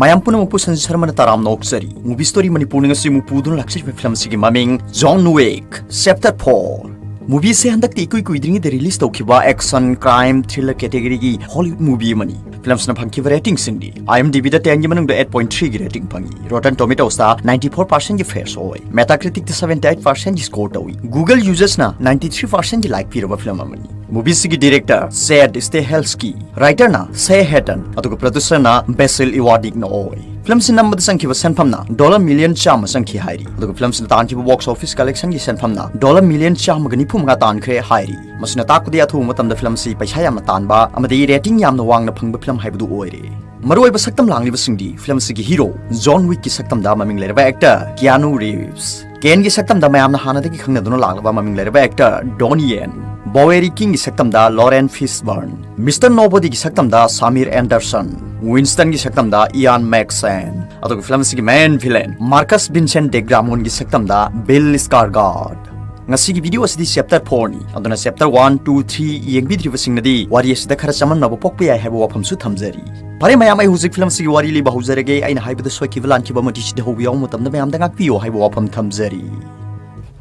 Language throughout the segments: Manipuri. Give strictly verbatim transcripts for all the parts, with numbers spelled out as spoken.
ꯃꯌꯥꯝ ꯄꯨꯝꯅꯃꯛꯄꯨ ꯁꯟꯖꯤꯠ ꯁꯔꯃꯅ ꯇꯔꯥꯝꯅ ꯑꯣꯛꯆꯔꯤ꯫ ꯃꯨꯚꯤ ꯁ꯭ꯇꯣꯔꯤ ꯃꯅꯤꯄꯨꯔꯅ ꯉꯁꯤ ꯑꯃꯨꯛ ꯄꯨꯗꯨꯅ ꯂꯥꯛꯆꯔꯤꯕ ꯐꯤꯂꯝ ꯑꯁꯤꯒꯤ ꯃꯃꯤꯡ John Wick Chapter Four꯫ ꯃꯨꯚꯤꯁꯦ ꯍꯟꯗꯛꯇꯤ ꯏꯀꯨꯏ ꯀꯨꯏꯗ꯭ꯔꯤꯉꯩꯗ ꯔꯤꯂꯤꯁ ꯇꯧꯈꯤꯕ ꯑꯦꯛꯁꯟ, ꯀ꯭ꯔꯥꯏꯝ, ꯊ꯭ꯔꯤꯂꯔ ꯀꯦꯇꯦꯒꯣꯔꯤꯒꯤ ꯍꯣꯂꯤꯋꯨꯗ ꯃꯨꯚꯤ ꯑꯃꯅꯤ꯫ ꯐꯤꯂꯝꯁꯤꯅ ꯐꯪꯈꯤꯕ ꯔꯦꯇꯤꯡꯁꯤꯡꯗꯤ IMDbꯗ tenꯒꯤ ꯃꯅꯨꯡꯗ eight point threeꯒꯤ ꯔꯦꯇꯤꯡ ꯐꯪꯉꯤ, Rotten Tomatoesꯇ ninety four percentꯒꯤ ꯐ꯭ꯔꯦꯁ ꯑꯣꯏ, Metacriticꯇ seventy eight percentꯒꯤ ꯁ꯭ꯀꯣꯔ ꯇꯧꯏ꯫ Google usersꯅ ninety three percentꯒꯤ ꯂꯥꯏꯛ ꯄꯤꯔꯕ ꯐꯤꯂꯝ ꯑꯃꯅꯤ꯫ ꯃꯨꯚꯤꯁꯤꯒꯤ ꯗꯤꯔꯦꯛꯇꯔ ꯆꯦꯗ ꯁ꯭ꯇꯦꯍꯦꯜꯁꯀꯤ, ꯔꯥꯏꯇꯔꯅ ꯁꯦ ꯍꯦꯇꯟ, ꯑꯗꯨꯒ ꯄ꯭ꯔꯣꯗ꯭ꯌꯨꯁꯔꯅ ꯕꯦꯁꯤꯜ ꯏꯋꯥꯗꯤꯛꯅ ꯑꯣꯏ꯫ ꯐꯤꯂꯝꯁꯤ ꯅꯝꯕꯗ ꯆꯪꯈꯤꯕ ꯁꯦꯟꯐꯝꯅ ꯗꯣꯂꯔ ꯃꯤꯂꯤꯌꯟ ꯆꯥꯝꯃ ꯆꯪꯈꯤ ꯍꯥꯏꯔꯤ, ꯑꯗꯨꯒ ꯐꯤꯂꯝꯁꯤꯅ ꯇꯥꯟꯈꯤꯕ ꯕꯣꯛꯁ ꯑꯣꯐꯤꯁ ꯀꯂꯦꯛꯁꯟꯒꯤ ꯁꯦꯟꯐꯝꯅ ꯗꯣꯂꯔ ꯃꯤꯂꯤꯌꯟ ꯆꯥꯝꯃꯒ ꯅꯤꯐꯨ ꯃꯉꯥ ꯇꯥꯟꯈ꯭ꯔꯦ ꯍꯥꯏꯔꯤ꯫ ꯃꯁꯤꯅ ꯇꯥꯛꯄꯗꯤ ꯑꯊꯨꯕ ꯃꯇꯝꯗ ꯐꯤꯂꯝꯁꯤ ꯄꯩꯁꯥ ꯌꯥꯝꯅ ꯇꯥꯟꯕ ꯑꯃꯗꯤ ꯔꯦꯇꯤꯡ ꯌꯥꯝꯅ ꯋꯥꯡꯅ ꯐꯪꯕ ꯐꯤꯂꯝ ꯍꯥꯏꯕꯗꯨ ꯑꯣꯏꯔꯦ꯫ ꯃꯔꯨꯑꯣꯏꯕ ꯁꯛꯇꯝ ꯂꯥꯡꯂꯤꯕꯁꯤꯡꯗꯤ ꯐꯤꯂꯝꯁꯤꯒꯤ ꯍꯤꯔꯣ ꯖꯣꯟ ꯋꯤꯛꯀꯤ ꯁꯛꯇꯝꯗ ꯃꯃꯤꯡ ꯂꯩꯔꯕ ꯑꯦꯛꯇꯔ ꯀꯤꯌꯥꯅꯨ ꯔꯤꯚꯁ, ꯀꯦꯟꯒꯤ ꯁꯛꯇꯝꯗ ꯃꯌꯥꯝꯅ ꯍꯥꯟꯅꯗꯒꯤ ꯈꯪꯅꯗꯨꯅ ꯂꯥꯛꯂꯕ ꯃꯃꯤꯡ ꯂꯩꯔꯕ ꯑꯦꯛꯇꯔ ꯗꯣꯅꯤ ꯌꯦꯟ, ꯕꯣꯋꯦꯔꯤ ꯀꯤꯡꯒꯤ ꯁꯛꯇꯝꯗ ꯂꯣꯔꯦꯟ ꯐꯤꯁꯕꯔꯟ, ꯃꯤꯁꯇꯔ ꯅꯣꯕꯣꯗꯤꯒꯤ ꯁꯛꯇꯝꯗ ꯁꯥꯃꯤꯔ ꯑꯦꯟꯗꯔꯁꯟ, ꯋꯤꯟꯁꯇꯟꯒꯤ ꯁꯛꯇꯝꯗ ꯏꯌꯥꯟ ꯃꯦꯛꯁꯦꯟ, ꯑꯗꯨꯒ ꯐꯤꯂꯝ ꯑꯁꯤꯒꯤ ꯃꯦꯟ ꯚꯤꯂꯦꯟ ꯃꯥꯔꯀꯁ ꯚꯤꯟꯁꯦꯟ ꯗꯦꯒ꯭ꯔꯥꯃꯣꯟꯒꯤ ꯁꯛꯇꯝꯗ ꯕꯤꯜ ꯁ꯭ꯀꯥꯔꯒꯥꯔꯗ꯫ ꯉꯁꯤꯒꯤ ꯚꯤꯗꯤꯑꯣ ꯑꯁꯤꯗꯤ ꯆꯦꯞꯇꯔ ꯐꯣꯔꯅꯤ, ꯑꯗꯨꯅ ꯆꯦꯞꯇꯔ ꯋꯥꯟ, ꯇꯨ, ꯊ꯭ꯔꯤ ꯌꯦꯡꯕꯤꯗ꯭ꯔꯤꯕꯁꯤꯡꯅꯗꯤ ꯋꯥꯔꯤ ꯑꯁꯤꯗ ꯈꯔ ꯆꯃꯝꯅꯕ ꯄꯣꯛꯄ ꯌꯥꯏ ꯍꯥꯏꯕ ꯋꯥꯐꯝꯁꯨ ꯊꯝꯖꯔꯤ꯫ ꯐꯔꯦ ꯃꯌꯥꯝ, ꯑꯩ ꯍꯧꯖꯤꯛ ꯐꯤꯂꯝ ꯑꯁꯤꯒꯤ ꯋꯥꯔꯤ ꯂꯤꯕ ꯍꯧꯖꯔꯒꯦ꯫ ꯑꯩꯅ ꯍꯥꯏꯕꯗ ꯁꯣꯏꯈꯤꯕ ꯂꯥꯟꯈꯤꯕ ꯑꯃꯗꯤ ꯁꯤꯗ ꯍꯧꯕ ꯌꯥꯎꯕ ꯃꯇꯝꯗ ꯃꯌꯥꯝꯗ ꯉꯥꯛꯄꯤꯌꯣ ꯍꯥꯏꯕ ꯋꯥꯐꯝ ꯊꯝꯖꯔꯤ꯫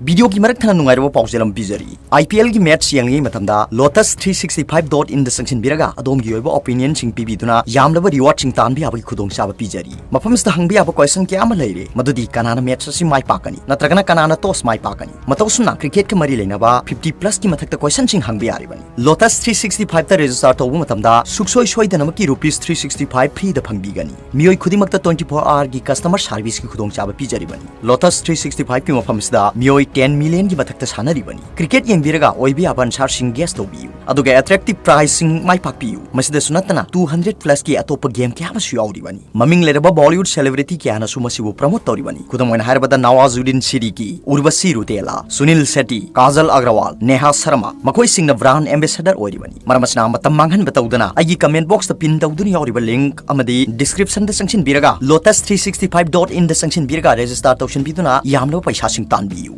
ꯚꯤꯗꯤꯑꯣꯒꯤ ꯃꯔꯛ ꯊꯠꯅ ꯅꯨꯡꯉꯥꯏꯔꯕ ꯄꯥꯎꯖꯦꯜ ꯑꯃ ꯄꯤꯖꯔꯤ꯫ IPLꯒꯤ ꯃꯦꯠꯆ ꯌꯦꯡꯂꯤꯉꯩ ꯃꯇꯝꯗ Lotus three sixty five dot inꯗ ꯆꯪꯁꯤꯟꯕꯤꯔꯒ ꯑꯗꯣꯝꯒꯤ ꯑꯣꯏꯕ opinionꯁꯤꯡ ꯄꯤꯕꯤꯗꯨꯅ ꯌꯥꯝꯂꯕ rewardꯁꯤꯡ ꯇꯥꯟꯕ ꯌꯥꯕꯒꯤ ꯈꯨꯗꯣꯡꯆꯥꯕ ꯄꯤꯖꯔꯤ꯫ ꯃꯐꯝꯁꯤꯗ ꯍꯪꯕ ꯌꯥꯕ question ꯀꯌꯥ ꯑꯃ ꯂꯩꯔꯦ, ꯃꯗꯨꯗꯤ ꯀꯅꯥꯅ ꯃꯦꯠꯆ ꯑꯁꯤ ꯃꯥꯏ ꯄꯥꯛꯀꯅꯤ ꯅꯠꯇ꯭ꯔꯒꯅ ꯀꯅꯥꯅ toss ꯃꯥꯏ ꯄꯥꯛꯀꯅꯤ꯫ ꯃꯇꯧ ꯑꯁꯨꯝꯅ cricketꯀ ꯃꯔꯤ ꯂꯩꯅꯕ fifty plusꯀꯤ ꯃꯊꯛꯇ questionꯁꯤꯡ ꯍꯪꯕ ꯌꯥꯔꯤꯕꯅꯤ꯫ Lotus three sixty fiveꯇ register ꯇꯧꯕ ꯃꯇꯝꯗ ꯁꯨꯛꯁꯣꯏ ꯁꯣꯏꯗꯅꯃꯛꯀꯤ rupees three sixty five freeꯗ ꯐꯪꯕꯤꯒꯅꯤ꯫ ꯃꯤꯑꯣꯏ ꯈꯨꯗꯤꯡꯃꯛꯇ twenty four hourꯒꯤ customer serviceꯀꯤ ꯈꯨꯗꯣꯡꯆꯥꯕ ꯄꯤꯖꯔꯤꯕꯅꯤ꯫ Lotus three sixty fiveꯀꯤ ꯃꯐꯝꯁꯤꯗ ꯃꯤꯑꯣꯏ ten millionꯒꯤ ꯃꯊꯛꯇ ꯁꯥꯟꯅꯔꯤꯕꯅꯤ꯫ Cricket ꯌꯦꯡꯕꯤꯔꯒ ꯑꯣꯏꯕ ꯌꯥꯕ answerꯁꯤꯡ guess ꯇꯧꯕꯤꯌꯨ, ꯑꯗꯨꯒ attractive prizeꯁꯤꯡ ꯃꯥꯏ ꯄꯥꯛꯄꯤꯌꯨ꯫ ꯃꯁꯤꯗꯁꯨ ꯅꯠꯇꯅ two hundred plusꯀꯤ ꯑꯇꯣꯞꯄ game ꯀꯌꯥ ꯑꯃꯁꯨ ꯌꯥꯎꯔꯤꯕꯅꯤ꯫ ꯃꯃꯤꯡ ꯂꯩꯔꯕ Bollywood celebrity ꯀꯌꯥꯅꯁꯨ ꯃꯁꯤꯕꯨ promote ꯇꯧꯔꯤꯕꯅꯤ꯫ ꯈꯨꯗꯝ ꯑꯣꯏꯅ ꯍꯥꯏꯔꯕꯗ ꯅꯋꯥꯖꯨꯗꯤꯟ ꯁꯤꯗꯤꯀꯤ, ꯎꯔꯕꯁꯤ ꯔꯨꯇꯦꯂꯥ, ꯁꯨꯅꯤꯜ ꯁꯦꯇꯤ, ꯀꯥꯖꯜ ꯑꯒ꯭ꯔꯋꯥꯜ, ꯅꯦꯍꯥ ꯁꯔꯃ, ꯃꯈꯣꯏꯁꯤꯡꯅ brand ambassador ꯑꯣꯏꯔꯤꯕꯅꯤ꯫ ꯃꯔꯝ ꯑꯁꯤꯅ ꯃꯇꯝ ꯃꯥꯡꯍꯟꯕ ꯇꯧꯗꯅ ꯑꯩꯒꯤ comment boxꯇ pin ꯇꯧꯗꯨꯅ ꯌꯥꯎꯔꯤꯕ link ꯑꯃꯗꯤ descriptionꯗ ꯆꯪꯁꯤꯟꯕꯤꯔꯒ Lotus three sixty five dot inꯗ ꯆꯪꯁꯤꯟꯕꯤꯔꯒ register ꯇꯧꯁꯤꯟꯕꯤꯗꯨꯅ ꯌꯥꯝꯂꯕ ꯄꯩꯁꯥꯁꯤꯡ ꯇꯥꯟꯕꯤꯌꯨ꯫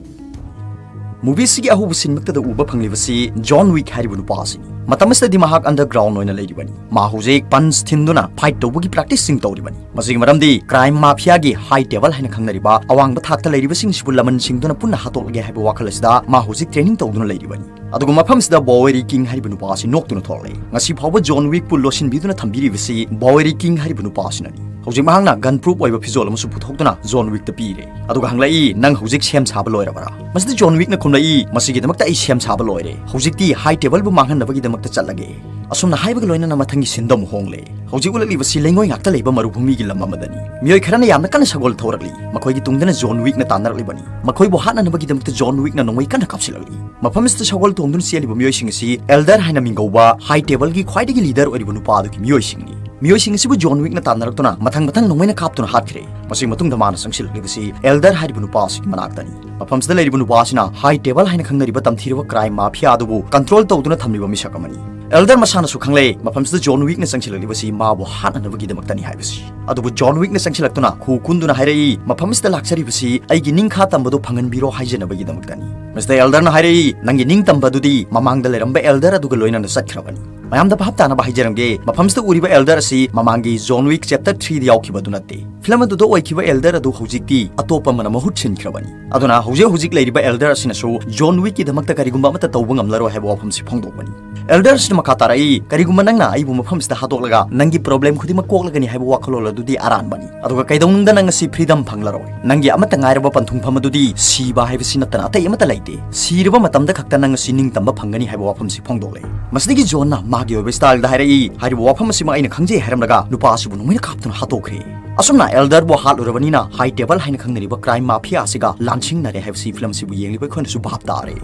Movie ꯑꯁꯤꯒꯤ ꯑꯍꯧꯕ ꯁꯤꯟꯃꯛꯇꯗ ꯎꯕ ꯐꯪꯂꯤꯕꯁꯤ ꯖꯣꯟ ꯋꯤꯛ ꯍꯥꯏꯔꯤꯕ ꯅꯨꯄꯥ ꯑꯁꯤꯅꯤ꯫ ꯃꯇꯝ ꯑꯁꯤꯗꯗꯤ ꯃꯍꯥꯛ underground ꯑꯣꯏꯅ ꯂꯩꯔꯤꯕꯅꯤ꯫ ꯃꯥ ꯍꯧꯖꯤꯛ punch ꯊꯤꯟꯗꯨꯅ fight ꯇꯧꯕꯒꯤ practice ꯁꯤꯡ ꯇꯧꯔꯤꯕꯅꯤ꯫ ꯃꯁꯤꯒꯤ ꯃꯔꯝꯗꯤ crime mafia ꯒꯤ high table ꯍꯥꯏꯅ ꯈꯪꯅꯔꯤꯕ ꯑꯋꯥꯡꯕ ꯊꯥꯛꯇ ꯂꯩꯔꯤꯕꯁꯤꯡꯁꯤꯕꯨ ꯂꯃꯟ ꯁꯤꯡꯗꯨꯅ ꯄꯨꯟꯅ ꯍꯥꯠꯇꯣꯛꯂꯒꯦ ꯍꯥꯏꯕ ꯋꯥꯈꯜ ꯑꯁꯤꯗ ꯃꯥ ꯍꯧꯖꯤꯛ training ꯇꯧꯗꯨꯅ ꯂꯩꯔꯤꯕꯅꯤ꯫ ꯑꯗꯨꯒ ꯃꯐꯝꯁꯤꯗ ꯕꯣꯋꯦꯔꯤ ꯀꯤꯡ ꯍꯥꯏꯔꯤꯕ ꯅꯨꯄꯥ ꯑꯁꯤ ꯅꯣꯛꯇꯨꯅ ꯊꯣꯛꯂꯛꯂꯦ꯫ ꯉꯁꯤ ꯐꯥꯎꯕ ꯖꯣꯟ ꯋꯤꯛꯄꯨ ꯂꯣꯠꯁꯤꯟꯕꯤꯗꯨꯅ ꯊꯝꯕꯤꯔꯤꯕꯁꯤ ꯕꯣꯋꯦꯔꯤ ꯀꯤꯡ ꯍꯥꯏꯔꯤꯕ ꯅꯨꯄꯥ ꯑꯁꯤꯅꯅꯤ꯫ ꯍꯧꯖꯤꯛ ꯃꯍꯥꯛꯅ gun proof ꯑꯣꯏꯕ ꯐꯤꯖꯣꯜ ꯑꯃꯁꯨ ꯄꯨꯊꯣꯛꯇꯨꯅ ꯖꯣꯟ ꯋꯤꯛꯇ ꯄꯤꯔꯦ꯫ ꯑꯗꯨꯒ ꯍꯪꯂꯛꯏ, "ꯅꯪ ꯍꯧꯖꯤꯛ ꯁꯦꯝ ꯁꯥꯕ ꯂꯣꯏꯔꯕꯔꯥ?" ꯃꯁꯤꯗ ꯖꯣꯟ ꯋꯤꯛꯅ ꯈꯨꯝꯂꯛꯏ, "ꯃꯁꯤꯒꯤꯗꯃꯛꯇ ꯑꯩ ꯁꯦꯝ ꯁꯥꯕ ꯂꯣꯏꯔꯦ꯫ ꯍꯧꯖꯤꯛꯇꯤ high table ꯕꯨ ꯃꯥꯡꯍꯟꯅꯕꯒꯤꯗꯃꯛꯇ ꯆꯠꯂꯒꯦ꯫" ꯑꯁꯨꯝꯅ ꯍꯥꯏꯕꯒ ꯂꯣꯏꯅꯅ ꯃꯊꯪꯒꯤ ꯁꯤꯟꯗ ꯑꯃꯨꯛ ꯍꯣꯡꯂꯦ꯫ ꯍꯧꯖꯤꯛ ꯎꯠꯂꯛꯂꯤꯕꯁꯤ ꯂꯩꯉꯣꯏ ꯉꯥꯛꯇ ꯂꯩꯕ ꯃꯔꯨꯚꯨꯃꯤꯒꯤ ꯂꯝ ꯑꯃꯗꯅꯤ꯫ ꯃꯤꯑꯣꯏ ꯈꯔꯅ ꯌꯥꯝꯅ ꯀꯟꯅ ꯁꯒꯣꯜ ꯊꯧꯔꯛꯂꯤ꯫ ꯃꯈꯣꯏꯒꯤ ꯇꯨꯡꯗꯅ ꯖꯣꯟ ꯋꯤꯛꯅ ꯇꯥꯟꯅꯔꯛꯂꯤꯕꯅꯤ꯫ ꯃꯈꯣꯏꯕꯨ ꯍꯥꯠꯅꯅꯕꯒꯤꯗꯃꯛꯇ ꯖꯣꯟ ꯋꯤꯛꯅ ꯅꯣꯡꯃꯩ ꯀꯟꯅ ꯀꯥꯞꯁꯤꯜꯂꯛꯂꯤ꯫ ꯃꯐꯝ ꯑꯁꯤꯗ ꯁꯒꯣꯜ ꯇꯣꯡꯗꯨꯅ ꯆꯦꯜꯂꯤꯕ ꯃꯤꯑꯣꯏꯁꯤꯡ ꯑꯁꯤ ꯑꯦꯜꯗꯔ ꯍꯥꯏꯅ ꯃꯤꯡꯒꯧꯕ high table ꯒꯤ ꯈ꯭ꯋꯥꯏꯗꯒꯤ leader ꯑꯣꯏꯔꯤꯕ ꯅꯨꯄꯥ ꯑꯗꯨꯒꯤ ꯃꯤꯑꯣꯏꯁꯤꯡꯅꯤ꯫ ꯃꯤꯑꯣꯏꯁꯤꯡ ꯑꯁꯤꯕꯨ ꯖꯣꯟ ꯋꯤꯛꯅ ꯇꯥꯟꯅꯔꯛꯇꯨꯅ ꯃꯊꯪ ꯃꯊꯪ ꯅꯣꯡꯃꯩꯅ ꯀꯥꯞꯇꯨꯅ ꯍꯥꯠꯈ꯭ꯔꯦ꯫ ꯃꯁꯤꯒꯤ ꯃꯇꯨꯡꯗ ꯃꯥꯅ ꯆꯪꯁꯤꯜꯂꯛꯂꯤꯕꯁꯤ ꯑꯦꯜꯗꯔ ꯍꯥꯏꯔꯤꯕ ꯅꯨꯄꯥ ꯑꯁꯤꯒꯤ ꯃꯅꯥꯛꯇꯅꯤ꯫ ꯃꯐꯝꯁꯤꯗ ꯂꯩꯔꯤꯕ ꯅꯨꯄꯥ ꯑꯁꯤꯅ high table ꯍꯥꯏꯅ ꯈꯪꯅꯔꯤꯕ ꯇꯝꯊꯤꯔꯕ crime mafia ꯑꯗꯨꯕꯨ control ꯇꯧꯗꯨꯅ ꯊꯝꯂꯤꯕ ꯃꯤꯁꯛ ꯑꯃꯅꯤ꯫ ꯑꯦꯜꯗꯔ ꯃꯁꯥꯅꯁꯨ ꯈꯪꯂꯦ ꯃꯐꯝꯁꯤꯗ ꯖꯣꯟ ꯋꯤꯛꯅ ꯆꯪꯁꯤꯜꯂꯛꯂꯤꯕꯁꯤ ꯃꯥꯕꯨ ꯍꯥꯠꯅꯅꯕꯒꯤꯗꯃꯛꯇꯅꯤ ꯍꯥꯏꯕꯁꯤ꯫ ꯑꯗꯨꯕꯨ ꯖꯣꯟ ꯋꯤꯛꯅ ꯆꯪꯁꯤꯜꯂꯛꯇꯨꯅ ꯈꯨ ꯀꯨꯟꯗꯨꯅ ꯍꯥꯏꯔꯛꯏ, "ꯃꯐꯝ ꯑꯁꯤꯗ ꯂꯥꯛꯆꯔꯤꯕꯁꯤ ꯑꯩꯒꯤ ꯅꯤꯡꯈꯥ ꯇꯝꯕꯗꯨ ꯐꯪꯍꯟꯕꯤꯔꯣ ꯍꯥꯏꯖꯅꯕꯒꯤꯗꯃꯛꯇꯅꯤ꯫" ꯃꯁꯤꯗ ꯑꯦꯜꯗꯔꯅ ꯍꯥꯏꯔꯛꯏ, "ꯅꯪꯒꯤ ꯅꯤꯡꯇꯝꯕ ꯑꯗꯨꯗꯤ ꯃꯃꯥꯡꯗ ꯂꯩꯔꯝꯕ ꯑꯦꯜꯗꯔ ꯑꯗꯨꯒ ꯂꯣꯏꯅꯅ ꯆꯠꯈ꯭ꯔꯕꯅꯤ꯫ ꯃꯌꯥꯝꯗ ꯚꯥꯞ ꯇꯥꯅꯕ ꯍꯥꯏꯖꯔꯝꯒꯦ, ꯃꯐꯝꯁꯤꯗ ꯎꯔꯤꯕ ꯑꯦꯜꯗꯔ ꯑꯁꯤ ꯃꯃꯥꯡꯒꯤ ꯖꯣꯟ ꯋꯤꯛ chapter three ꯗ ꯌꯥꯎꯈꯤꯕ ꯑꯗꯨ ꯅꯠꯇꯦ꯫ ꯐꯤꯂꯝ ꯑꯗꯨꯗ ꯑꯣꯏꯈꯤꯕ ꯑꯦꯜꯗꯔ ꯑꯗꯨ ꯍꯧꯖꯤꯛꯇꯤ ꯑꯇꯣꯞꯄ ꯑꯃꯅ ꯃꯍꯨꯠ ꯁꯤꯟꯈ꯭ꯔꯕꯅꯤ꯫ ꯑꯗꯨꯅ ꯍꯧꯖꯤꯛ ꯍꯧꯖꯤꯛ ꯂꯩꯔꯤꯕ ꯑꯦꯜꯗꯔ ꯑꯁꯤꯅꯁꯨ ꯖꯣꯟ ꯋꯤꯛꯀꯤꯗꯃꯛꯇ ꯀꯔꯤꯒꯨꯝꯕ ꯑꯃꯠꯇ ꯇꯧꯕ ꯉꯝꯂꯔꯣꯏ ꯍꯥꯏꯕ ꯋꯥꯐꯝꯁꯤ ꯐꯣꯡꯗꯣꯛꯄꯅꯤ꯫" ꯑꯦꯜꯗꯔ ꯑꯁꯤꯅ ꯃꯈꯥ ꯇꯥꯔꯛꯏ, "ꯀꯔꯤꯒꯨꯝꯕ ꯅꯪꯅ ꯑꯩꯕꯨ ꯃꯐꯝꯁꯤꯗ ꯍꯥꯠꯇꯣꯛꯂꯒ ꯅꯪꯒꯤ problem ꯈꯨꯗꯤꯡꯃꯛ ꯀꯣꯛꯂꯒꯅꯤ ꯍꯥꯏꯕ ꯋꯥꯈꯜꯂꯣꯟ ꯑꯗꯨꯗꯤ ꯑꯔꯥꯟꯕꯅꯤ꯫ ꯑꯗꯨꯒ ꯀꯩꯗꯧꯅꯨꯡꯗ ꯅꯪ ꯑꯁꯤ freedom ꯐꯪꯂꯔꯣꯏ꯫ ꯅꯪꯒꯤ ꯑꯃꯠꯇ ꯉꯥꯏꯔꯕ ꯄꯟꯊꯨꯡꯐꯝ ꯑꯗꯨꯗꯤ ꯁꯤꯕ ꯍꯥꯏꯕꯁꯤ ꯅꯠꯇꯅ ꯑꯇꯩ ꯑꯃꯠꯇ ꯂꯩꯇꯦ꯫ ꯁꯤꯔꯕ ꯃꯇꯝꯗ ꯈꯛꯇ ꯅꯪ ꯑꯁꯤ ꯅꯤꯡꯇꯝꯕ ꯐꯪꯒꯅꯤ" ꯍꯥꯏꯕ ꯋꯥꯐꯝꯁꯤ ꯐꯣꯡꯗꯣꯛꯂꯦ꯫ ꯃꯁꯤꯗꯒꯤ ꯖꯣꯟꯅ ꯃꯥꯒꯤ ꯑꯣꯏꯕ style ꯗ ꯍꯥꯏꯔꯛꯏ, "ꯍꯥꯏꯔꯤꯕ ꯋꯥꯐꯝ ꯑꯁꯤꯃꯛ ꯑꯩꯅ ꯈꯪꯖꯩ" ꯍꯥꯏꯔꯝꯂꯒ ꯅꯨꯄꯥ ꯑꯁꯤꯕꯨ ꯅꯣꯡꯃꯩꯅ ꯀꯥꯞꯇꯨꯅ ꯍꯥꯠꯇꯣꯛꯈ꯭ꯔꯦ꯫ ꯑꯁꯨꯝꯅ ꯑꯦꯜꯗꯔꯕꯨ ꯍꯥꯠꯂꯨꯔꯕꯅꯤꯅ high table ꯍꯥꯏꯅ ꯈꯪꯅꯔꯤꯕ crime mafia ꯑꯁꯤꯒ ꯂꯥꯟꯁꯤꯡꯅꯔꯦ ꯍꯥꯏꯕꯁꯤ ꯐꯤꯂꯝ ꯑꯁꯤꯕꯨ ꯌꯦꯡꯂꯤꯕ ꯑꯩꯈꯣꯏꯅꯁꯨ ꯚꯥꯞ ꯇꯥꯔꯦ꯫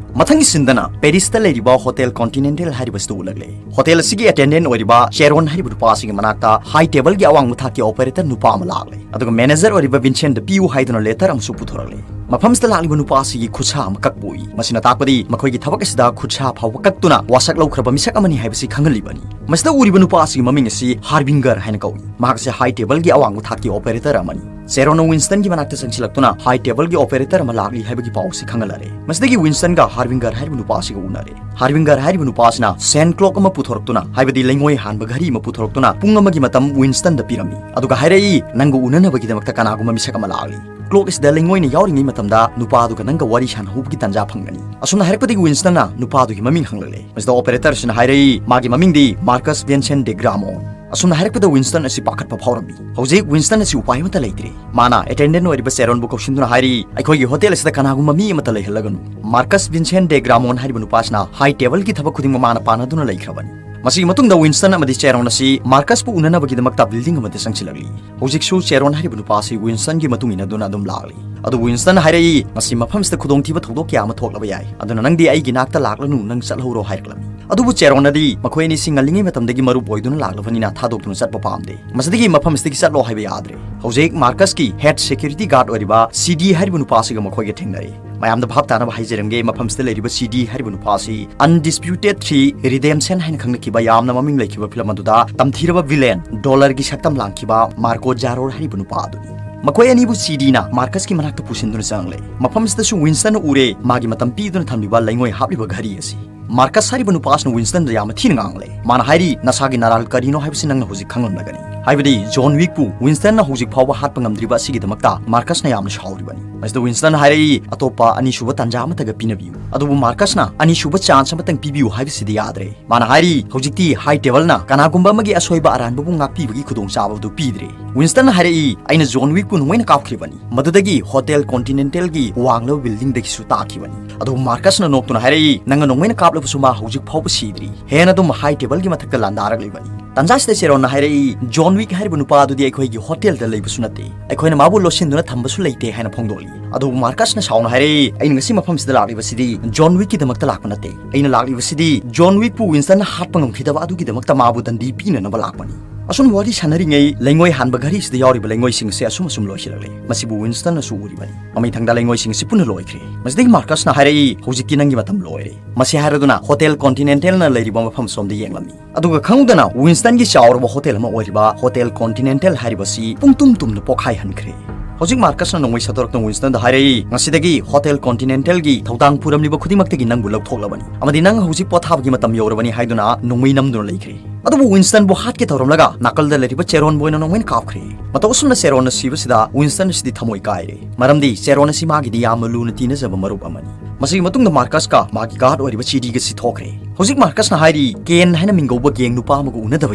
ꯃꯊꯪꯒꯤ ꯁꯤꯟꯗꯅ ꯄꯦꯔꯤꯁꯇ ꯂꯩꯔꯤꯕ ꯍꯣꯇꯦꯜ ꯀꯣꯟꯇꯤꯅꯦꯟꯇꯦꯜ ꯍꯥꯏꯔꯤꯕꯁꯤꯗ ꯎꯠꯂꯛꯂꯦ꯫ ꯍꯣꯇꯦꯜ ꯑꯁꯤꯒꯤ attendant ꯑꯣꯏꯔꯤꯕ ꯆꯦꯔꯣꯟ ꯍꯥꯏꯔꯤꯕ ꯅꯨꯄꯥ ꯑꯁꯤꯒꯤ ꯃꯅꯥꯛꯇ high table ꯒꯤ ꯑꯋꯥꯡꯕ ꯊꯥꯛꯀꯤ operator ꯅꯨꯄꯥ ꯑꯃ ꯂꯥꯛꯂꯦ꯫ ꯑꯗꯨꯒ manager ꯑꯣꯏꯔꯤꯕ ꯚꯤꯟꯁꯦꯟꯗ ꯄꯤꯌꯨ ꯍꯥꯏꯗꯨꯅ letter ꯑꯃꯁꯨ ꯄꯨꯊꯣꯔꯛꯂꯦ꯫ ꯃꯐꯝꯁꯤꯗ ꯂꯥꯛꯂꯤꯕ ꯅꯨꯄꯥ ꯑꯁꯤꯒꯤ ꯈꯨꯠꯁꯥ ꯑꯃ ꯀꯛꯄ ꯎꯏ꯫ ꯃꯁꯤꯅ ꯇꯥꯛꯄꯗꯤ ꯃꯈꯣꯏꯒꯤ ꯊꯕꯛ ꯑꯁꯤꯗ ꯈꯨꯠꯁꯥ ꯐꯥꯎꯕ ꯀꯛꯇꯨꯅ ꯋꯥꯁꯛ ꯂꯧꯈ꯭ꯔꯕ ꯃꯤꯁꯛ ꯑꯃꯅꯤ ꯍꯥꯏꯕꯁꯤ ꯈꯪꯍꯜꯂꯤꯕꯅꯤ꯫ ꯃꯁꯤꯗ ꯎꯔꯤꯕ ꯅꯨꯄꯥ ꯑꯁꯤꯒꯤ ꯃꯃꯤꯡ ꯑꯁꯤ ꯍꯥꯔꯕꯤꯡꯒꯔ ꯍꯥꯏꯅ ꯀꯧꯏ꯫ ꯃꯍꯥꯛ ꯑꯁꯤ high table ꯒꯤ ꯑꯋꯥꯡꯕ ꯊꯥꯛꯀꯤ operator ꯑꯃꯅꯤ꯫ ꯆꯦꯔꯣꯟꯅ ꯋꯤꯟꯁꯇꯟꯒꯤ ꯃꯅꯥꯛꯇ ꯆꯪꯁꯤꯜꯂꯛꯇꯨꯅ ꯍꯥꯏ ꯇꯦꯕꯜꯒꯤ ꯑꯣꯄꯔꯦꯇꯔ ꯑꯃ ꯂꯥꯛꯂꯤ ꯍꯥꯏꯕꯒꯤ ꯄꯥꯎ ꯑꯁꯤ ꯈꯪꯍꯜꯂꯔꯦ꯫ ꯃꯁꯤꯗꯒꯤ ꯋꯤꯟꯁꯇꯟꯒ ꯍꯥꯔꯕꯤꯡꯒꯔ ꯍꯥꯏꯔꯤꯕ ꯅꯨꯄꯥ ꯑꯁꯤꯒ ꯎꯅꯔꯦ꯫ ꯍꯥꯔꯕꯤꯡꯒꯔ ꯍꯥꯏꯔꯤꯕ ꯅꯨꯄꯥ ꯑꯁꯤꯅ ꯁꯦꯟ ꯀ꯭ꯂꯣꯛ ꯑꯃ ꯄꯨꯊꯣꯔꯛꯇꯨꯅ, ꯍꯥꯏꯕꯗꯤ ꯂꯩꯉꯣꯏ ꯍꯥꯟꯕ ꯘꯔꯤ ꯑꯃ ꯄꯨꯊꯣꯔꯛꯇꯨꯅ ꯄꯨꯡ ꯑꯃꯒꯤ ꯃꯇꯝ ꯋꯤꯟꯁꯇꯟꯗ ꯄꯤꯔꯝꯃꯤ꯫ ꯑꯗꯨꯒ ꯍꯥꯏꯔꯛꯏ, "ꯅꯪꯒ ꯎꯅꯅꯕꯒꯤꯗꯃꯛꯇ ꯀꯅꯥꯒꯨꯝꯕ ꯃꯤꯁꯛ ꯑꯃ ꯂꯥꯛꯂꯤ꯫ ꯀ꯭ꯂꯣꯛ ꯑꯁꯤꯗ ꯂꯩꯉꯣꯏꯅ ꯌꯥꯎꯔꯤꯉꯩ ꯃꯇꯝꯗ ꯅꯨꯄꯥꯗꯨꯒ ꯅꯪꯒ ꯋꯥꯔꯤ ꯁꯥꯟꯅꯍꯧꯕꯒꯤ ꯇꯥꯟꯖꯥ ꯐꯪꯒꯅꯤ꯫" ꯑꯁꯨꯝꯅ ꯍꯥꯏꯔꯛꯄꯗꯒꯤ ꯋꯤꯟꯁꯇꯟꯅ ꯅꯨꯄꯥꯗꯨꯒꯤ ꯃꯃꯤꯡ ꯍꯪꯂꯛꯂꯦ꯫ ꯃꯁꯤꯗ ꯑꯣꯄꯔꯦꯇꯔꯁꯤꯅ ꯍꯥꯏꯔꯛꯏ, "ꯃꯥꯒꯤ ꯃꯃꯤꯡꯗꯤ ꯃꯥꯔꯀꯁ ꯚꯤꯟꯁꯦꯟ ꯗꯦ ꯒ꯭ꯔꯥꯃꯣꯟ꯫" ꯑꯁꯨꯝꯅ ꯍꯥꯏꯔꯛꯄꯗ ꯋꯤꯟꯁꯇꯟ ꯑꯁꯤ ꯄꯥꯈꯠꯄ ꯐꯥꯎꯔꯝꯃꯤ꯫ ꯍꯧꯖꯤꯛ ꯋꯤꯟꯁꯇꯟ ꯑꯁꯤ ꯎꯄꯥꯏ ꯑꯃꯠꯇ ꯂꯩꯇ꯭ꯔꯦ꯫ ꯃꯥꯅ ꯑꯦꯇꯦꯟꯗꯦꯟ ꯑꯣꯏꯔꯤꯕ ꯆꯦꯔꯣꯟꯕꯨ ꯀꯧꯁꯤꯟꯗꯨꯅ ꯍꯥꯏꯔꯤ, "ꯑꯩꯈꯣꯏꯒꯤ ꯍꯣꯇꯦꯜ ꯑꯁꯤꯗ ꯀꯅꯥꯒꯨꯝꯕ ꯃꯤ ꯑꯃꯠꯇ ꯂꯩꯍꯜꯂꯒꯅꯨ꯫" ꯃꯥꯔꯀꯁ ꯚꯤꯟꯁꯦꯟ ꯗꯦ ꯒ꯭ꯔꯥꯃꯣꯟ ꯍꯥꯏꯔꯤꯕ ꯅꯨꯄꯥꯁꯤꯅ ꯍꯥꯏ ꯇꯦꯕꯜꯒꯤ ꯊꯕꯛ ꯈꯨꯗꯤꯡꯃꯛ ꯃꯥꯅ ꯄꯥꯟꯅꯗꯨꯅ ꯂꯩꯈ꯭ꯔꯕꯅꯤ꯫ ꯃꯁꯤꯒꯤ ꯃꯇꯨꯡꯗ ꯋꯤꯟꯁꯇꯟ ꯑꯃꯗꯤ ꯆꯦꯔꯣꯟ ꯑꯁꯤ ꯃꯥꯔꯀꯁꯄꯨ ꯎꯅꯅꯕꯒꯤꯗꯃꯛꯇ ꯕꯤꯜꯗꯤꯡ ꯑꯃꯗ ꯆꯪꯁꯤꯜꯂꯛꯂꯤ꯫ ꯍꯧꯖꯤꯛꯁꯨ ꯆꯦꯔꯣꯟ ꯍꯥꯏꯔꯤꯕ ꯅꯨꯄꯥ ꯑꯁꯤ ꯋꯤꯟꯁꯇꯟꯒꯤ ꯃꯇꯨꯡ ꯏꯟꯅꯗꯨꯅ ꯑꯗꯨꯝ ꯂꯥꯛꯂꯤ꯫ ꯑꯗꯨꯕꯨ ꯋꯤꯟꯁꯇꯟ ꯍꯥꯏꯔꯛꯏ, "ꯃꯁꯤ ꯃꯐꯝꯁꯤꯗ ꯈꯨꯗꯣꯡꯊꯤꯕ ꯊꯧꯗꯣꯛ ꯀꯌꯥ ꯑꯃ ꯊꯣꯛꯂꯕ ꯌꯥꯏ, ꯑꯗꯨꯅ ꯅꯪꯗꯤ ꯑꯩꯒꯤ ꯅꯥꯛꯇ ꯂꯥꯛꯂꯅꯨ, ꯅꯪ ꯆꯠꯍꯧꯔꯣ" ꯍꯥꯏꯔꯛꯂꯝꯃꯤ꯫ ꯑꯗꯨꯕꯨ ꯆꯦꯔꯣꯟꯅꯗꯤ ꯃꯈꯣꯏ ꯑꯅꯤꯁꯤ ꯉꯜꯂꯤꯉꯩ ꯃꯇꯝꯗꯒꯤ ꯃꯔꯨꯞ ꯑꯣꯏꯗꯨꯅ ꯂꯥꯛꯂꯕꯅꯤꯅ ꯊꯥꯗꯣꯛꯇꯨꯅ ꯆꯠꯄ ꯄꯥꯝꯗꯦ꯫ ꯃꯁꯤꯗꯒꯤ ꯃꯐꯝ ꯑꯁꯤꯗꯒꯤ ꯆꯠꯂꯣ ꯍꯥꯏꯕ ꯌꯥꯗ꯭ꯔꯦ꯫ ꯍꯧꯖꯤꯛ ꯃꯥꯔꯀꯁꯀꯤ ꯍꯦꯗ ꯁꯦꯀ꯭ꯌꯨꯔꯤꯇꯤ ꯒꯥꯔꯗ ꯑꯣꯏꯔꯤꯕ ꯁꯤꯗꯤ ꯍꯥꯏꯔꯤꯕ ꯅꯨꯄꯥ ꯑꯁꯤꯒ ꯃꯈꯣꯏꯒ ꯊꯦꯡꯅꯔꯦ꯫ ꯃꯌꯥꯝꯗ ꯚꯥꯞ ꯇꯥꯅꯕ ꯍꯥꯏꯖꯔꯝꯒꯦ, ꯃꯐꯝꯁꯤꯗ ꯂꯩꯔꯤꯕ ꯁꯤꯗꯤ ꯍꯥꯏꯔꯤꯕ ꯅꯨꯄꯥ ꯑꯁꯤ ꯑꯟꯗꯤꯁꯄ꯭ꯌꯨꯇꯦꯗ ꯊ꯭ꯔꯤ ꯔꯤꯗꯦꯝꯁꯟ ꯍꯥꯏꯅ ꯈꯪꯅꯈꯤꯕ ꯌꯥꯝꯅ ꯃꯃꯤꯡ ꯂꯩꯈꯤꯕ ꯐꯤꯂꯝ ꯑꯗꯨꯗ ꯇꯝꯊꯤꯔꯕ ꯚꯤꯂꯦꯟ ꯗꯣꯂꯔꯒꯤ ꯁꯛꯇꯝ ꯂꯥꯡꯈꯤꯕ ꯃꯥꯔꯀꯣ ꯖꯥꯔꯣꯔ ꯍꯥꯏꯔꯤꯕ ꯅꯨꯄꯥ ꯑꯗꯨꯅꯤ꯫ ꯃꯈꯣꯏ ꯑꯅꯤꯕꯨ ꯁꯤꯗꯤꯅ ꯃꯥꯔꯀꯁꯀꯤ ꯃꯅꯥꯛꯇ ꯄꯨꯁꯤꯟꯗꯨꯅ ꯆꯪꯂꯦ꯫ ꯃꯐꯝꯁꯤꯗꯁꯨ ꯋꯤꯟꯁꯇꯟꯅ ꯎꯔꯦ, ꯃꯥꯒꯤ ꯃꯇꯝ ꯄꯤꯗꯨꯅ ꯊꯝꯂꯤꯕ ꯂꯩꯉꯣꯏ ꯍꯥꯞꯂꯤꯕ ꯘꯔꯤ ꯑꯁꯤ꯫ ꯃꯥꯔꯀꯁ ꯍꯥꯏꯔꯤꯕ ꯅꯨꯄꯥ ꯑꯁꯤꯅ ꯋꯤꯟꯁꯇꯟꯗ ꯌꯥꯝꯅ ꯊꯤꯅ ꯉꯥꯡꯂꯦ꯫ ꯃꯥꯅ ꯍꯥꯏꯔꯤ, "ꯅꯁꯥꯒꯤ ꯅꯔꯥꯜ ꯀꯔꯤꯅꯣ ꯍꯥꯏꯕꯁꯤ ꯅꯪꯅ ꯍꯧꯖꯤꯛ ꯈꯪꯂꯝꯂꯒꯅꯤ꯫ ꯍꯥꯏꯕꯗꯤ ꯖꯣꯟ ꯋꯤꯛꯄꯨ ꯋꯤꯟꯁꯇꯟꯅ ꯍꯧꯖꯤꯛ ꯐꯥꯎꯕ ꯍꯥꯠꯄ ꯉꯝꯗ꯭ꯔꯤꯕ ꯑꯁꯤꯒꯤꯗꯃꯛꯇ ꯃꯥꯔꯀꯁꯅ ꯌꯥꯝꯅ ꯁꯥꯎꯔꯤꯕꯅꯤ꯫" ꯃꯁꯤꯗ ꯋꯤꯟꯁꯇꯟ ꯍꯥꯏꯔꯛꯏ, "ꯑꯇꯣꯞꯄ ꯑꯅꯤꯁꯨꯕ ꯇꯥꯟꯖꯥ ꯑꯃꯠꯇꯒ ꯄꯤꯅꯕꯤꯌꯨ꯫" ꯑꯗꯨꯕꯨ ꯃꯥꯔꯀꯁꯅ "ꯑꯅꯤꯁꯨꯕ ꯆꯥꯟꯁ ꯑꯃꯇꯪ ꯄꯤꯕꯤꯌꯨ ꯍꯥꯏꯕꯁꯤꯗꯤ ꯌꯥꯗ꯭ꯔꯦ꯫" ꯃꯥꯅ ꯍꯥꯏꯔꯤ, "ꯍꯧꯖꯤꯛꯇꯤ ꯍꯥꯏ ꯇꯦꯕꯜꯅ ꯀꯅꯥꯒꯨꯝꯕ ꯑꯃꯒꯤ ꯑꯁꯣꯏꯕ ꯑꯔꯥꯟꯕꯕꯨ ꯉꯥꯛꯄꯤꯕꯒꯤ ꯈꯨꯗꯣꯡꯆꯥꯕ ꯑꯗꯨ ꯄꯤꯗ꯭ꯔꯦ꯫" ꯋꯤꯟꯁꯇꯟꯅ ꯍꯥꯏꯔꯛꯏ, "ꯑꯩꯅ ꯖꯣꯟ ꯋꯤꯛꯄꯨ ꯅꯣꯡꯃꯩꯅ ꯀꯥꯞꯈ꯭ꯔꯤꯕꯅꯤ꯫ ꯃꯗꯨꯗꯒꯤ ꯍꯣꯇꯦꯜ ꯀꯣꯟꯇꯤꯅꯦꯟꯇꯦꯜꯒꯤ ꯋꯥꯡꯂꯕ ꯕꯤꯜꯗꯤꯡꯗꯒꯤꯁꯨ ꯇꯥꯈꯤꯕꯅꯤ꯫" ꯑꯗꯨꯕꯨ ꯃꯥꯔꯀꯁꯅ ꯅꯣꯛꯇꯨꯅ ꯍꯥꯏꯔꯛꯏ, "ꯅꯪꯅ ꯅꯣꯡꯃꯩꯅ ꯀꯥꯞꯂꯕꯁꯨ ꯃꯥ ꯍꯧꯖꯤꯛ ꯐꯥꯎꯕ ꯁꯤꯗ꯭ꯔꯤ꯫ ꯍꯦꯟꯅ ꯑꯗꯨꯝ ꯍꯥꯏ ꯇꯦꯕꯜꯒꯤ ꯃꯊꯛꯇ ꯂꯥꯟꯗꯥꯔꯛꯂꯤꯕꯅꯤ꯫" ꯇꯥꯟꯖꯥꯁꯤꯗ ꯆꯦꯔꯣꯟꯅ ꯍꯥꯏꯔꯛꯏ, "ꯖꯣꯟ ꯋꯤꯛ ꯍꯥꯏꯔꯤꯕ ꯅꯨꯄꯥ ꯑꯗꯨꯗꯤ ꯑꯩꯈꯣꯏꯒꯤ ꯍꯣꯇꯦꯜꯗ ꯂꯩꯕꯁꯨ ꯅꯠꯇꯦ꯫ ꯑꯩꯈꯣꯏꯅ ꯃꯥꯕꯨ ꯂꯣꯠꯁꯤꯟꯗꯨꯅ ꯊꯝꯕꯁꯨ ꯂꯩꯇꯦ" ꯍꯥꯏꯅ ꯐꯣꯡꯗꯣꯛꯂꯤ꯫ ꯑꯗꯨꯕꯨ ꯃꯥꯔꯀꯁꯅ ꯁꯥꯎꯅ ꯍꯥꯏꯔꯛꯏ, "ꯑꯩꯅ ꯉꯁꯤ ꯃꯐꯝꯁꯤꯗ ꯂꯥꯛꯂꯤꯕꯁꯤꯗꯤ ꯖꯣꯟ ꯋꯤꯛꯀꯤꯗꯃꯛꯇ ꯂꯥꯛꯄ ꯅꯠꯇꯦ꯫ ꯑꯩꯅ ꯂꯥꯛꯂꯤꯕꯁꯤꯗꯤ ꯖꯣꯟ ꯋꯤꯛꯄꯨ ꯋꯤꯟꯁꯇꯟꯅ ꯍꯥꯠꯄ ꯉꯝꯈꯤꯗꯕ ꯑꯗꯨꯒꯤꯗꯃꯛꯇ ꯃꯥꯕꯨ ꯗꯟꯗꯤ ꯄꯤꯅꯅꯕ ꯂꯥꯛꯄꯅꯤ꯫" ꯑꯁꯨꯝ ꯋꯥꯔꯤ ꯁꯥꯟꯅꯔꯤꯉꯩ ꯂꯩꯉꯣꯏ ꯍꯥꯟꯕ ꯘꯔꯤꯁꯤꯗ ꯌꯥꯎꯔꯤꯕ ꯂꯩꯉꯣꯏꯁꯤꯡ ꯑꯁꯤ ꯑꯁꯨꯝ ꯑꯁꯨꯝ ꯂꯣꯏꯁꯤꯜꯂꯛꯂꯦ꯫ ꯃꯁꯤꯕꯨ ꯋꯤꯟꯁꯇꯟꯅꯁꯨ ꯎꯔꯤꯕꯅꯤ꯫ ꯃꯃꯩꯊꯪꯗ ꯂꯩꯉꯣꯏꯁꯤꯡ ꯑꯁꯤ ꯄꯨꯟꯅ ꯂꯣꯏꯈ꯭ꯔꯦ꯫ ꯃꯁꯤꯗꯒꯤ ꯃꯥꯔꯀꯁꯅ ꯍꯥꯏꯔꯛꯏ, "ꯍꯧꯖꯤꯛꯇꯤ ꯅꯪꯒꯤ ꯃꯇꯝ ꯂꯣꯏꯔꯦ"꯫ ꯃꯁꯤ ꯍꯥꯏꯔꯗꯨꯅ ꯍꯣꯇꯦꯜ ꯀꯣꯟꯇꯤꯅꯦꯟꯇꯦꯜꯅ ꯂꯩꯔꯤꯕ ꯃꯐꯝ ꯁꯣꯝꯗ ꯌꯦꯡꯂꯝꯃꯤ꯫ ꯑꯗꯨꯒ ꯈꯪꯍꯧꯗꯅ ꯋꯤꯟꯁꯇꯟꯒꯤ ꯆꯥꯎꯔꯕ ꯍꯣꯇꯦꯜ ꯑꯃ ꯑꯣꯏꯔꯤꯕ ꯍꯣꯇꯦꯜ ꯀꯣꯟꯇꯤꯅꯦꯟꯇꯦꯜ ꯍꯥꯏꯔꯤꯕꯁꯤ ꯄꯨꯡꯇꯨꯝ ꯇꯨꯝꯅ ꯄꯣꯛꯈꯥꯏꯍꯟꯈ꯭ꯔꯦ꯫ ꯍꯧꯖꯤꯛ ꯃꯥꯔꯀꯁꯅ ꯅꯣꯡꯃꯩ ꯁꯠꯇꯣꯔꯛꯇꯨꯅ ꯋꯤꯟꯁꯇꯟꯗ ꯍꯥꯏꯔꯛꯏ, "ꯉꯁꯤꯗꯒꯤ ꯍꯣꯇꯦꯜ ꯀꯣꯟꯇꯤꯅꯦꯟꯇꯦꯜꯒꯤ ꯊꯧꯗꯥꯡ ꯄꯨꯔꯝꯂꯤꯕ ꯈꯨꯗꯤꯡꯃꯛꯇꯒꯤ ꯅꯪꯕꯨ ꯂꯧꯊꯣꯛꯂꯕꯅꯤ, ꯑꯃꯗꯤ ꯅꯪ ꯍꯧꯖꯤꯛ ꯄꯣꯊꯥꯕꯒꯤ ꯃꯇꯝ ꯌꯧꯔꯕꯅꯤ" ꯍꯥꯏꯗꯨꯅ ꯅꯣꯡꯃꯩ ꯅꯝꯗꯨꯅ ꯂꯩꯈ꯭ꯔꯦ꯫ ꯑꯗꯨꯕꯨ ꯋꯤꯟꯁꯇꯟꯕꯨ ꯍꯥꯠꯀꯦ ꯇꯧꯔꯝꯂꯒ ꯅꯥꯀꯜꯗ ꯂꯩꯔꯤꯕ ꯆꯦꯔꯣꯟꯕꯨ ꯑꯣꯏꯅ ꯅꯣꯡꯃꯩꯅ ꯀꯥꯞꯈ꯭ꯔꯦ꯫ ꯃꯇꯧ ꯑꯁꯨꯝꯅ ꯆꯦꯔꯣꯟ ꯑꯁꯤꯕꯁꯤꯗ ꯋꯤꯟꯁꯇꯟ ꯑꯁꯤꯗꯤ ꯊꯃꯣꯏ ꯀꯥꯏꯔꯦ, ꯃꯔꯝꯗꯤ ꯆꯦꯔꯣꯟ ꯑꯁꯤ ꯃꯥꯒꯤꯗꯤ ꯌꯥꯝꯅ ꯂꯨꯅ ꯇꯤꯟꯅꯖꯕ ꯃꯔꯨꯞ ꯑꯃꯅꯤ꯫ ꯃꯁꯤꯒꯤ ꯃꯇꯨꯡꯗ ꯃꯥꯔꯀꯁꯀ ꯃꯥꯒꯤ ꯒꯥꯔꯗ ꯑꯣꯏꯔꯤꯕ ꯆꯤꯗꯤꯒ ꯁꯤ ꯊꯣꯛꯈ꯭ꯔꯦ꯫ ꯍꯧꯖꯤꯛ ꯃꯥꯔꯀꯁꯅ ꯍꯥꯏꯔꯤ, "ꯀꯦꯟ ꯍꯥꯏꯅ ꯃꯤꯡꯒꯧꯕ ꯒꯦꯡ ꯅꯨꯄꯥ ꯑꯃꯒ ꯎꯅꯗꯕ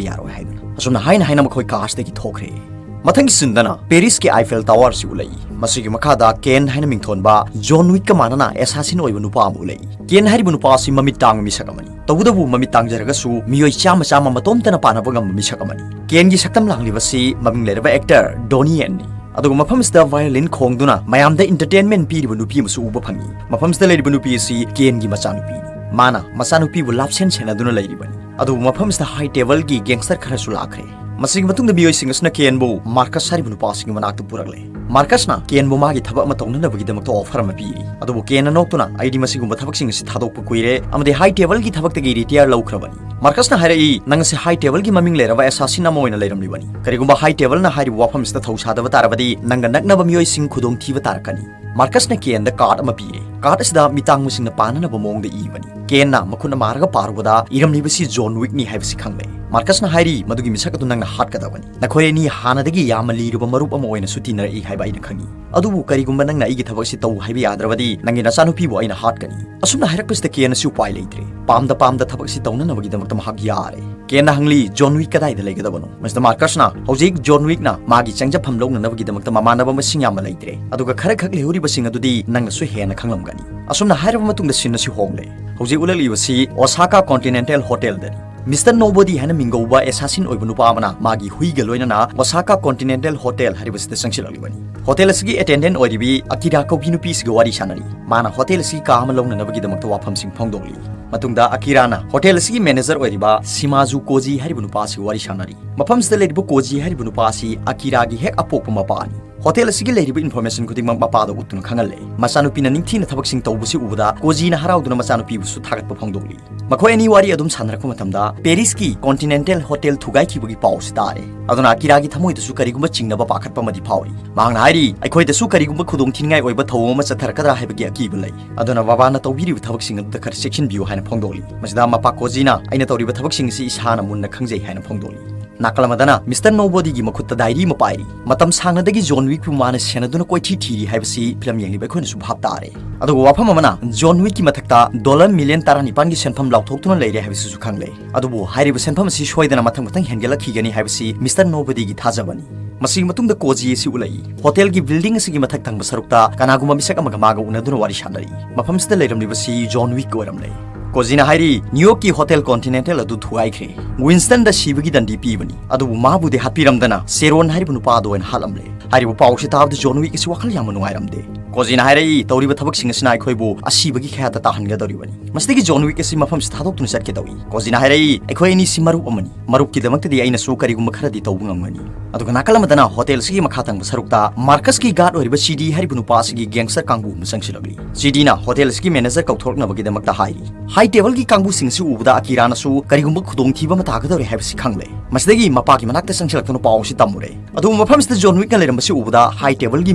ꯌꯥꯔꯣꯏ" ꯍꯥꯏꯗꯨꯅ꯫ ꯑꯁꯨꯝꯅ ꯍꯥꯏꯅ ꯍꯥꯏꯅ ꯃꯈꯣꯏ ꯀꯥꯔꯁꯇꯒꯤ ꯊꯣꯛꯈ꯭ꯔꯦ꯫ ꯃꯊꯪꯒꯤ ꯁꯤꯟꯗꯅ ꯄꯦꯔꯤꯁꯀꯤ ꯑꯥꯏꯐꯦꯜ ꯇꯥꯋꯔ ꯑꯁꯤ ꯎꯠꯂꯛꯏ꯫ ꯃꯁꯤꯒꯤ ꯃꯈꯥꯗ ꯀꯦꯟ ꯍꯥꯏꯅ ꯃꯤꯡꯊꯣꯟꯕ ꯖꯣꯟ ꯋꯤꯛꯀ ꯃꯥꯟꯅꯅ ꯑꯦꯁꯥꯁꯤꯟ ꯑꯣꯏꯕ ꯅꯨꯄꯥ ꯑꯃ ꯎꯠꯂꯛꯏ꯫ ꯀꯦꯟ ꯍꯥꯏꯔꯤꯕ ꯅꯨꯄꯥ ꯑꯁꯤ ꯃꯃꯤꯠ ꯇꯥꯡꯕ ꯃꯤꯁꯛ ꯑꯃꯅꯤ꯫ ꯇꯧꯕꯇꯕꯨ ꯃꯃꯤꯠ ꯇꯥꯡꯖꯔꯒꯁꯨ ꯃꯤꯑꯣꯏ ꯆꯥꯝꯃ ꯆꯥꯝꯃ ꯃꯇꯣꯝꯇꯅ ꯄꯥꯟꯅꯕ ꯉꯝꯕ ꯃꯤꯁꯛ ꯑꯃꯅꯤ꯫ ꯀꯦꯟꯒꯤ ꯁꯛꯇꯝ ꯂꯥꯡꯂꯤꯕꯁꯤ ꯃꯃꯤꯡ ꯂꯩꯔꯕ ꯑꯦꯛꯇꯔ ꯗꯣꯅꯤ ꯌꯦꯟꯅꯤ꯫ ꯑꯗꯨꯒ ꯃꯐꯝ ꯑꯁꯤꯗ ꯚꯥꯏꯑꯣꯂꯤꯟ ꯈꯣꯡꯗꯨꯅ ꯃꯌꯥꯝꯗ ꯏꯟꯇꯔꯇꯦꯟꯃꯦꯟ ꯄꯤꯔꯤꯕ ꯅꯨꯄꯤ ꯑꯃꯁꯨ ꯎꯕ ꯐꯪꯏ꯫ ꯃꯐꯝꯁꯤꯗ ꯂꯩꯔꯤꯕ ꯅꯨꯄꯤ ꯑꯁꯤ ꯀꯦꯟꯒꯤ ꯃꯆꯥꯅꯨꯄꯤꯅꯤ꯫ ꯃꯥꯅ ꯃꯆꯥꯅꯨꯄꯤꯕꯨ ꯂꯥꯞꯁꯦꯟ ꯁꯦꯟꯅꯗꯨꯅ ꯂꯩꯔꯤꯕꯅꯤ꯫ ꯑꯗꯨꯕꯨ ꯃꯐꯝꯁꯤꯗ ꯍꯥꯏ ꯇꯦꯕꯜꯒꯤ ꯒꯦꯡꯁꯇꯔ ꯈꯔꯁꯨ ꯂꯥꯛꯈ꯭ꯔꯦ꯫ ꯃꯁꯤꯒꯤ ꯃꯇꯨꯡꯗ ꯃꯤꯑꯣꯏꯁꯤꯡ ꯑꯁꯤꯅ ꯀꯦꯟꯕꯨ ꯃꯥꯔꯀꯁ ꯍꯥꯏꯔꯤꯕ ꯅꯨꯄꯥꯁꯤꯒꯤ ꯃꯅꯥꯛꯇ ꯄꯨꯔꯛꯂꯦ꯫ ꯃꯥꯔꯀꯁꯅ ꯀꯦꯟꯕꯨ ꯃꯥꯒꯤ ꯊꯕꯛ ꯑꯃ ꯇꯧꯅꯅꯕꯒꯤꯗꯃꯛꯇ ꯑꯣꯐꯔ ꯑꯃ ꯄꯤꯔꯤ꯫ ꯑꯗꯨꯕꯨ ꯀꯦꯟꯅ ꯅꯣꯛꯇꯨꯅ, "ꯑꯩꯗꯤ ꯃꯁꯤꯒꯨꯝꯕ ꯊꯕꯛꯁꯤꯡ ꯑꯁꯤ ꯊꯥꯗꯣꯛꯄ ꯀꯨꯏꯔꯦ ꯑꯃꯗꯤ ꯍꯥꯏ ꯇꯦꯕꯜꯒꯤ ꯊꯕꯛꯇꯒꯤ ꯔꯤꯇꯥꯌꯔ ꯂꯧꯈ꯭ꯔꯕꯅꯤ"꯫ ꯃꯥꯔꯀꯁꯅ ꯍꯥꯏꯔꯛꯏ, "ꯅꯪ ꯑꯁꯤ ꯍꯥꯏ ꯇꯦꯕꯜꯒꯤ ꯃꯃꯤꯡ ꯂꯩꯔꯕ ꯑꯦꯁꯥꯁꯤꯟ ꯑꯃ ꯑꯣꯏꯅ ꯂꯩꯔꯝꯂꯤꯕꯅꯤ꯫ ꯀꯔꯤꯒꯨꯝꯕ ꯍꯥꯏ ꯇꯦꯕꯜꯅ ꯍꯥꯏꯔꯤꯕ ꯋꯥꯐꯝꯁꯤꯗ ꯊꯧ ꯁꯥꯗꯕ ꯇꯥꯔꯕꯗꯤ ꯅꯪꯒ ꯅꯛꯅꯕ ꯃꯤꯑꯣꯏꯁꯤꯡ ꯈꯨꯗꯣꯡꯊꯤꯕ ꯇꯥꯔꯛꯀꯅꯤ"꯫ ꯃꯥꯔꯀꯁꯅ ꯀꯦꯟꯗ ꯀꯥꯔꯗ ꯑꯃ ꯄꯤꯔꯦ꯫ ꯀꯥꯔꯗ ꯑꯁꯤꯗ ꯃꯤꯇꯥꯡꯕꯁꯤꯡꯅ ꯄꯥꯅꯅꯕ ꯃꯑꯣꯡꯗ ꯏꯕꯅꯤ꯫ ꯀꯦꯟꯅ ꯃꯈꯨꯠꯅ ꯃꯥꯔꯒ ꯄꯥꯔꯨꯕꯗ ꯏꯔꯝꯂꯤꯕꯁꯤ ꯖꯣꯟ ꯋꯤꯛꯅꯤ ꯍꯥꯏꯕꯁꯤ ꯈꯪꯂꯦ꯫ ꯃꯥꯔꯀꯁꯅ ꯍꯥꯏꯔꯤ, "ꯃꯗꯨꯒꯤ ꯃꯤꯁꯛ ꯑꯗꯨ ꯅꯪꯅ ꯍꯥꯠꯀꯗꯕꯅꯤ꯫ ꯅꯈꯣꯏ ꯑꯅꯤ ꯍꯥꯟꯅꯗꯒꯤ ꯌꯥꯝꯅ ꯂꯤꯔꯕ ꯃꯔꯨꯞ ꯑꯃ ꯑꯣꯏꯅꯁꯨ ꯇꯤꯟꯅꯔꯛꯏ ꯍꯥꯏꯕ ꯑꯩꯅ ꯈꯪꯏ꯫ ꯑꯗꯨꯕꯨ ꯀꯔꯤꯒꯨꯝꯕ ꯅꯪꯅ ꯑꯩꯒꯤ ꯊꯕꯛ ꯑꯁꯤ ꯇꯧ ꯍꯥꯏꯕ ꯌꯥꯗ꯭ꯔꯕꯗꯤ ꯅꯪꯒꯤ ꯅꯆꯥꯅꯨꯄꯤꯕꯨ ꯑꯩꯅ ꯍꯥꯠꯀꯅꯤ"꯫ ꯑꯁꯨꯝꯅ ꯍꯥꯏꯔꯛꯄꯁꯤꯗ ꯀꯦꯟ ꯑꯁꯤ ꯎꯄꯥꯏ ꯂꯩꯇ꯭ꯔꯦ꯫ ꯄꯥꯝꯗ ꯄꯥꯝꯗ ꯊꯕꯛ ꯑꯁꯤ ꯇꯧꯅꯅꯕꯒꯤꯗꯃꯛꯇ ꯃꯍꯥꯛ ꯌꯥꯔꯦ꯫ ꯀꯦꯟꯅ ꯍꯪꯂꯤ, "ꯖꯣꯟ ꯋꯤꯛ ꯀꯗꯥꯏꯗ ꯂꯩꯒꯗꯕꯅꯣ?" ꯃꯤꯁꯇꯔ ꯃꯥꯔꯀꯁꯅ, "ꯍꯧꯖꯤꯛ ꯖꯣꯟ ꯋꯤꯛꯅ ꯃꯥꯒꯤ ꯆꯪꯖꯐꯝ ꯂꯧꯅꯅꯕꯒꯤꯗꯃꯛꯇ ꯃꯃꯥꯟꯅꯕ ꯃꯁꯤꯡ ꯌꯥꯝꯅ ꯂꯩꯇ꯭ꯔꯦ, ꯑꯗꯨꯒ ꯈꯔ ꯈꯛ ꯂꯩꯍꯧꯔꯤꯕꯁꯤꯡ ꯑꯗꯨꯗꯤ ꯅꯪꯅꯁꯨ ꯍꯦꯟꯅ ꯈꯪꯂꯝꯒꯅꯤ"꯫ ꯑꯁꯨꯝꯅ ꯍꯥꯏꯔꯕ ꯃꯇꯨꯡꯗ ꯁꯤꯟ ꯑꯁꯤ ꯍꯣꯡꯂꯦ꯫ ꯍꯧꯖꯤꯛ ꯎꯠꯂꯛꯂꯤꯕꯁꯤ ꯑꯣꯁꯥꯀꯥ ꯀꯣꯟꯇꯤꯅꯦꯟꯇꯦꯜ ꯍꯣꯇꯦꯜꯗꯅꯤ꯫ ꯃꯤꯁꯇꯔ ꯅꯣꯕꯣꯗꯤ ꯍꯥꯏꯅ ꯃꯤꯡꯒꯧꯕ ꯑꯦꯁꯥꯁꯤꯟ ꯑꯣꯏꯕ ꯅꯨꯄꯥ ꯑꯃꯅ ꯃꯥꯒꯤ ꯍꯨꯏꯒ ꯂꯣꯏꯅꯅ ꯑꯣꯁꯥꯀꯥ ꯀꯣꯟꯇꯤꯅꯦꯟꯇꯦꯜ ꯍꯣꯇꯦꯜ ꯍꯥꯏꯔꯤꯕꯁꯤꯗ ꯆꯪꯁꯤꯜꯂꯛꯂꯤꯕꯅꯤ꯫ ꯍꯣꯇꯦꯜ ꯑꯁꯤꯒꯤ ꯑꯦꯇꯦꯟꯗꯦꯟ ꯑꯣꯏꯔꯤꯕꯤ ꯑꯀꯤꯔꯥ ꯀꯧꯕꯤ ꯅꯨꯄꯤ ꯑꯁꯤꯒ ꯋꯥꯔꯤ ꯁꯥꯟꯅꯔꯤ꯫ ꯃꯥꯅ ꯍꯣꯇꯦꯜ ꯑꯁꯤꯒꯤ ꯀꯥ ꯑꯃ ꯂꯧꯅꯅꯕꯒꯤꯗꯃꯛꯇ ꯋꯥꯐꯝꯁꯤꯡ ꯐꯣꯡꯗꯣꯛꯂꯤ꯫ ꯃꯇꯨꯡꯗ ꯑꯀꯤꯔꯥꯅ ꯍꯣꯇꯦꯜ ꯑꯁꯤꯒꯤ ꯃꯦꯅꯦꯖꯔ ꯑꯣꯏꯔꯤꯕ ꯁꯤꯃꯥꯖꯨ ꯀꯣꯖꯤ ꯍꯥꯏꯔꯤꯕ ꯅꯨꯄꯥ ꯑꯁꯤ ꯋꯥꯔꯤ ꯁꯥꯟꯅꯔꯤ꯫ ꯃꯐꯝꯁꯤꯗ ꯂꯩꯔꯤꯕ ꯀꯣꯖꯤ ꯍꯥꯏꯔꯤꯕ ꯅꯨꯄꯥ ꯑꯁꯤ ꯑꯀꯤꯔꯥꯒꯤ ꯍꯦꯛ ꯑꯄꯣꯛꯄ ꯃꯄꯥꯅꯤ꯫ ꯍꯣꯇꯦꯜ ꯑꯁꯤꯒꯤ ꯂꯩꯔꯤꯕ ꯏꯟꯐꯣꯔꯃꯦꯁꯟ ꯈꯨꯗꯤꯡꯃꯛ ꯃꯄꯥꯗ ꯎꯠꯇꯨꯅ ꯈꯪꯍꯜꯂꯦ꯫ ꯃꯆꯥꯅꯨꯄꯤꯅ ꯅꯤꯡꯊꯤꯅ ꯊꯕꯛꯁꯤꯡ ꯇꯧꯕꯁꯤ ꯎꯕꯗ ꯀꯣꯖꯤꯅ ꯍꯔꯥꯎꯗꯨꯅ ꯃꯆꯥꯅꯨꯄꯤꯕꯨꯁꯨ ꯊꯥꯒꯠꯄ ꯐꯣꯡꯗꯣꯛꯂꯤ꯫ ꯃꯈꯣꯏ ꯑꯅꯤ ꯋꯥꯔꯤ ꯑꯗꯨꯝ ꯁꯥꯟꯅꯔꯛꯄ ꯃꯇꯝꯗ ꯄꯦꯔꯤꯁꯀꯤ ꯀꯣꯟꯇꯤꯅꯦꯟꯇꯦꯜ ꯍꯣꯇꯦꯜ ꯊꯨꯒꯥꯏꯈꯤꯕꯒꯤ ꯄꯥꯎ ꯑꯁꯤ ꯇꯥꯔꯦ꯫ ꯑꯗꯨꯅ ꯑꯀꯤꯔꯥꯒꯤ ꯊꯃꯣꯏꯗꯁꯨ ꯀꯔꯤꯒꯨꯝꯕ ꯆꯤꯡꯅꯕ ꯄꯥꯈꯠꯄ ꯑꯃꯗꯤ ꯐꯥꯎꯔꯤ꯫ ꯃꯍꯥꯛꯅ ꯍꯥꯏꯔꯤ, "ꯑꯩꯈꯣꯏꯗꯁꯨ ꯀꯔꯤꯒꯨꯝꯕ ꯈꯨꯗꯣꯡꯊꯤꯅꯤꯡꯉꯥꯏ ꯑꯣꯏꯕ ꯊꯧꯑꯣꯡ ꯑꯃ ꯆꯠꯊꯔꯛꯀꯗ꯭ꯔꯥ ꯍꯥꯏꯕꯒꯤ ꯑꯀꯤꯕ ꯂꯩ꯫ ꯑꯗꯨꯅ ꯕꯕꯥꯅ ꯇꯧꯕꯤꯔꯤꯕ ꯊꯕꯛꯁꯤꯡ ꯑꯗꯨꯗ ꯈꯔ ꯆꯦꯛꯁꯤꯟꯕꯤꯌꯨ" ꯍꯥꯏꯅ ꯐꯣꯡꯗꯣꯛꯂꯤ꯫ ꯃꯁꯤꯗ ꯃꯄꯥ ꯀꯣꯖꯤꯅ, "ꯑꯩꯅ ꯇꯧꯔꯤꯕ ꯊꯕꯛꯁꯤꯡ ꯑꯁꯤ ꯏꯁꯥꯅ ꯃꯨꯟꯅ ꯈꯪꯖꯩ" ꯍꯥꯏꯅ ꯐꯣꯡꯗꯣꯛꯂꯤ꯫ ꯅꯥꯀꯜ ꯑꯃꯗꯅ ꯃꯤꯁꯇꯔ ꯅꯣꯕꯣꯗꯤꯒꯤ ꯃꯈꯨꯠꯇ ꯗꯥꯏꯔꯤ ꯑꯃ ꯄꯥꯏꯔꯤ꯫ ꯃꯇꯝ ꯁꯥꯡꯅꯗꯒꯤ ꯖꯣꯟ ꯋꯤꯛꯄꯨ ꯃꯥꯅ ꯁꯦꯟꯅꯗꯨꯅ ꯀꯣꯏꯊꯤ ꯊꯤꯔꯤ ꯍꯥꯏꯕꯁꯤ ꯐꯤꯂꯝ ꯌꯦꯡꯂꯤꯕ ꯑꯩꯈꯣꯏꯅꯁꯨ ꯚꯥꯞ ꯇꯥꯔꯦ꯫ ꯑꯗꯨꯒ ꯋꯥꯐꯝ ꯑꯃꯅ, ꯖꯣꯟ ꯋꯤꯛꯀꯤ ꯃꯊꯛꯇ ꯗꯣꯂꯔ ꯃꯤꯂꯤꯌꯟ ꯇꯔꯥꯅꯤꯄꯥꯟꯒꯤ ꯁꯦꯟꯐꯝ ꯂꯥꯎꯊꯣꯛꯇꯨꯅ ꯂꯩꯔꯦ ꯍꯥꯏꯕꯁꯤꯁꯨ ꯈꯪꯂꯦ꯫ ꯑꯗꯨꯕꯨ ꯍꯥꯏꯔꯤꯕ ꯁꯦꯟꯐꯝ ꯑꯁꯤ ꯁꯣꯏꯗꯅ ꯃꯊꯪ ꯃꯊꯪ ꯍꯦꯟꯒꯠꯂꯛꯈꯤꯒꯅꯤ ꯍꯥꯏꯕꯁꯤ ꯃꯤꯁꯇꯔ ꯅꯣꯕꯗꯤꯒꯤ ꯊꯥꯖꯕꯅꯤ꯫ ꯃꯁꯤꯒꯤ ꯃꯇꯨꯡꯗ ꯀꯣꯖꯤ ꯑꯁꯤ ꯎꯠꯂꯛꯏ꯫ ꯍꯣꯇꯦꯜꯒꯤ ꯕꯤꯜꯗꯤꯡ ꯑꯁꯤꯒꯤ ꯃꯊꯛ ꯊꯪꯕ ꯁꯔꯨꯛꯇ ꯀꯅꯥꯒꯨꯝꯕ ꯃꯤꯁꯛ ꯑꯃꯒ ꯃꯥꯒ ꯎꯅꯗꯨꯅ ꯋꯥꯔꯤ ꯁꯥꯟꯅꯔꯤ꯫ ꯃꯐꯝꯁꯤꯗ ꯂꯩꯔꯝꯂꯤꯕꯁꯤ ꯖꯣꯟ ꯋꯤꯛ ꯑꯣꯏꯔꯝꯂꯦ꯫ ꯀꯣꯖꯤꯅ ꯍꯥꯏꯔꯤ, "ꯅ꯭ꯌꯨ ꯌꯣꯔꯛꯀꯤ ꯍꯣꯇꯦꯜ ꯀꯣꯟꯇꯤꯅꯦꯟꯇꯦꯜ ꯑꯗꯨ ꯊꯨꯒꯥꯏꯈ꯭ꯔꯦ꯫ ꯋꯤꯟꯁꯇꯟꯗ ꯁꯤꯕꯒꯤ ꯗꯟꯗꯤ ꯄꯤꯕꯅꯤ, ꯑꯗꯨꯕꯨ ꯃꯥꯕꯨꯗꯤ ꯍꯥꯠꯄꯤꯔꯝꯗꯅ ꯁꯦꯔꯣꯟ ꯍꯥꯏꯔꯤꯕ ꯅꯨꯄꯥ ꯑꯗꯨ ꯑꯣꯏꯅ ꯍꯥꯠꯂꯝꯂꯦ"꯫ ꯍꯥꯏꯔꯤꯕ ꯄꯥꯎ ꯑꯁꯤ ꯇꯥꯕꯗ ꯖꯣꯟ ꯋꯤꯛ ꯑꯁꯤ ꯋꯥꯈꯜ ꯌꯥꯝꯅ ꯅꯨꯡꯉꯥꯏꯔꯝꯗꯦ꯫ ꯀꯣꯖꯤꯅ ꯍꯥꯏꯔꯛꯏ, "ꯇꯧꯔꯤꯕ ꯊꯕꯛꯁꯤꯡ ꯑꯁꯤꯅ ꯑꯩꯈꯣꯏꯕꯨ ꯑꯁꯤꯕꯒꯤ ꯈꯌꯥꯠꯇ ꯇꯥꯍꯟꯒꯗꯧꯔꯤꯕꯅꯤ꯫ ꯃꯁꯤꯗꯒꯤ ꯖꯣꯟ ꯋꯤꯛ ꯑꯁꯤ ꯃꯐꯝꯁꯤ ꯊꯥꯗꯣꯛꯇꯨꯅ ꯆꯠꯀꯦ ꯇꯧꯏ"꯫ ꯀꯣꯖꯤꯅ ꯍꯥꯏꯔꯛꯏ, "ꯑꯩꯈꯣꯏ ꯑꯅꯤꯁꯤ ꯃꯔꯨꯞ ꯑꯃꯅꯤ꯫ ꯃꯔꯨꯞꯀꯤꯗꯃꯛꯇꯗꯤ ꯑꯩꯅꯁꯨ ꯀꯔꯤꯒꯨꯝꯕ ꯈꯔꯗꯤ ꯇꯧꯕ ꯉꯝꯒꯅꯤ"꯫ ꯑꯗꯨꯒ ꯅꯥꯀꯜ ꯑꯃꯗꯅ ꯍꯣꯇꯦꯜ ꯑꯁꯤꯒꯤ ꯃꯈꯥ ꯊꯪꯕ ꯁꯔꯨꯛꯇ ꯃꯥꯔꯀꯁꯀꯤ ꯒꯥꯔꯗ ꯑꯣꯏꯔꯤꯕ ꯆꯤꯗꯤ ꯍꯥꯏꯔꯤꯕ ꯅꯨꯄꯥ ꯑꯁꯤꯒꯤ ꯒꯦꯡꯁꯇꯔ ꯀꯥꯡꯕꯨ ꯑꯃ ꯆꯪꯁꯤꯜꯂꯛꯂꯤ꯫ ꯆꯤꯗꯤꯅ ꯍꯣꯇꯦꯜ ꯑꯁꯤꯒꯤ ꯃꯦꯅꯦꯖꯔ ꯀꯧꯊꯣꯔꯛꯅꯕꯒꯤꯗꯃꯛꯇ ꯍꯥꯏꯔꯤ꯫ ꯍꯥꯏ ꯇꯦꯕꯜꯒꯤ ꯀꯥꯡꯕꯨꯁꯤꯡ ꯑꯁꯤ ꯎꯕꯗ ꯑꯀꯤꯔꯥꯅꯁꯨ ꯀꯔꯤꯒꯨꯝꯕ ꯈꯨꯗꯣꯡꯊꯤꯕ ꯑꯃ ꯇꯥꯒꯗꯧꯔꯦ ꯍꯥꯏꯕꯁꯤ ꯈꯪꯂꯦ꯫ ꯃꯁꯤꯗꯒꯤ ꯃꯄꯥꯒꯤ ꯃꯅꯥꯛꯇ ꯆꯪꯁꯤꯜꯂꯛꯇꯨꯅ ꯄꯥꯎ ꯑꯁꯤ ꯇꯝꯃꯨꯔꯦ꯫ ꯑꯗꯨꯕꯨ ꯃꯐꯝꯁꯤꯗ ꯖꯣꯟ ꯋꯤꯛꯅ ꯂꯩꯔꯝꯕꯁꯤ ꯎꯕꯗ ꯍꯥꯏ ꯇꯦꯕꯜꯒꯤ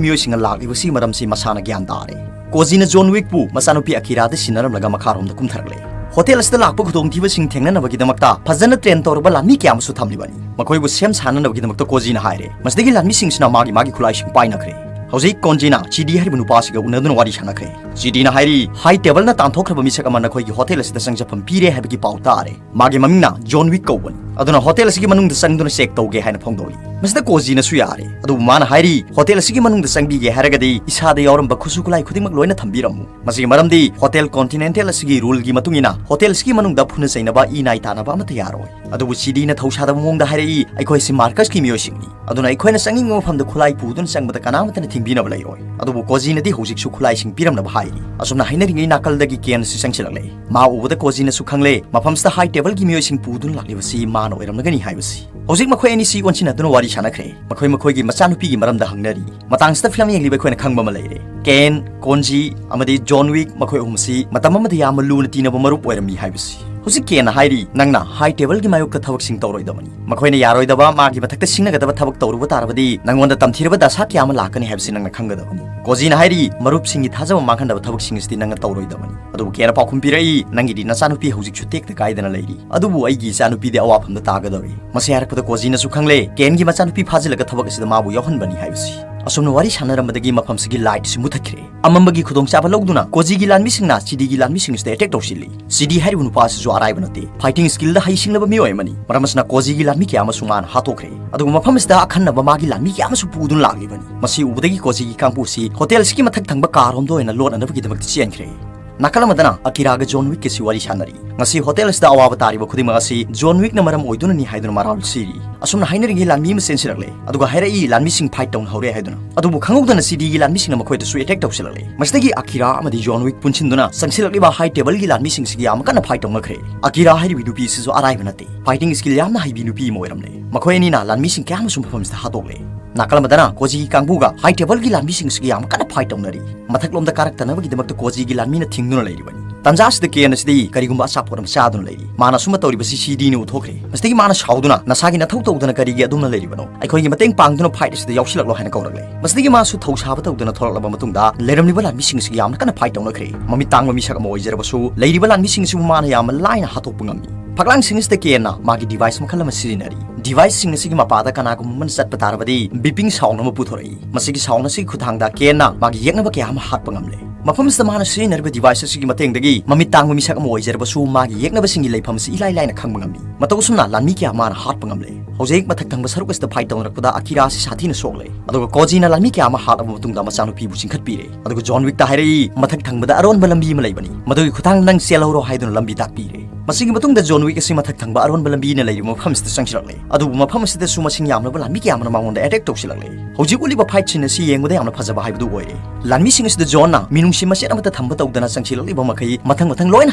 ꯃꯤꯑꯣꯏꯁꯤꯡꯅ ꯂꯥꯛꯂꯤꯕꯁꯤꯒꯤ ꯃꯔꯝꯁꯤ ꯃꯁꯥꯅ ꯒ꯭ꯌꯥꯟ ꯇꯥꯔꯦ꯫ ꯀꯣꯖꯤꯅ ꯖꯣꯟ ꯋꯤꯛꯄꯨ ꯃꯆꯥꯅꯨꯄꯤ ꯑꯀꯤꯔꯥꯗ ꯁꯤꯟꯅꯔꯝꯂꯒ ꯃꯈꯥꯔꯣꯝꯗ ꯀꯨꯝꯊꯔꯛꯂꯦ꯫ ꯍꯣꯇꯦꯜ ꯑꯁꯤꯗ ꯂꯥꯛꯄ ꯈꯨꯗꯣꯡꯊꯤꯕꯁꯤꯡ ꯊꯦꯡꯅꯅꯕꯒꯤꯗꯃꯛꯇ ꯐꯖꯅ ꯇ꯭ꯔꯦꯟ ꯇꯧꯔꯕ ꯂꯥꯟꯃꯤ ꯀꯌꯥ ꯑꯃꯁꯨ ꯊꯝꯂꯤꯕꯅꯤ꯫ ꯃꯈꯣꯏꯕꯨ ꯁꯦꯝ ꯁꯥꯅꯅꯕꯒꯤꯗꯃꯛꯇ ꯀꯣꯖꯤꯅ ꯍꯥꯏꯔꯦ꯫ ꯃꯁꯤꯗꯒꯤ ꯂꯥꯟꯃꯤꯁꯤꯡꯁꯤꯅ ꯃꯥꯒꯤ ꯃꯥꯒꯤ ꯈꯨꯠꯂꯥꯏꯁꯤꯡ ꯄꯥꯏꯅꯈ꯭ꯔꯦ꯫ ꯍꯧꯖꯤꯛ ꯀꯣꯟꯖꯤꯅ ꯆꯤꯗꯤ ꯍꯥꯏꯔꯤꯕ ꯅꯨꯄꯥꯁꯤꯒ ꯎꯅꯗꯨꯅ ꯋꯥꯔꯤ ꯁꯥꯟꯅꯈ꯭ꯔꯦ꯫ ꯆꯤꯗꯤꯅ ꯍꯥꯏꯔꯤ, "ꯍꯥꯏ ꯇꯦꯕꯜꯅ ꯇꯥꯟꯊꯣꯛꯈ꯭ꯔꯕ ꯃꯤꯁꯛ ꯑꯃ ꯅꯈꯣꯏꯒꯤ ꯍꯣꯇꯦꯜ ꯑꯁꯤꯗ ꯆꯪꯖꯐꯝ ꯄꯤꯔꯦ ꯍꯥꯏꯕꯒꯤ ꯄꯥꯎ ꯇꯥꯔꯦ꯫ ꯃꯥꯒꯤ ꯃꯃꯤꯡꯅ ꯖꯣꯟ ꯋꯤꯛ ꯀꯧꯕꯅꯤ꯫ ꯑꯗꯨꯅ ꯍꯣꯇꯦꯜ ꯑꯁꯤꯒꯤ ꯃꯅꯨꯡꯗ ꯆꯪꯗꯨꯅ ꯆꯦꯛ ꯇꯧꯒꯦ ꯍꯥꯏꯅ ꯐꯣꯡꯗꯣꯛꯏ꯫ ꯃꯁꯤꯗ ꯀꯣꯖꯤꯅꯁꯨ ꯌꯥꯔꯦ, ꯑꯗꯨꯕꯨ ꯃꯥꯅ ꯍꯥꯏꯔꯤ, "ꯍꯣꯇꯦꯜ ꯑꯁꯤꯒꯤ ꯃꯅꯨꯡꯗ ꯆꯪꯕꯤꯒꯦ ꯍꯥꯏꯔꯒꯗꯤ ꯏꯁꯥꯗ ꯌꯥꯎꯔꯝꯕ ꯈꯨꯠꯁꯨ ꯈꯨꯠꯂꯥꯏ ꯈꯨꯗꯤꯡꯃꯛ ꯂꯣꯏꯅ ꯊꯝꯕꯤꯔꯝꯃꯨ꯫ ꯃꯁꯤꯒꯤ ꯃꯔꯝꯗꯤ ꯍꯣꯇꯦꯜ ꯀꯣꯟꯇꯤꯅꯦꯟꯇꯦꯜ ꯑꯁꯤꯒꯤ ꯔꯨꯜꯒꯤ ꯃꯇꯨꯡ ꯏꯟꯅ ꯍꯣꯇꯦꯜ ꯑꯁꯤꯒꯤ ꯃꯅꯨꯡꯗ ꯐꯨꯅ ꯆꯩꯅꯕ, ꯏ ꯅꯥꯏ ꯇꯥꯅꯕ ꯑꯃꯠꯇ ꯌꯥꯔꯣꯏ"꯫ ꯑꯗꯨꯕꯨ ꯁꯤꯗꯤꯅ ꯊꯧꯁꯥꯗꯕ ꯃꯑꯣꯡꯗ ꯍꯥꯏꯔꯛꯏ, "ꯑꯩꯈꯣꯏꯁꯤ ꯃꯥꯔꯀꯁꯀꯤ ꯃꯤꯑꯣꯏꯁꯤꯡꯅꯤ, ꯑꯗꯨꯅ ꯑꯩꯈꯣꯏꯅ ꯆꯪꯅꯤꯡꯕ ꯃꯐꯝꯗ ꯈꯨꯠꯂꯥꯏ ꯄꯨꯗꯨꯅ ꯆꯪꯕꯗ ꯀꯅꯥꯃꯠꯇꯅ ꯊꯤꯡꯕꯤꯅꯕ ꯂꯩꯔꯣꯏ"꯫ ꯑꯗꯨꯕꯨ ꯀꯣꯖꯤꯅꯗꯤ ꯍꯧꯖꯤꯛꯁꯨ ꯈꯨꯠꯂꯥꯏꯁꯤꯡ ꯄꯤꯔꯝꯅꯕ ꯍꯥꯏꯔꯤ꯫ ꯑꯁꯨꯝꯅ ꯍꯥꯏꯅꯔꯤꯉꯩ ꯅꯥꯀꯜꯗꯒꯤ ꯀꯦꯟ ꯑꯁꯤ ꯆꯪꯁꯤꯜꯂꯛꯂꯦ꯫ ꯃꯥ ꯎꯕꯗ ꯀꯣꯖꯤꯅꯁꯨ ꯈꯪꯂꯦ, ꯃꯐꯝꯁꯤꯗ ꯍꯥꯏ ꯇꯦꯕꯜꯒꯤ ꯃꯤꯑꯣꯏꯁꯤꯡ ꯄꯨꯗꯨꯅ ꯂꯥꯛꯂꯤꯕꯁꯤ ꯃꯥꯅ ꯑꯣꯏꯔꯝꯂꯒꯅꯤ ꯍꯥꯏꯕꯁꯤ꯫ ꯍꯧꯖꯤꯛ ꯃꯈꯣꯏ ꯑꯅꯤꯁꯤ ꯑꯣꯟꯁꯤꯟꯅꯗꯨꯅ ꯋꯥꯔꯤ ꯁꯥꯟꯅꯈ꯭ꯔꯦ꯫ ꯃꯈꯣꯏ ꯃꯈꯣꯏꯒꯤ ꯃꯆꯥꯅꯨꯄꯤꯒꯤ ꯃꯔꯝꯗ ꯍꯪꯅꯔꯤ꯫ ꯃꯇꯥꯡꯁꯤꯗ ꯐꯤꯂꯝ ꯌꯦꯡꯂꯤꯕ ꯑꯩꯈꯣꯏꯅ ꯈꯪꯕ ꯑꯃ ꯂꯩꯔꯦ꯫ ꯀꯦꯟ, ꯀꯣꯟꯖꯤ ꯑꯃꯗꯤ ꯖꯣꯟ ꯋꯤꯛ, ꯃꯈꯣꯏ ꯑꯍꯨꯝꯁꯤ ꯃꯇꯝ ꯑꯃꯗ ꯌꯥꯝꯅ ꯂꯨꯅ ꯇꯤꯟꯅꯕ ꯃꯔꯨꯞ ꯑꯣꯏꯔꯝꯃꯤ ꯍꯥꯏꯕꯁꯤ꯫ ꯍꯧꯖꯤꯛ ꯀꯦꯟꯅ ꯍꯥꯏꯔꯤ, "ꯅꯪꯅ ꯍꯥꯏ ꯇꯦꯕꯜꯒꯤ ꯃꯥꯌꯣꯛꯇ ꯊꯕꯛꯁꯤꯡ ꯇꯧꯔꯣꯏꯗꯕꯅꯤ꯫ ꯃꯈꯣꯏꯅ ꯌꯥꯔꯣꯏꯗꯕ, ꯃꯥꯒꯤ ꯃꯊꯛꯇ ꯁꯤꯡꯅꯒꯗꯕ ꯊꯕꯛ ꯇꯧꯔꯨꯕ ꯇꯥꯔꯕꯗꯤ ꯅꯪꯉꯣꯟꯗ ꯇꯝꯊꯤꯔꯕ ꯗꯁꯥ ꯀꯌꯥ ꯑꯃ ꯂꯥꯛꯀꯅꯤ ꯍꯥꯏꯕꯁꯤ ꯅꯪꯅ ꯈꯪꯒꯗꯕꯅꯤ"꯫ ꯀꯣꯖꯤꯅ ꯍꯥꯏꯔꯤ, "ꯃꯔꯨꯞꯁꯤꯡꯒꯤ ꯊꯥꯖꯕ ꯃꯥꯡꯍꯟꯗꯕ ꯊꯕꯛꯁꯤꯡ ꯑꯁꯤꯗꯤ ꯅꯪꯅ ꯇꯧꯔꯣꯏꯗꯕꯅꯤ"꯫ ꯑꯗꯨꯕꯨ ꯀꯦꯟꯅ ꯄꯥꯎꯈꯨꯝ ꯄꯤꯔꯛꯏ, "ꯅꯪꯒꯤꯗꯤ ꯅꯆꯥꯅꯨꯄꯤ ꯍꯧꯖꯤꯛꯁꯨ ꯇꯦꯛꯇ ꯀꯥꯏꯗꯅ ꯂꯩꯔꯤ, ꯑꯗꯨꯕꯨ ꯑꯩꯒꯤ ꯏꯆꯥꯅꯨꯄꯤꯗꯤ ꯑꯋꯥꯐꯝꯗ ꯇꯥꯒꯗꯧꯔꯤ"꯫ ꯃꯁꯤ ꯍꯥꯏꯔꯛꯄꯗ ꯀꯣꯖꯤꯅꯁꯨ ꯈꯪꯂꯦ, ꯀꯦꯟꯒꯤ ꯃꯆꯥꯅꯨꯄꯤ ꯐꯥꯖꯤꯜꯂꯒ ꯊꯕꯛ ꯑꯁꯤꯗ ꯃꯥꯕꯨ ꯌꯥꯎꯍꯟꯕꯅꯤ ꯍꯥꯏꯕꯁꯤ꯫ ꯑꯁꯨꯝꯅ ꯋꯥꯔꯤ ꯁꯥꯟꯅꯔꯝꯕꯗꯒꯤ ꯃꯐꯝꯁꯤꯒꯤ ꯂꯥꯏꯠꯁꯤ ꯃꯨꯊꯠꯈ꯭ꯔꯦ꯫ ꯑꯃꯝꯕꯒꯤ ꯈꯨꯗꯣꯡꯆꯥꯕ ꯂꯧꯗꯨꯅ ꯀꯣꯖꯤꯒꯤ ꯂꯥꯟꯃꯤꯁꯤꯡꯅ ꯁꯤꯗꯤꯒꯤ ꯂꯥꯟꯃꯤꯁꯤꯡꯁꯤꯗ ꯑꯦꯇꯦꯛ ꯇꯧꯁꯤꯜꯂꯤ꯫ ꯁꯤꯗꯤ ꯍꯥꯏꯔꯤꯕ ꯅꯨꯄꯥ ꯑꯁꯤꯁꯨ ꯑꯔꯥꯏꯕ ꯅꯠꯇꯦ꯫ ꯐꯥꯏꯇꯤꯡ ꯁ꯭ꯀꯤꯜꯗ ꯍꯩꯁꯤꯡꯂꯕ ꯃꯤꯑꯣꯏ ꯑꯃꯅꯤ꯫ ꯃꯔꯝ ꯑꯁꯤꯅ ꯀꯣꯖꯤꯒꯤ ꯂꯥꯟꯃꯤ ꯀꯌꯥ ꯑꯃꯁꯨ ꯃꯥꯅ ꯍꯥꯠꯇꯣꯛꯈ꯭ꯔꯦ꯫ ꯑꯗꯨꯒ ꯃꯐꯝ ꯑꯁꯤꯗ ꯑꯈꯟꯅꯕ ꯃꯥꯒꯤ ꯂꯥꯟꯃꯤ ꯀꯌꯥ ꯑꯃꯁꯨ ꯄꯨꯗꯨꯅ ꯂꯥꯛꯂꯤꯕꯅꯤ꯫ ꯃꯁꯤ ꯎꯕꯗꯒꯤ ꯀꯣꯖꯤꯒꯤ ꯀꯥꯡꯕꯨꯁꯤ ꯍꯣꯇꯦꯜ ꯑꯁꯤꯒꯤ ꯃꯊꯛ ꯊꯪꯕ ꯀꯥꯔꯣꯝꯗ ꯑꯣꯏꯅ ꯂꯣꯠꯅꯅꯕꯒꯤꯗꯃꯛꯇ ꯆꯦꯟꯈ꯭ꯔꯦ꯫ ꯅꯥꯀꯜ ꯑꯃꯗꯅ ꯑꯀꯤꯔꯥꯒ ꯖꯣꯟ ꯋꯤꯛꯀꯁꯤ ꯋꯥꯔꯤ ꯁꯥꯟꯅꯔꯤ꯫ ꯉꯁꯤ ꯍꯣꯇꯦꯜ ꯑꯁꯤꯗ ꯑꯋꯥꯕ ꯇꯥꯔꯤꯕ ꯈꯨꯗꯤꯡꯃꯛ ꯑꯁꯤ ꯖꯣꯟ ꯋꯤꯛꯅ ꯃꯔꯝ ꯑꯣꯏꯗꯨꯅꯅꯤ ꯍꯥꯏꯗꯨꯅ ꯃꯔꯥꯜ ꯁꯤꯔꯤ꯫ ꯑꯁꯨꯝꯅ ꯍꯥꯏꯅꯔꯤꯉꯩ ꯂꯥꯟꯃꯤ ꯑꯃ ꯆꯦꯟꯁꯤꯜꯂꯛꯂꯦ, ꯑꯗꯨꯒ ꯍꯥꯏꯔꯛꯏ ꯂꯥꯟꯃꯤꯁꯤꯡ ꯐꯥꯏꯠ ꯇꯧꯅꯍꯧꯔꯦ ꯍꯥꯏꯗꯨꯅ꯫ ꯑꯗꯨꯕꯨ ꯈꯪꯍꯧꯗꯅ ꯁꯤꯗꯤꯒꯤ ꯂꯥꯟꯃꯤꯁꯤꯡꯅ ꯃꯈꯣꯏꯗꯁꯨ ꯑꯦꯇꯦꯛ ꯇꯧꯁꯤꯜꯂꯛꯂꯦ꯫ ꯃꯁꯤꯗꯒꯤ ꯑꯀꯤꯔꯥ ꯑꯃꯗꯤ ꯖꯣꯟ ꯋꯤꯛ ꯄꯨꯟꯁꯤꯟꯗꯨꯅ ꯆꯪꯁꯤꯜꯂꯛꯂꯤꯕ ꯍꯥꯏ ꯇꯦꯕꯜꯒꯤ ꯂꯥꯟꯃꯤꯁꯤꯡꯁꯤꯒ ꯌꯥꯝ ꯀꯟꯅ ꯐꯥꯏꯠ ꯇꯧꯅꯈ꯭ꯔꯦ꯫ ꯑꯀꯤꯔꯥ ꯍꯥꯏꯔꯤꯕꯤ ꯅꯨꯄꯤ ꯑꯁꯤꯁꯨ ꯑꯔꯥꯏꯕ ꯅꯠꯇꯦ꯫ ꯐꯥꯏꯇꯤꯡ ꯁ꯭ꯀꯤꯜ ꯌꯥꯝꯅ ꯍꯩꯕꯤ ꯅꯨꯄꯤ ꯑꯃ ꯑꯣꯏꯔꯝꯂꯦ꯫ ꯃꯈꯣꯏ ꯑꯅꯤꯅ ꯂꯥꯟꯃꯤꯁꯤꯡ ꯀꯌꯥ ꯑꯃꯁꯨ ꯃꯐꯝꯁꯤꯗ ꯍꯥꯠꯇꯣꯛꯂꯦ꯫ ꯅꯥꯀꯜ ꯑꯃꯗꯅ ꯀꯣꯖꯤꯒꯤ ꯀꯥꯡꯕꯨꯒ ꯍꯥꯏ ꯇꯦꯕꯜꯒꯤ ꯂꯥꯟꯃꯤꯁꯤꯡꯁꯤꯒ ꯌꯥꯝ ꯀꯟꯅ ꯐꯥꯏꯠ ꯇꯧꯅꯔꯤ꯫ ꯃꯊꯛꯂꯣꯝꯗ ꯀꯥꯔꯛꯇꯅꯕꯒꯤꯗꯃꯛꯇ ꯀꯣꯖꯤꯒꯤ ꯂꯥꯟꯃꯤꯅ ꯊꯤꯡꯗꯨꯅ ꯂꯩꯔꯤꯕꯅꯤ꯫ ꯇꯟꯖꯥ ꯑꯁꯤꯗ ꯀꯦꯟ ꯑꯁꯤꯗꯤ ꯀꯔꯤꯒꯨꯝꯕ ꯑꯆꯥꯄꯣꯠ ꯑꯃ ꯆꯥꯗꯨꯅ ꯂꯩꯔꯤ꯫ ꯃꯥꯅ ꯑꯁꯨꯝꯅ ꯇꯧꯔꯤꯕꯁꯤ ꯁꯤꯗꯤꯅ ꯎꯊꯣꯛꯈ꯭ꯔꯦ꯫ ꯃꯁꯤꯗꯒꯤ ꯃꯥꯅ ꯁꯥꯎꯗꯨꯅ, "ꯅꯁꯥꯒꯤ ꯅꯊꯧ ꯇꯧꯗꯅ ꯀꯔꯤꯒꯤ ꯑꯗꯨꯝꯅ ꯂꯩꯔꯤꯕꯅꯣ? ꯑꯩꯈꯣꯏꯒꯤ ꯃꯇꯦꯡ ꯄꯥꯡꯗꯨꯅ ꯐꯥꯏꯠ ꯑꯁꯤꯗ ꯌꯥꯎꯁꯤꯜꯂꯛꯂꯣ" ꯍꯥꯏꯅ ꯀꯧꯔꯛꯂꯦ꯫ ꯃꯁꯤꯗꯒꯤ ꯃꯥꯁꯨ ꯊꯧꯁꯥꯕ ꯇꯧꯗꯅ ꯊꯣꯛꯂꯛꯂꯕ ꯃꯇꯨꯡꯗ ꯂꯩꯔꯝꯂꯤꯕ ꯂꯥꯟꯃꯤꯁꯤꯡ ꯑꯁꯤꯒ ꯌꯥꯝꯅ ꯀꯟꯅ ꯐꯥꯏꯠ ꯇꯧꯅꯈ꯭ꯔꯦ꯫ ꯃꯃꯤꯠ ꯇꯥꯡꯕ ꯃꯤꯁꯛ ꯑꯃ ꯑꯣꯏꯖꯔꯕꯁꯨ ꯂꯩꯔꯤꯕ ꯂꯥꯟꯃꯤꯁꯤꯡ ꯑꯁꯤꯕꯨ ꯃꯥꯅ ꯌꯥꯝꯅ ꯂꯥꯏꯅ ꯍꯥꯠꯇꯣꯛꯄ ꯉꯝꯃꯤ꯫ ꯐꯛꯂꯥꯡꯁꯤꯡ ꯑꯁꯤꯗ ꯀꯦꯟꯅ ꯃꯥꯒꯤ ꯗꯤꯚꯥꯏꯁ ꯃꯈꯜ ꯑꯃ ꯁꯤꯖꯤꯟꯅꯔꯤ꯫ ꯗꯤꯚꯥꯏꯁꯁꯤꯡ ꯑꯁꯤꯒꯤ ꯃꯄꯥꯗ ꯀꯅꯥꯒꯨꯝꯕ ꯑꯃꯅ ꯆꯠꯄ ꯇꯥꯔꯕꯗꯤ ꯕꯤꯄꯤꯡ ꯁꯥꯎꯟ ꯑꯃ ꯄꯨꯊꯣꯔꯛꯏ꯫ ꯃꯁꯤꯒꯤ ꯁꯥꯎꯟ ꯑꯁꯤꯒꯤ ꯈꯨꯠꯊꯥꯡꯗ ꯀꯦꯟꯅ ꯃꯥꯒꯤ ꯌꯦꯛꯅꯕ ꯀꯌꯥ ꯑꯃ ꯍꯥꯠꯄ ꯉꯝꯂꯦ꯫ ꯃꯐꯝ ꯑꯁꯤꯗ ꯃꯥꯅ ꯁꯤꯖꯤꯟꯅꯔꯤꯕ device ꯑꯁꯤꯒꯤ ꯃꯇꯦꯡꯗꯒꯤ ꯃꯃꯤꯠ ꯇꯥꯡꯕ ꯃꯤꯁꯛ ꯑꯃ ꯑꯣꯏꯖꯔꯕꯁꯨ ꯃꯥꯒꯤ ꯌꯦꯛꯅꯕꯁꯤꯡꯒꯤ ꯂꯩꯐꯝ ꯑꯁꯤ ꯏꯂꯥꯏ ꯂꯥꯏꯅ ꯈꯪꯕ ꯉꯝꯃꯤ꯫ ꯃꯇꯧ ꯑꯁꯨꯝꯅ ꯂꯥꯟꯃꯤ ꯀꯌꯥ ꯃꯥꯅ ꯍꯥꯠꯄ ꯉꯝꯂꯦ꯫ ꯍꯧꯖꯤꯛ ꯃꯊꯛ ꯊꯪꯕ ꯁꯔꯨꯛ ꯑꯁꯤꯗ fight ꯇꯧꯅꯔꯛꯄꯗ ꯑꯀꯤꯔꯥ ꯑꯁꯤ ꯁꯥꯊꯤꯅ ꯁꯣꯛꯂꯦ꯫ ꯑꯗꯨꯒ ꯀꯣꯖꯤꯅ ꯂꯥꯟꯃꯤ ꯀꯌꯥ ꯑꯃ ꯍꯥꯠꯂꯕ ꯃꯇꯨꯡꯗ ꯃꯆꯥꯅꯨꯄꯤꯕꯨ ꯆꯤꯡꯈꯠꯄꯤꯔꯦ꯫ ꯑꯗꯨꯒ ꯖꯣꯟ ꯋꯤꯛꯇ ꯍꯥꯏꯔꯛꯏ, "ꯃꯊꯛ ꯊꯪꯕꯗ ꯑꯔꯣꯟꯕ ꯂꯝꯕꯤ ꯑꯃ ꯂꯩꯕꯅꯤ, ꯃꯗꯨꯒꯤ ꯈꯨꯊꯥꯡꯗ ꯅꯪ ꯆꯦꯜꯍꯧꯔꯣ" ꯍꯥꯏꯗꯨꯅ ꯂꯝꯕꯤ ꯇꯥꯛꯄꯤꯔꯦ꯫ ꯃꯁꯤꯒꯤ ꯃꯇꯨꯡꯗ ꯖꯣꯟ ꯋꯤꯛ ꯑꯁꯤ ꯃꯊꯛ ꯊꯪꯕ ꯑꯔꯣꯟꯕ ꯂꯝꯕꯤꯅ ꯂꯩꯔꯤꯕ ꯃꯐꯝ ꯑꯁꯤꯗ ꯆꯪꯁꯤꯜꯂꯛꯂꯦ꯫ ꯑꯗꯨꯕꯨ ꯃꯐꯝ ꯑꯁꯤꯗꯁꯨ ꯃꯁꯤꯡ ꯌꯥꯝꯂꯕ ꯂꯥꯟꯃꯤ ꯀꯌꯥ ꯑꯃꯅ ꯃꯉꯣꯟꯗ attack ꯇꯧꯁꯤꯜꯂꯛꯂꯦ꯫ ꯍꯧꯖꯤꯛ ꯎꯠꯂꯤꯕ fight scene ꯑꯁꯤ ꯌꯦꯡꯕꯗ ꯌꯥꯝꯅ ꯐꯖꯕ ꯍꯥꯏꯕꯗꯨ ꯑꯣꯏꯔꯦ꯫ ꯂꯥꯟꯃꯤꯁꯤꯡ ꯑꯁꯤꯗ ꯖꯣꯟꯅ ꯃꯤꯅꯨꯡꯁꯤ ꯃꯆꯦꯠ ꯑꯃꯠꯇ ꯊꯝꯕ ꯇꯧꯗꯅ ꯆꯪꯁꯤꯜꯂꯛꯂꯤꯕ ꯃꯈꯩ ꯃꯊꯪ ꯃꯊꯪ ꯂꯣꯏꯅ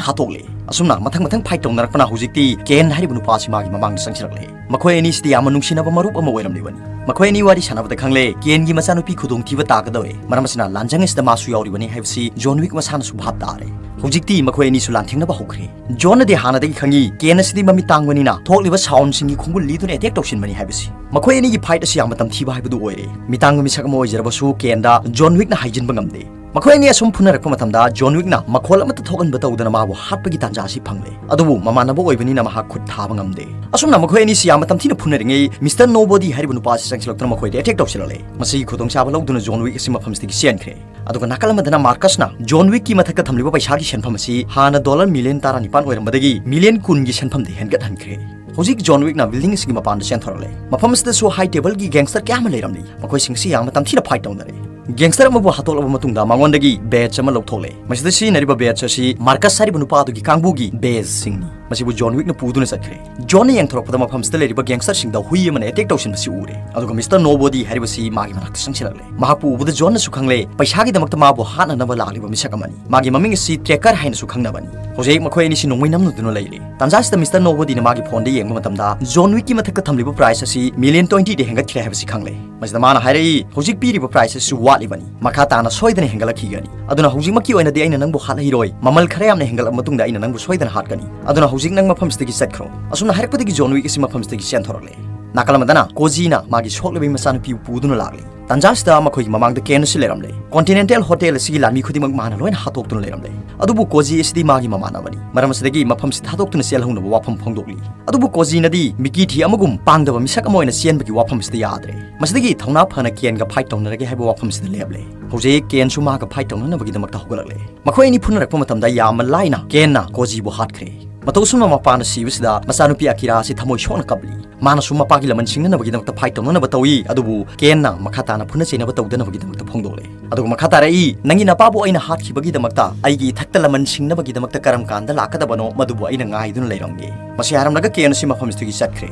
ꯍꯥꯠꯇꯣꯛꯂꯦ꯫ ꯑꯁꯨꯝꯅ ꯃꯊꯪ ꯃꯊꯪ fight ꯇꯧꯅꯔꯛꯄꯅ ꯍꯧꯖꯤꯛꯇꯤ ꯀꯦꯟ ꯍꯥꯏꯔꯤꯕ ꯅꯨꯄꯥ ꯑꯁꯤ ꯃꯥꯒꯤ ꯃꯃꯥꯡꯗ ꯆꯪꯁꯤꯜꯂꯛꯂꯦ꯫ ꯃꯈꯣꯏ ꯑꯅꯤꯁꯤꯗꯤ ꯌꯥꯝꯅ ꯅꯨꯡꯁꯤꯅꯕ ꯃꯔꯨꯞ ꯑꯃ ꯑꯣꯏꯔꯝꯂꯤꯕꯅꯤ꯫ ꯃꯈꯣꯏ ꯑꯅꯤ ꯋꯥꯔꯤ ꯁꯥꯟꯅꯕꯗ ꯈꯪꯂꯦ, ꯀꯦꯟꯒꯤ ꯃꯆꯥꯅꯨꯄꯤ ꯈꯨꯗꯣꯡꯊꯤꯕ ꯇꯥꯒꯗꯧꯔꯦ, ꯃꯔꯝ ꯑꯁꯤꯅ ꯂꯥꯟꯖꯪ ꯑꯁꯤꯗ ꯃꯥꯁꯨ ꯌꯥꯎꯔꯤꯕꯅꯤ ꯍꯥꯏꯕꯁꯤ ꯖꯣꯟ ꯋꯤꯛ ꯃꯁꯥꯅꯁꯨ ꯚꯥꯞ ꯇꯥꯔꯦ꯫ ꯍꯧꯖꯤꯛꯇꯤ ꯃꯈꯣꯏ ꯑꯅꯤꯁꯨ ꯂꯥꯟꯊꯦꯡꯅꯕ ꯍꯧꯈ꯭ꯔꯦ꯫ ꯖꯣꯟꯅꯗꯤ ꯍꯥꯟꯅꯗꯒꯤ ꯈꯪꯉꯤ, ꯀꯦꯟ ꯑꯁꯤꯗꯤ ꯃꯃꯤꯠ ꯇꯥꯡꯕꯅꯤꯅ ꯊꯣꯛꯂꯤꯕ sound ꯁꯤꯡꯒꯤ ꯈꯣꯡꯒꯨꯜ ꯂꯤꯗꯨꯅ attack ꯇꯧꯁꯤꯟꯕꯅꯤ ꯍꯥꯏꯕꯁꯤ꯫ ꯃꯈꯣꯏ ꯑꯅꯤꯒꯤ fight ꯑꯁꯤ ꯌꯥꯝꯅ ꯇꯝꯊꯤꯕ ꯍꯥꯏꯕꯗꯨ ꯑꯣꯏꯔꯦ꯫ ꯃꯤꯇꯥꯡꯕ ꯃꯤꯁꯛ ꯑꯃ ꯑꯣꯏꯖꯔꯕꯁꯨ ꯀꯦꯟꯗ ꯖꯣꯟ ꯋꯤꯛꯅ ꯍꯥꯏꯖꯤꯟꯕ ꯉꯝꯗꯦ꯫ ꯃꯈꯣꯏ ꯑꯅꯤ ꯑꯁꯨꯝ ꯐꯨꯅꯔꯛꯄ ꯃꯇꯝꯗ ꯖꯣꯟ ꯋꯤꯛꯅ ꯃꯈꯣꯜ ꯑꯃꯠꯇ ꯊꯣꯛꯍꯟꯕ ꯇꯧꯗꯅ ꯃꯥꯕꯨ ꯍꯥꯠꯄꯒꯤ ꯇꯥꯟꯖꯥ ꯑꯁꯤ ꯐꯪꯂꯦ꯫ ꯑꯗꯨꯕꯨ ꯃꯃꯥꯟꯅꯕ ꯑꯣꯏꯕꯅꯤꯅ ꯃꯍꯥꯛ ꯈꯨꯠ ꯊꯥꯕ ꯉꯝꯗꯦ꯫ ꯑꯁꯨꯝꯅ ꯃꯈꯣꯏ ꯑꯅꯤꯁꯤ ꯌꯥꯝꯅ ꯇꯝꯊꯤꯅ ꯐꯨꯅꯔꯤꯉꯩ ꯃꯤꯁꯇꯔ ꯅꯣꯕꯣꯗꯤ ꯍꯥꯏꯔꯤꯕ ꯅꯨꯄꯥ ꯑꯁꯤ ꯆꯪꯁꯤꯜꯂꯛꯇꯨꯅ ꯃꯈꯣꯏꯗ attack ꯇꯧꯁꯤꯜꯂꯛꯂꯦ꯫ ꯃꯁꯤꯒꯤ ꯈꯨꯗꯣꯡꯆꯥꯕ ꯂꯧꯗꯨꯅ ꯖꯣꯟ ꯋꯤꯛ ꯑꯁꯤ ꯃꯐꯝꯁꯤꯗꯒꯤ ꯆꯦꯟꯈ꯭ꯔꯦ꯫ ꯑꯗꯨꯒ ꯅꯥꯀꯜ ꯑꯃꯗꯅ ꯃꯥꯔꯀꯁꯅ ꯖꯣꯟ ꯋꯤꯛꯀꯤ ꯃꯊꯛꯇ ꯊꯝꯂꯤꯕ ꯄꯩꯁꯥꯒꯤ ꯁꯦꯟꯐꯝ ꯑꯁꯤ ꯍꯥꯟꯅ ꯗꯣꯂꯔ ꯃꯤꯂꯤꯌꯟ ꯇꯔꯥꯅꯤꯄꯥꯟ ꯑꯣꯏꯔꯝꯕꯗꯒꯤ ꯃꯤꯂꯤꯌꯟ ꯀꯨꯟꯒꯤ ꯁꯦꯟꯐꯝꯗ ꯍꯦꯟꯒꯠꯍꯟꯈ꯭ꯔꯦ꯫ ꯍꯧꯖꯤꯛ ꯖꯣꯟ ꯋꯤꯛꯅ building ꯑꯁꯤꯒꯤ ꯃꯄꯥꯟꯗ ꯆꯦꯟꯊꯣꯔꯛꯂꯦ꯫ ꯃꯐꯝ ꯑꯁꯤꯗꯁꯨ high table ꯒꯤ gangster ꯀꯌꯥ ꯑꯃ ꯂꯩꯔꯝꯂꯤ꯫ ꯃꯈꯣꯏꯁꯤꯡ ꯑꯁꯤ ꯌꯥꯝꯅ ꯇꯝꯊꯤꯅ fight ꯇꯧꯅꯔꯦ꯫ Gangster ꯑꯃꯕꯨ ꯍꯥꯠꯇꯣꯛꯂꯕ ꯃꯇꯨꯡꯗ ꯃꯉꯣꯟꯗꯒꯤ badge ꯑꯃ ꯂꯧꯊꯣꯛꯂꯦ꯫ ꯃꯁꯤꯗ ꯁꯤꯖꯤꯟꯅꯔꯤꯕ badge ꯑꯁꯤ ꯃꯥꯔꯀꯁ ꯍꯥꯏꯔꯤꯕ ꯅꯨꯄꯥ ꯑꯗꯨꯒꯤ ꯀꯥꯡꯕꯨꯒꯤ base ꯁꯤꯡꯅꯤ꯫ ꯃꯁꯤꯕꯨ ꯖꯣꯟ ꯋꯤꯛꯅ ꯄꯨꯗꯨꯅ ꯆꯠꯈ꯭ꯔꯦ꯫ ꯖꯣꯟꯅ ꯌꯦꯡꯊꯣꯔꯛꯄꯗ ꯃꯐꯝꯁꯤꯗ ꯂꯩꯔꯤꯕ gangster ꯁꯤꯡꯗ ꯍꯨꯏ ꯑꯃꯅ attack ꯇꯧꯁꯤꯟꯕꯁꯤ ꯎꯔꯦ꯫ ꯑꯗꯨꯒ ꯃꯤꯁꯇꯔ ꯅꯣꯕꯣꯗꯤ ꯍꯥꯏꯔꯤꯕꯁꯤ ꯃꯥꯒꯤ ꯃꯅꯥꯛꯇ ꯆꯪꯁꯤꯜꯂꯛꯂꯦ꯫ ꯃꯍꯥꯛꯄꯨ ꯎꯕꯗ ꯖꯣꯟꯅꯁꯨ ꯈꯪꯂꯦ, ꯄꯩꯁꯥꯒꯤꯗꯃꯛꯇ ꯃꯥꯕꯨ ꯍꯥꯠꯅꯅꯕ ꯂꯥꯛꯂꯤꯕ ꯃꯤꯁꯛ ꯑꯃꯅꯤ꯫ ꯃꯥꯒꯤ ꯃꯃꯤꯡ ꯑꯁꯤ ꯇ꯭ꯔꯦꯀꯔ ꯍꯥꯏꯅꯁꯨ ꯈꯪꯅꯕꯅꯤ꯫ ꯍꯧꯖꯤꯛ ꯃꯈꯣꯏ ꯑꯅꯤꯁꯤ ꯅꯣꯡꯃꯩ ꯅꯝꯅꯗꯨꯅ ꯂꯩꯔꯦ꯫ ꯇꯥꯟꯖꯥꯁꯤꯗ ꯃꯤꯁꯇꯔ ꯅꯣꯕꯣꯗꯤꯅ ꯃꯥꯒꯤ ꯐꯣꯟꯗ ꯌꯦꯡꯕ ꯃꯇꯝꯗ ꯖꯣꯟ ꯋꯤꯛꯀꯤ ꯃꯊꯛꯇ ꯊꯝꯂꯤꯕ price ꯑꯁꯤ ꯃꯤꯂꯤꯌꯟ ꯇ꯭ꯋꯦꯟꯇꯤꯗ ꯍꯦꯟꯒꯠꯈ꯭ꯔꯦ ꯍꯥꯏꯕꯁꯤ ꯈꯪꯂꯦ꯫ ꯃꯁꯤꯗ ꯃꯥꯅ ꯍꯥꯏꯔꯛꯏ, "ꯍꯧꯖꯤꯛ ꯄꯤꯔꯤꯕ price ꯑꯁꯤꯁꯨ ꯋꯥꯠꯂꯤꯕꯅꯤ, ꯃꯈꯥ ꯇꯥꯅ ꯁꯣꯏꯗꯅ ꯍꯦꯟꯒꯠꯂꯛꯈꯤꯒꯅꯤ꯫ ꯑꯗꯨꯅ ꯍꯧꯖꯤꯛꯃꯛꯀꯤ ꯑꯣꯏꯅꯗꯤ ꯑꯩꯅ ꯅꯪꯕꯨ ꯍꯥꯠꯍꯩꯔꯣꯏ꯫ ꯃꯃꯜ ꯈꯔ ꯌꯥꯝꯅ ꯍꯦꯟꯒꯠꯂꯕ ꯃꯇꯨꯡꯗ ꯑꯩꯅ ꯅꯪꯕꯨ ꯁꯣꯏꯗꯅ ꯍꯥꯠꯀꯅꯤ꯫ ꯑꯗꯨꯅ ꯍꯧꯖꯤꯛ ꯅꯪ ꯃꯐꯝꯁꯤꯗꯒꯤ ꯆꯠꯈ꯭ꯔꯣ꯫" ꯑꯁꯨꯝꯅ ꯍꯥꯏꯔꯛꯄꯗꯒꯤ ꯖꯣꯟ ꯋꯤꯛ ꯑꯁꯤ ꯃꯐꯝꯁꯤꯗꯒꯤ ꯆꯦꯟꯊꯣꯔꯛꯂꯦ꯫ ꯅꯥꯀꯜ ꯑꯃꯗꯅ ꯀꯣꯖꯤꯅ ꯃꯥꯒꯤ ꯁꯣꯛꯂꯤꯕ ꯃꯆꯥꯅꯨꯄꯤꯕꯨ ꯄꯨꯗꯨꯅ ꯂꯥꯛꯂꯤ꯫ ꯇꯥꯟꯖꯥ ꯑꯁꯤꯗ ꯃꯈꯣꯏꯒꯤ ꯃꯃꯥꯡꯗ ꯀꯦꯟ ꯑꯁꯤ ꯂꯩꯔꯝꯂꯦ꯫ ꯀꯣꯟꯇꯤꯅꯦꯟꯇꯦꯜ ꯍꯣꯇꯦꯜ ꯑꯁꯤꯒꯤ ꯂꯥꯟꯃꯤ ꯈꯨꯗꯤꯡꯃꯛ ꯃꯥꯅ ꯂꯣꯏꯅ ꯍꯥꯠꯇꯣꯛꯇꯨꯅ ꯂꯩꯔꯝꯂꯦ꯫ ꯑꯗꯨꯕꯨ ꯀꯣꯖꯤ ꯑꯁꯤꯗꯤ ꯃꯥꯒꯤ ꯃꯃꯥꯟꯅꯕꯅꯤ꯫ ꯃꯔꯝ ꯑꯁꯤꯗꯒꯤ ꯃꯐꯝꯁꯤ ꯊꯥꯗꯣꯛꯇꯨꯅ ꯆꯦꯜꯍꯧꯅꯕ ꯋꯥꯐꯝ ꯐꯣꯡꯗꯣꯛꯂꯤ꯫ ꯑꯗꯨꯕꯨ ꯀꯣꯖꯤꯅꯗꯤ ꯃꯤꯀꯤ ꯊꯤ ꯑꯃꯒꯨꯝ ꯄꯥꯡꯗꯕ ꯃꯤꯁꯛ ꯑꯃ ꯑꯣꯏꯅ ꯆꯦꯟꯕꯒꯤ ꯋꯥꯐꯝꯁꯤꯗ ꯌꯥꯗ꯭ꯔꯦ꯫ ꯃꯁꯤꯗꯒꯤ ꯊꯧꯅꯥ ꯐꯅ ꯀꯦꯟꯒ ꯐꯥꯏꯠ ꯇꯧꯅꯔꯒꯦ ꯍꯥꯏꯕ ꯋꯥꯐꯝꯁꯤꯗ ꯂꯦꯞꯂꯦ꯫ ꯍꯧꯖꯤꯛ ꯀꯦꯟꯁꯨ ꯃꯥꯒ ꯐꯥꯏꯠ ꯇꯧꯅꯅꯕꯒꯤꯗꯃꯛꯇ ꯍꯧꯒꯠꯂꯛꯂꯦ꯫ ꯃꯈꯣꯏ ꯑꯅꯤ ꯐꯨꯅꯔꯛꯄ ꯃꯇꯝꯗ ꯌꯥꯝꯅ ꯂꯥꯏꯅ ꯀꯦꯟꯅ ꯀꯣꯖꯤꯕꯨ ꯍꯥꯠꯈ꯭ꯔꯦ꯫ ꯃꯇꯧ ꯑꯁꯨꯝꯅ ꯃꯄꯥꯅ ꯁꯤꯕꯁꯤꯗ ꯃꯆꯥꯅꯨꯄꯤ ꯑꯀꯤꯔꯥ ꯑꯁꯤ ꯊꯃꯣꯏ ꯁꯣꯛꯅ ꯀꯞꯂꯤ꯫ ꯃꯥꯅꯁꯨ ꯃꯄꯥꯒꯤ ꯂꯃꯟ ꯁꯤꯡꯅꯅꯕꯒꯤꯗꯃꯛꯇ ꯐꯥꯏꯠ ꯇꯧꯅꯅꯕ ꯇꯧꯏ, ꯑꯗꯨꯕꯨ ꯀꯦꯟꯅ ꯃꯈꯥ ꯇꯥꯅ ꯐꯨꯅ ꯆꯩꯅꯕ ꯇꯧꯗꯅꯕꯒꯤꯗꯃꯛꯇ ꯐꯣꯡꯗꯣꯛꯂꯦ꯫ ꯑꯗꯨꯒ ꯃꯈꯥ ꯇꯥꯔꯛꯏ, "ꯅꯪꯒꯤ ꯅꯄꯥꯕꯨ ꯑꯩꯅ ꯍꯥꯠꯈꯤꯕꯒꯤꯗꯃꯛꯇ ꯑꯩꯒꯤ ꯏꯊꯛꯇ ꯂꯃꯟ ꯁꯤꯡꯅꯕꯒꯤꯗꯃꯛꯇ ꯀꯔꯝ ꯀꯥꯟꯗ ꯂꯥꯛꯀꯗꯕꯅꯣ, ꯃꯗꯨꯕꯨ ꯑꯩꯅ ꯉꯥꯏꯗꯨꯅ ꯂꯩꯔꯝꯒꯦ"꯫ ꯃꯁꯤ ꯍꯥꯏꯔꯝꯂꯒ ꯀꯦꯟ ꯑꯁꯤ ꯃꯐꯝꯁꯤꯗꯒꯤ ꯆꯠꯈ꯭ꯔꯦ꯫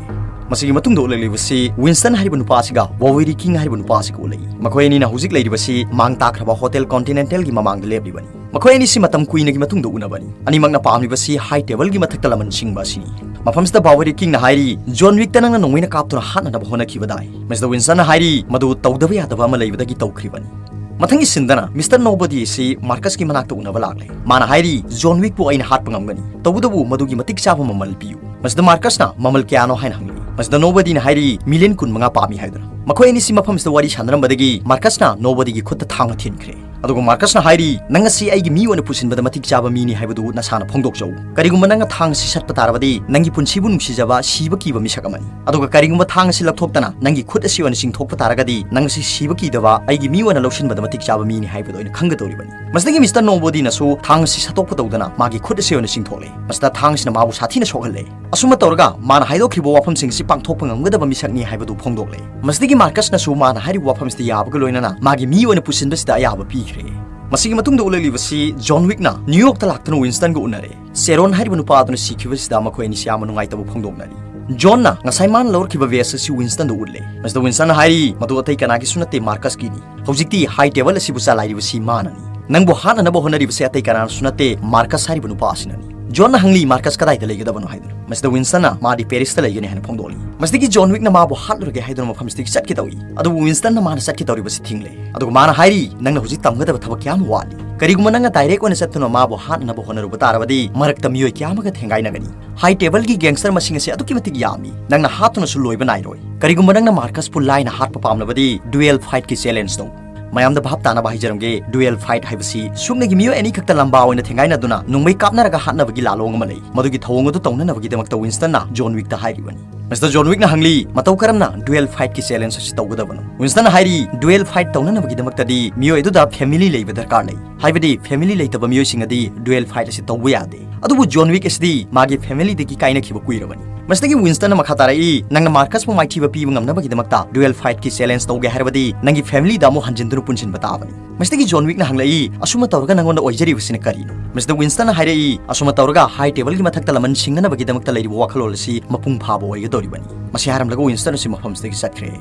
ꯃꯁꯤꯒꯤ ꯃꯇꯨꯡꯗ ꯎꯠꯂꯛꯂꯤꯕꯁꯤ ꯋꯤꯟꯁꯇꯟ ꯍꯥꯏꯔꯤꯕ ꯅꯨꯄꯥ ꯑꯁꯤꯒ ꯋꯥꯋꯦꯔꯤ ꯀꯤꯡ ꯍꯥꯏꯔꯤꯕ ꯅꯨꯄꯥ ꯑꯁꯤꯒ ꯎꯠꯂꯛꯏ꯫ ꯃꯈꯣꯏ ꯑꯅꯤꯅ ꯍꯧꯖꯤꯛ ꯂꯩꯔꯤꯕꯁꯤ ꯃꯥꯡ ꯇꯥꯛꯈ꯭ꯔꯕ ꯍꯣꯇꯦꯜ ꯀꯣꯟꯇꯤꯅꯦꯟꯇꯦꯜꯒꯤ ꯃꯃꯥꯡꯗ ꯂꯦꯞꯂꯤꯕꯅꯤ꯫ ꯃꯈꯣꯏ ꯑꯅꯤꯁꯤ ꯃꯇꯝ ꯀꯨꯏꯅꯒꯤ ꯃꯇꯨꯡꯗ ꯎꯅꯕꯅꯤ꯫ ꯑꯅꯤꯃꯛꯅ ꯄꯥꯝꯂꯤꯕꯁꯤ ꯍꯥꯏ ꯇꯦꯕꯜꯒꯤ ꯃꯊꯛꯇ ꯂꯃꯟ ꯁꯤꯡꯕ ꯑꯁꯤꯅꯤ꯫ ꯃꯐꯝꯁꯤꯗ ꯕꯥꯋꯦꯔꯤ ꯀꯤꯡꯅ ꯍꯥꯏꯔꯤ, "ꯖꯣꯟ ꯋꯤꯛꯇ ꯅꯪꯅ ꯅꯣꯡꯃꯩꯅ ꯀꯥꯞꯇꯨꯅ ꯍꯥꯠꯅꯅꯕ ꯍꯣꯠꯅꯈꯤꯕꯗꯥꯏ?" ꯃꯁꯤꯗ ꯋꯤꯟꯁꯟꯅ ꯍꯥꯏꯔꯤ, "ꯃꯗꯨ ꯇꯧꯗꯕ ꯌꯥꯗꯕ ꯑꯃ ꯂꯩꯕꯗꯒꯤ ꯇꯧꯈ꯭ꯔꯤꯕꯅꯤ"꯫ ꯃꯊꯪꯒꯤ ꯁꯤꯟꯗꯅ ꯃꯤꯁꯇꯔ ꯅꯣꯕꯗꯤ ꯑꯁꯤ ꯃꯥꯔꯀꯁꯀꯤ ꯃꯅꯥꯛꯇ ꯎꯅꯕ ꯂꯥꯛꯂꯦ꯫ ꯃꯥꯅ ꯍꯥꯏꯔꯤ, "ꯖꯣꯟ ꯋꯤꯛꯄꯨ ꯑꯩꯅ ꯍꯥꯠꯄ ꯉꯝꯒꯅꯤ, ꯇꯧꯕꯇꯕꯨ ꯃꯗꯨꯒꯤ ꯃꯇꯤꯛ ꯆꯥꯕ ꯃꯃꯜ ꯄꯤꯌꯨ"꯫ ꯃꯁꯤꯗ ꯃꯥꯔꯀꯁꯅ ꯃꯃꯜ ꯀꯌꯥꯅꯣ ꯍꯥꯏꯅ ꯍꯪꯂꯤ꯫ ꯃꯁꯤꯗ ꯅꯣꯕꯗꯤꯅ ꯍꯥꯏꯔꯤ, "ꯃꯤꯂꯤꯌꯟ ꯀꯨꯟ ꯃꯉꯥ ꯄꯥꯝꯃꯤ" ꯍꯥꯏꯗꯨꯅ꯫ ꯃꯈꯣꯏ ꯑꯅꯤꯁꯤ ꯃꯐꯝꯁꯤꯗ ꯋꯥꯔꯤ ꯁꯥꯟꯅꯔꯝꯕꯗꯒꯤ ꯃꯥꯔꯀꯁꯅ ꯅꯣꯕꯗꯤꯒꯤ ꯈꯨꯠꯇ ꯊꯥꯡ ꯊꯤꯟꯈ꯭ꯔꯦ꯫ ꯑꯗꯨꯒ ꯃꯥꯔꯀꯁꯅ ꯍꯥꯏꯔꯤ, "ꯅꯪ ꯑꯁꯤ ꯑꯩꯒꯤ ꯃꯤ ꯑꯣꯏꯅ ꯄꯨꯁꯤꯟꯕꯗ ꯃꯇꯤꯛ ꯆꯥꯕ ꯃꯤꯅꯤ ꯍꯥꯏꯕꯗꯨ ꯅꯁꯥꯅ ꯐꯣꯡꯗꯣꯛꯆꯧ꯫ ꯀꯔꯤꯒꯨꯝꯕ ꯅꯪꯅ ꯊꯥꯡ ꯑꯁꯤ ꯁꯠꯄ ꯇꯥꯔꯕꯗꯤ, ꯅꯪꯒꯤ ꯄꯨꯟꯁꯤꯕꯨ ꯅꯨꯡꯁꯤꯖꯕ, ꯁꯤꯕ ꯀꯤꯕ ꯃꯤꯁꯛ ꯑꯃꯅꯤ꯫ ꯑꯗꯨꯒ ꯀꯔꯤꯒꯨꯝꯕ ꯊꯥꯡ ꯑꯁꯤ ꯂꯧꯊꯣꯛꯇꯅ ꯅꯪꯒꯤ ꯈꯨꯠ ꯑꯁꯤ ꯑꯣꯏꯅ ꯆꯤꯡꯊꯣꯛꯄ ꯇꯥꯔꯒꯗꯤ, ꯅꯪ ꯑꯁꯤ ꯁꯤꯕ ꯀꯤꯗꯕ, ꯑꯩꯒꯤ ꯃꯤ ꯑꯣꯏꯅ ꯂꯧꯁꯤꯟꯕꯗ ꯃꯇꯤꯛ ꯆꯥꯕ ꯃꯤꯅꯤ ꯍꯥꯏꯕꯗꯨ ꯑꯩꯅ ꯈꯪꯒꯗꯧꯔꯤꯕꯅꯤ"꯫ ꯃꯁꯤꯗꯒꯤ ꯃꯤꯁꯇꯔ ꯅꯣꯕꯗꯤꯅꯁꯨ ꯊꯥꯡ ꯑꯁꯤ ꯁꯠꯇꯣꯛꯄ ꯇꯧꯗꯅ ꯃꯥꯒꯤ ꯈꯨꯠ ꯑꯁꯤ ꯑꯣꯏꯅ ꯆꯤꯡꯊꯣꯛꯂꯦ꯫ ꯃꯁꯤꯗ ꯊꯥꯡ ꯑꯁꯤꯅ ꯃꯥꯕꯨ ꯁꯥꯊꯤꯅ ꯁꯣꯛꯍꯜꯂꯦ꯫ ꯑꯁꯨꯝꯅ ꯇꯧꯔꯒ ꯃꯥꯅ ꯍꯥꯏꯗꯣꯛꯈ꯭ꯔꯤꯕ ꯋꯥꯐꯝꯁꯤꯡ ꯑꯁꯤ ꯄꯥꯡꯊꯣꯛꯄ ꯉꯝꯒꯗꯕ ꯃꯤꯁꯛꯅꯤ ꯍꯥꯏꯕꯗꯨ ꯐꯣꯡꯗꯣꯛꯂꯦ꯫ ꯃꯁꯤꯗꯒꯤ ꯃꯥꯔꯀꯁꯅꯁꯨ ꯃꯥꯅ ꯍꯥꯏꯔꯤꯕ ꯋꯥꯐꯝꯁꯤꯗ ꯌꯥꯕꯒ ꯂꯣꯏꯅꯅ ꯃꯥꯒꯤ ꯃꯤ ꯑꯣꯏꯅ ꯄꯨꯁꯤꯟꯕꯁꯤꯗ ꯑꯌꯥꯕ ꯄꯤꯈ꯭ꯔꯦ꯫ ꯃꯁꯤꯒꯤ ꯃꯇꯨꯡꯗ ꯎꯠꯂꯛꯂꯤꯕꯁꯤ ꯖꯣꯟ ꯋꯤꯛꯅ ꯅ꯭ꯌꯨ ꯌꯣꯔꯛꯇ ꯂꯥꯛꯇꯨꯅ ꯋꯤꯟꯁꯇꯟꯒ ꯎꯅꯔꯦ꯫ ꯁꯦꯔꯣꯟ ꯍꯥꯏꯔꯤꯕ ꯅꯨꯄꯥ ꯑꯗꯨꯅ ꯁꯤꯈꯤꯕꯁꯤꯗ ꯃꯈꯣꯏ ꯑꯅꯤꯁꯤ ꯌꯥꯝꯅ ꯅꯨꯡꯉꯥꯏꯇꯕ ꯐꯣꯡꯗꯣꯛꯅꯔꯤ꯫ ꯖꯣꯟꯅ ꯉꯁꯥꯏ ꯃꯥꯅ ꯂꯧꯔꯛꯈꯤꯕ ꯚꯦꯁ ꯑꯁꯤ ꯋꯤꯟꯁꯇꯟꯗ ꯎꯠꯂꯦ꯫ ꯃꯁꯤꯗ ꯋꯤꯟꯁꯇꯟꯅ ꯍꯥꯏꯔꯤ, "ꯃꯗꯨ ꯑꯇꯩ ꯀꯅꯥꯒꯤꯁꯨ ꯅꯠꯇꯦ, ꯃꯥꯔꯀꯁꯀꯤꯅꯤ꯫ ꯍꯧꯖꯤꯛꯇꯤ ꯍꯥꯏ ꯇꯦꯕꯜ ꯑꯁꯤꯕꯨ ꯆꯂꯥꯏꯔꯤꯕꯁꯤ ꯃꯥꯅꯅꯤ꯫ ꯅꯪꯕꯨ ꯍꯥꯠꯅꯅꯕ ꯍꯣꯠꯅꯔꯤꯕꯁꯤ ꯑꯇꯩ ꯀꯅꯥꯅꯁꯨ ꯅꯠꯇꯦ, ꯃꯥꯔꯀꯁ ꯍꯥꯏꯔꯤꯕ ꯅꯨꯄꯥ ꯑꯁꯤꯅꯅꯤ"꯫ ꯖꯣꯟꯅ ꯍꯪꯂꯤ, "ꯃꯥꯔꯀꯁ ꯀꯗꯥꯏꯗ ꯂꯩꯒꯗꯕꯅꯣ?" ꯍꯥꯏꯗꯨꯅ꯫ ꯃꯁꯤꯗ ꯋꯤꯟꯁꯇꯟꯅ, "ꯃꯥꯗꯤ ꯄꯦꯔꯤꯁꯇ ꯂꯩꯒꯅꯤ" ꯍꯥꯏꯅ ꯐꯣꯡꯗꯣꯛꯂꯤ꯫ ꯃꯁꯤꯗꯒꯤ ꯖꯣꯟ ꯋꯤꯛꯅ ꯃꯥꯕꯨ ꯍꯥꯠꯂꯨꯔꯒꯦ ꯍꯥꯏꯗꯨꯅ ꯃꯐꯝꯁꯤꯗꯒꯤ ꯆꯠꯀꯦ ꯇꯧꯏ꯫ ꯑꯗꯨꯕꯨ ꯋꯤꯟꯁꯇꯟꯅ ꯃꯥꯅ ꯆꯠꯀꯦ ꯇꯧꯔꯤꯕꯁꯤ ꯊꯤꯡꯂꯦ꯫ ꯑꯗꯨꯒ ꯃꯥꯅ ꯍꯥꯏꯔꯤ, "ꯅꯪꯅ ꯍꯧꯖꯤꯛ ꯇꯝꯒꯗꯕ ꯊꯕꯛ ꯀꯌꯥ ꯑꯃ ꯋꯥꯠꯂꯤ꯫ ꯀꯔꯤꯒꯨꯝꯕ ꯅꯪꯅ ꯗꯥꯏꯔꯦꯛ ꯑꯣꯏꯅ ꯆꯠꯇꯨꯅ ꯃꯥꯕꯨ ꯍꯥꯠꯅꯅꯕ ꯍꯣꯠꯅꯔꯨꯕ ꯇꯥꯔꯕꯗꯤ, ꯃꯔꯛꯇ ꯃꯤꯑꯣꯏ ꯀꯌꯥ ꯑꯃꯒ ꯊꯦꯡꯒꯥꯏꯅꯒꯅꯤ꯫ ꯍꯥꯏ ꯇꯦꯕꯜꯒꯤ ꯒꯦꯡꯁꯇꯔ ꯃꯁꯤꯡ ꯑꯁꯤ ꯑꯗꯨꯛꯀꯤ ꯃꯇꯤꯛ ꯌꯥꯝꯃꯤ, ꯅꯪꯅ ꯍꯥꯠꯇꯨꯅꯁꯨ ꯂꯣꯏꯕ ꯅꯥꯏꯔꯣꯏ꯫ ꯀꯔꯤꯒꯨꯝꯕ ꯅꯪꯅ ꯃꯥꯔꯀꯁꯄꯨ ꯂꯥꯏꯅ ꯍꯥꯠꯄ ꯄꯥꯝꯂꯕꯗꯤ, ꯗ꯭ꯌꯨꯑꯦꯜ ꯐꯥꯏꯠꯀꯤ ꯆꯦꯂꯦꯟꯖ ꯇꯧ꯫ ꯃꯌꯥꯝꯗ ꯚꯥꯞ ꯇꯥꯅꯕ ꯍꯥꯏꯖꯔꯝꯒꯦ, ꯗ꯭ꯌꯨꯑꯦꯜ ꯐꯥꯏꯠ ꯍꯥꯏꯕꯁꯤ ꯁꯨꯞꯅꯒꯤ ꯃꯤꯑꯣꯏ ꯑꯅꯤꯈꯛꯇ ꯂꯝꯕꯥ ꯑꯣꯏꯅ ꯊꯦꯡꯒꯥꯏꯅꯗꯨꯅ ꯅꯣꯡꯃꯩ ꯀꯥꯞꯅꯔꯒ ꯍꯥꯠꯅꯕꯒꯤ ꯂꯥꯂꯣꯡ ꯑꯃ ꯂꯩ꯫ ꯃꯗꯨꯒꯤ ꯊꯧꯑꯣꯡ ꯑꯗꯨ ꯇꯧꯅꯅꯕꯒꯤꯗꯃꯛꯇ ꯋꯤꯟꯁꯇꯟꯅ ꯖꯣꯟ ꯋꯤꯛꯇ ꯍꯥꯏꯔꯤꯕꯅꯤ꯫ ꯃꯤꯁꯇꯔ ꯖꯣꯟ ꯋꯤꯛꯅ ꯍꯪꯂꯤ, "ꯃꯇꯧ ꯀꯔꯝꯅ ꯗ꯭ꯌꯨꯑꯦꯜ ꯐꯥꯏꯠꯀꯤ ꯆꯦꯂꯦꯟꯖ ꯑꯁꯤ ꯇꯧꯒꯗꯕꯅꯣ?" ꯋꯤꯟꯁꯇꯟꯅ ꯍꯥꯏꯔꯤ, "ꯗ꯭ꯌꯨꯑꯦꯜ ꯐꯥꯏꯠ ꯇꯧꯅꯅꯕꯒꯤꯗꯃꯛꯇꯗꯤ ꯃꯤꯑꯣꯏ ꯑꯗꯨꯗ ꯐꯦꯃꯤꯂꯤ ꯂꯩꯕ ꯗꯔꯀꯥꯔ ꯂꯩ꯫ ꯍꯥꯏꯕꯗꯤ, ꯐꯦꯃꯤꯂꯤ ꯂꯩꯇꯕ ꯃꯤꯑꯣꯏꯁꯤꯡ ꯑꯗꯤ ꯗ꯭ꯌꯨꯑꯦꯜ ꯐꯥꯏꯠ ꯑꯁꯤ ꯇꯧꯕ ꯌꯥꯗꯦ꯫ ꯑꯗꯨꯕꯨ ꯖꯣꯟ ꯋꯤꯛ ꯑꯁꯤꯗꯤ ꯃꯥꯒꯤ ꯐꯦꯃꯤꯂꯤꯗꯒꯤ ꯀꯥꯏꯅꯈꯤꯕ ꯀꯨꯏꯔꯕꯅꯤ꯫" ꯃꯁꯤꯗꯒꯤ ꯋꯤꯟꯁꯇꯟꯅ ꯃꯈꯥ ꯇꯥꯔꯛꯏ, "ꯅꯪꯅ ꯃꯥꯔꯀꯁꯄꯨ ꯃꯥꯏꯊꯤꯕ ꯄꯤꯕ ꯉꯝꯅꯕꯒꯤꯗꯃꯛꯇ ꯗ꯭ꯌꯨꯑꯦꯜ ꯐꯥꯏꯠꯀꯤ ꯆꯦꯂꯦꯟꯖ ꯇꯧꯒꯦ ꯍꯥꯏꯔꯕꯗꯤ, ꯅꯪꯒꯤ ꯐꯦꯃꯤꯂꯤꯗ ꯑꯃꯨꯛ ꯍꯟꯖꯤꯟꯗꯨꯅ ꯄꯨꯟꯁꯤꯟꯕ ꯇꯥꯕꯅꯤ꯫" ꯃꯁꯤꯗꯒꯤ ꯖꯣꯟ ꯋꯤꯛꯅ ꯍꯪꯂꯛꯏ, "ꯑꯁꯨꯝꯅ ꯇꯧꯔꯒ ꯅꯪꯉꯣꯟꯗ ꯑꯣꯏꯖꯔꯤꯕꯁꯤꯅ ꯀꯔꯤꯅꯣ?" ꯃꯁꯤꯗ ꯋꯤꯟꯁꯇꯟꯅ ꯍꯥꯏꯔꯛꯏ, "ꯑꯁꯨꯝꯅ ꯇꯧꯔꯒ ꯍꯥꯏ ꯇꯦꯕꯜꯒꯤ ꯃꯊꯛꯇ ꯂꯃꯟ ꯁꯤꯡꯅꯅꯕꯒꯤꯗꯃꯛꯇ ꯂꯩꯔꯤꯕ ꯋꯥꯈꯜꯂꯣꯟ ꯑꯁꯤ ꯃꯄꯨꯡ ꯐꯥꯕ ꯑꯣꯏꯒꯗꯧꯔꯤꯕꯅꯤ꯫" ꯃꯁꯤ ꯍꯥꯏꯔꯝꯂꯒ ꯋꯤꯟꯁꯇꯟ ꯑꯁꯤ ꯃꯐꯝꯁꯤꯗꯒꯤ ꯆꯠꯈ꯭ꯔꯦ꯫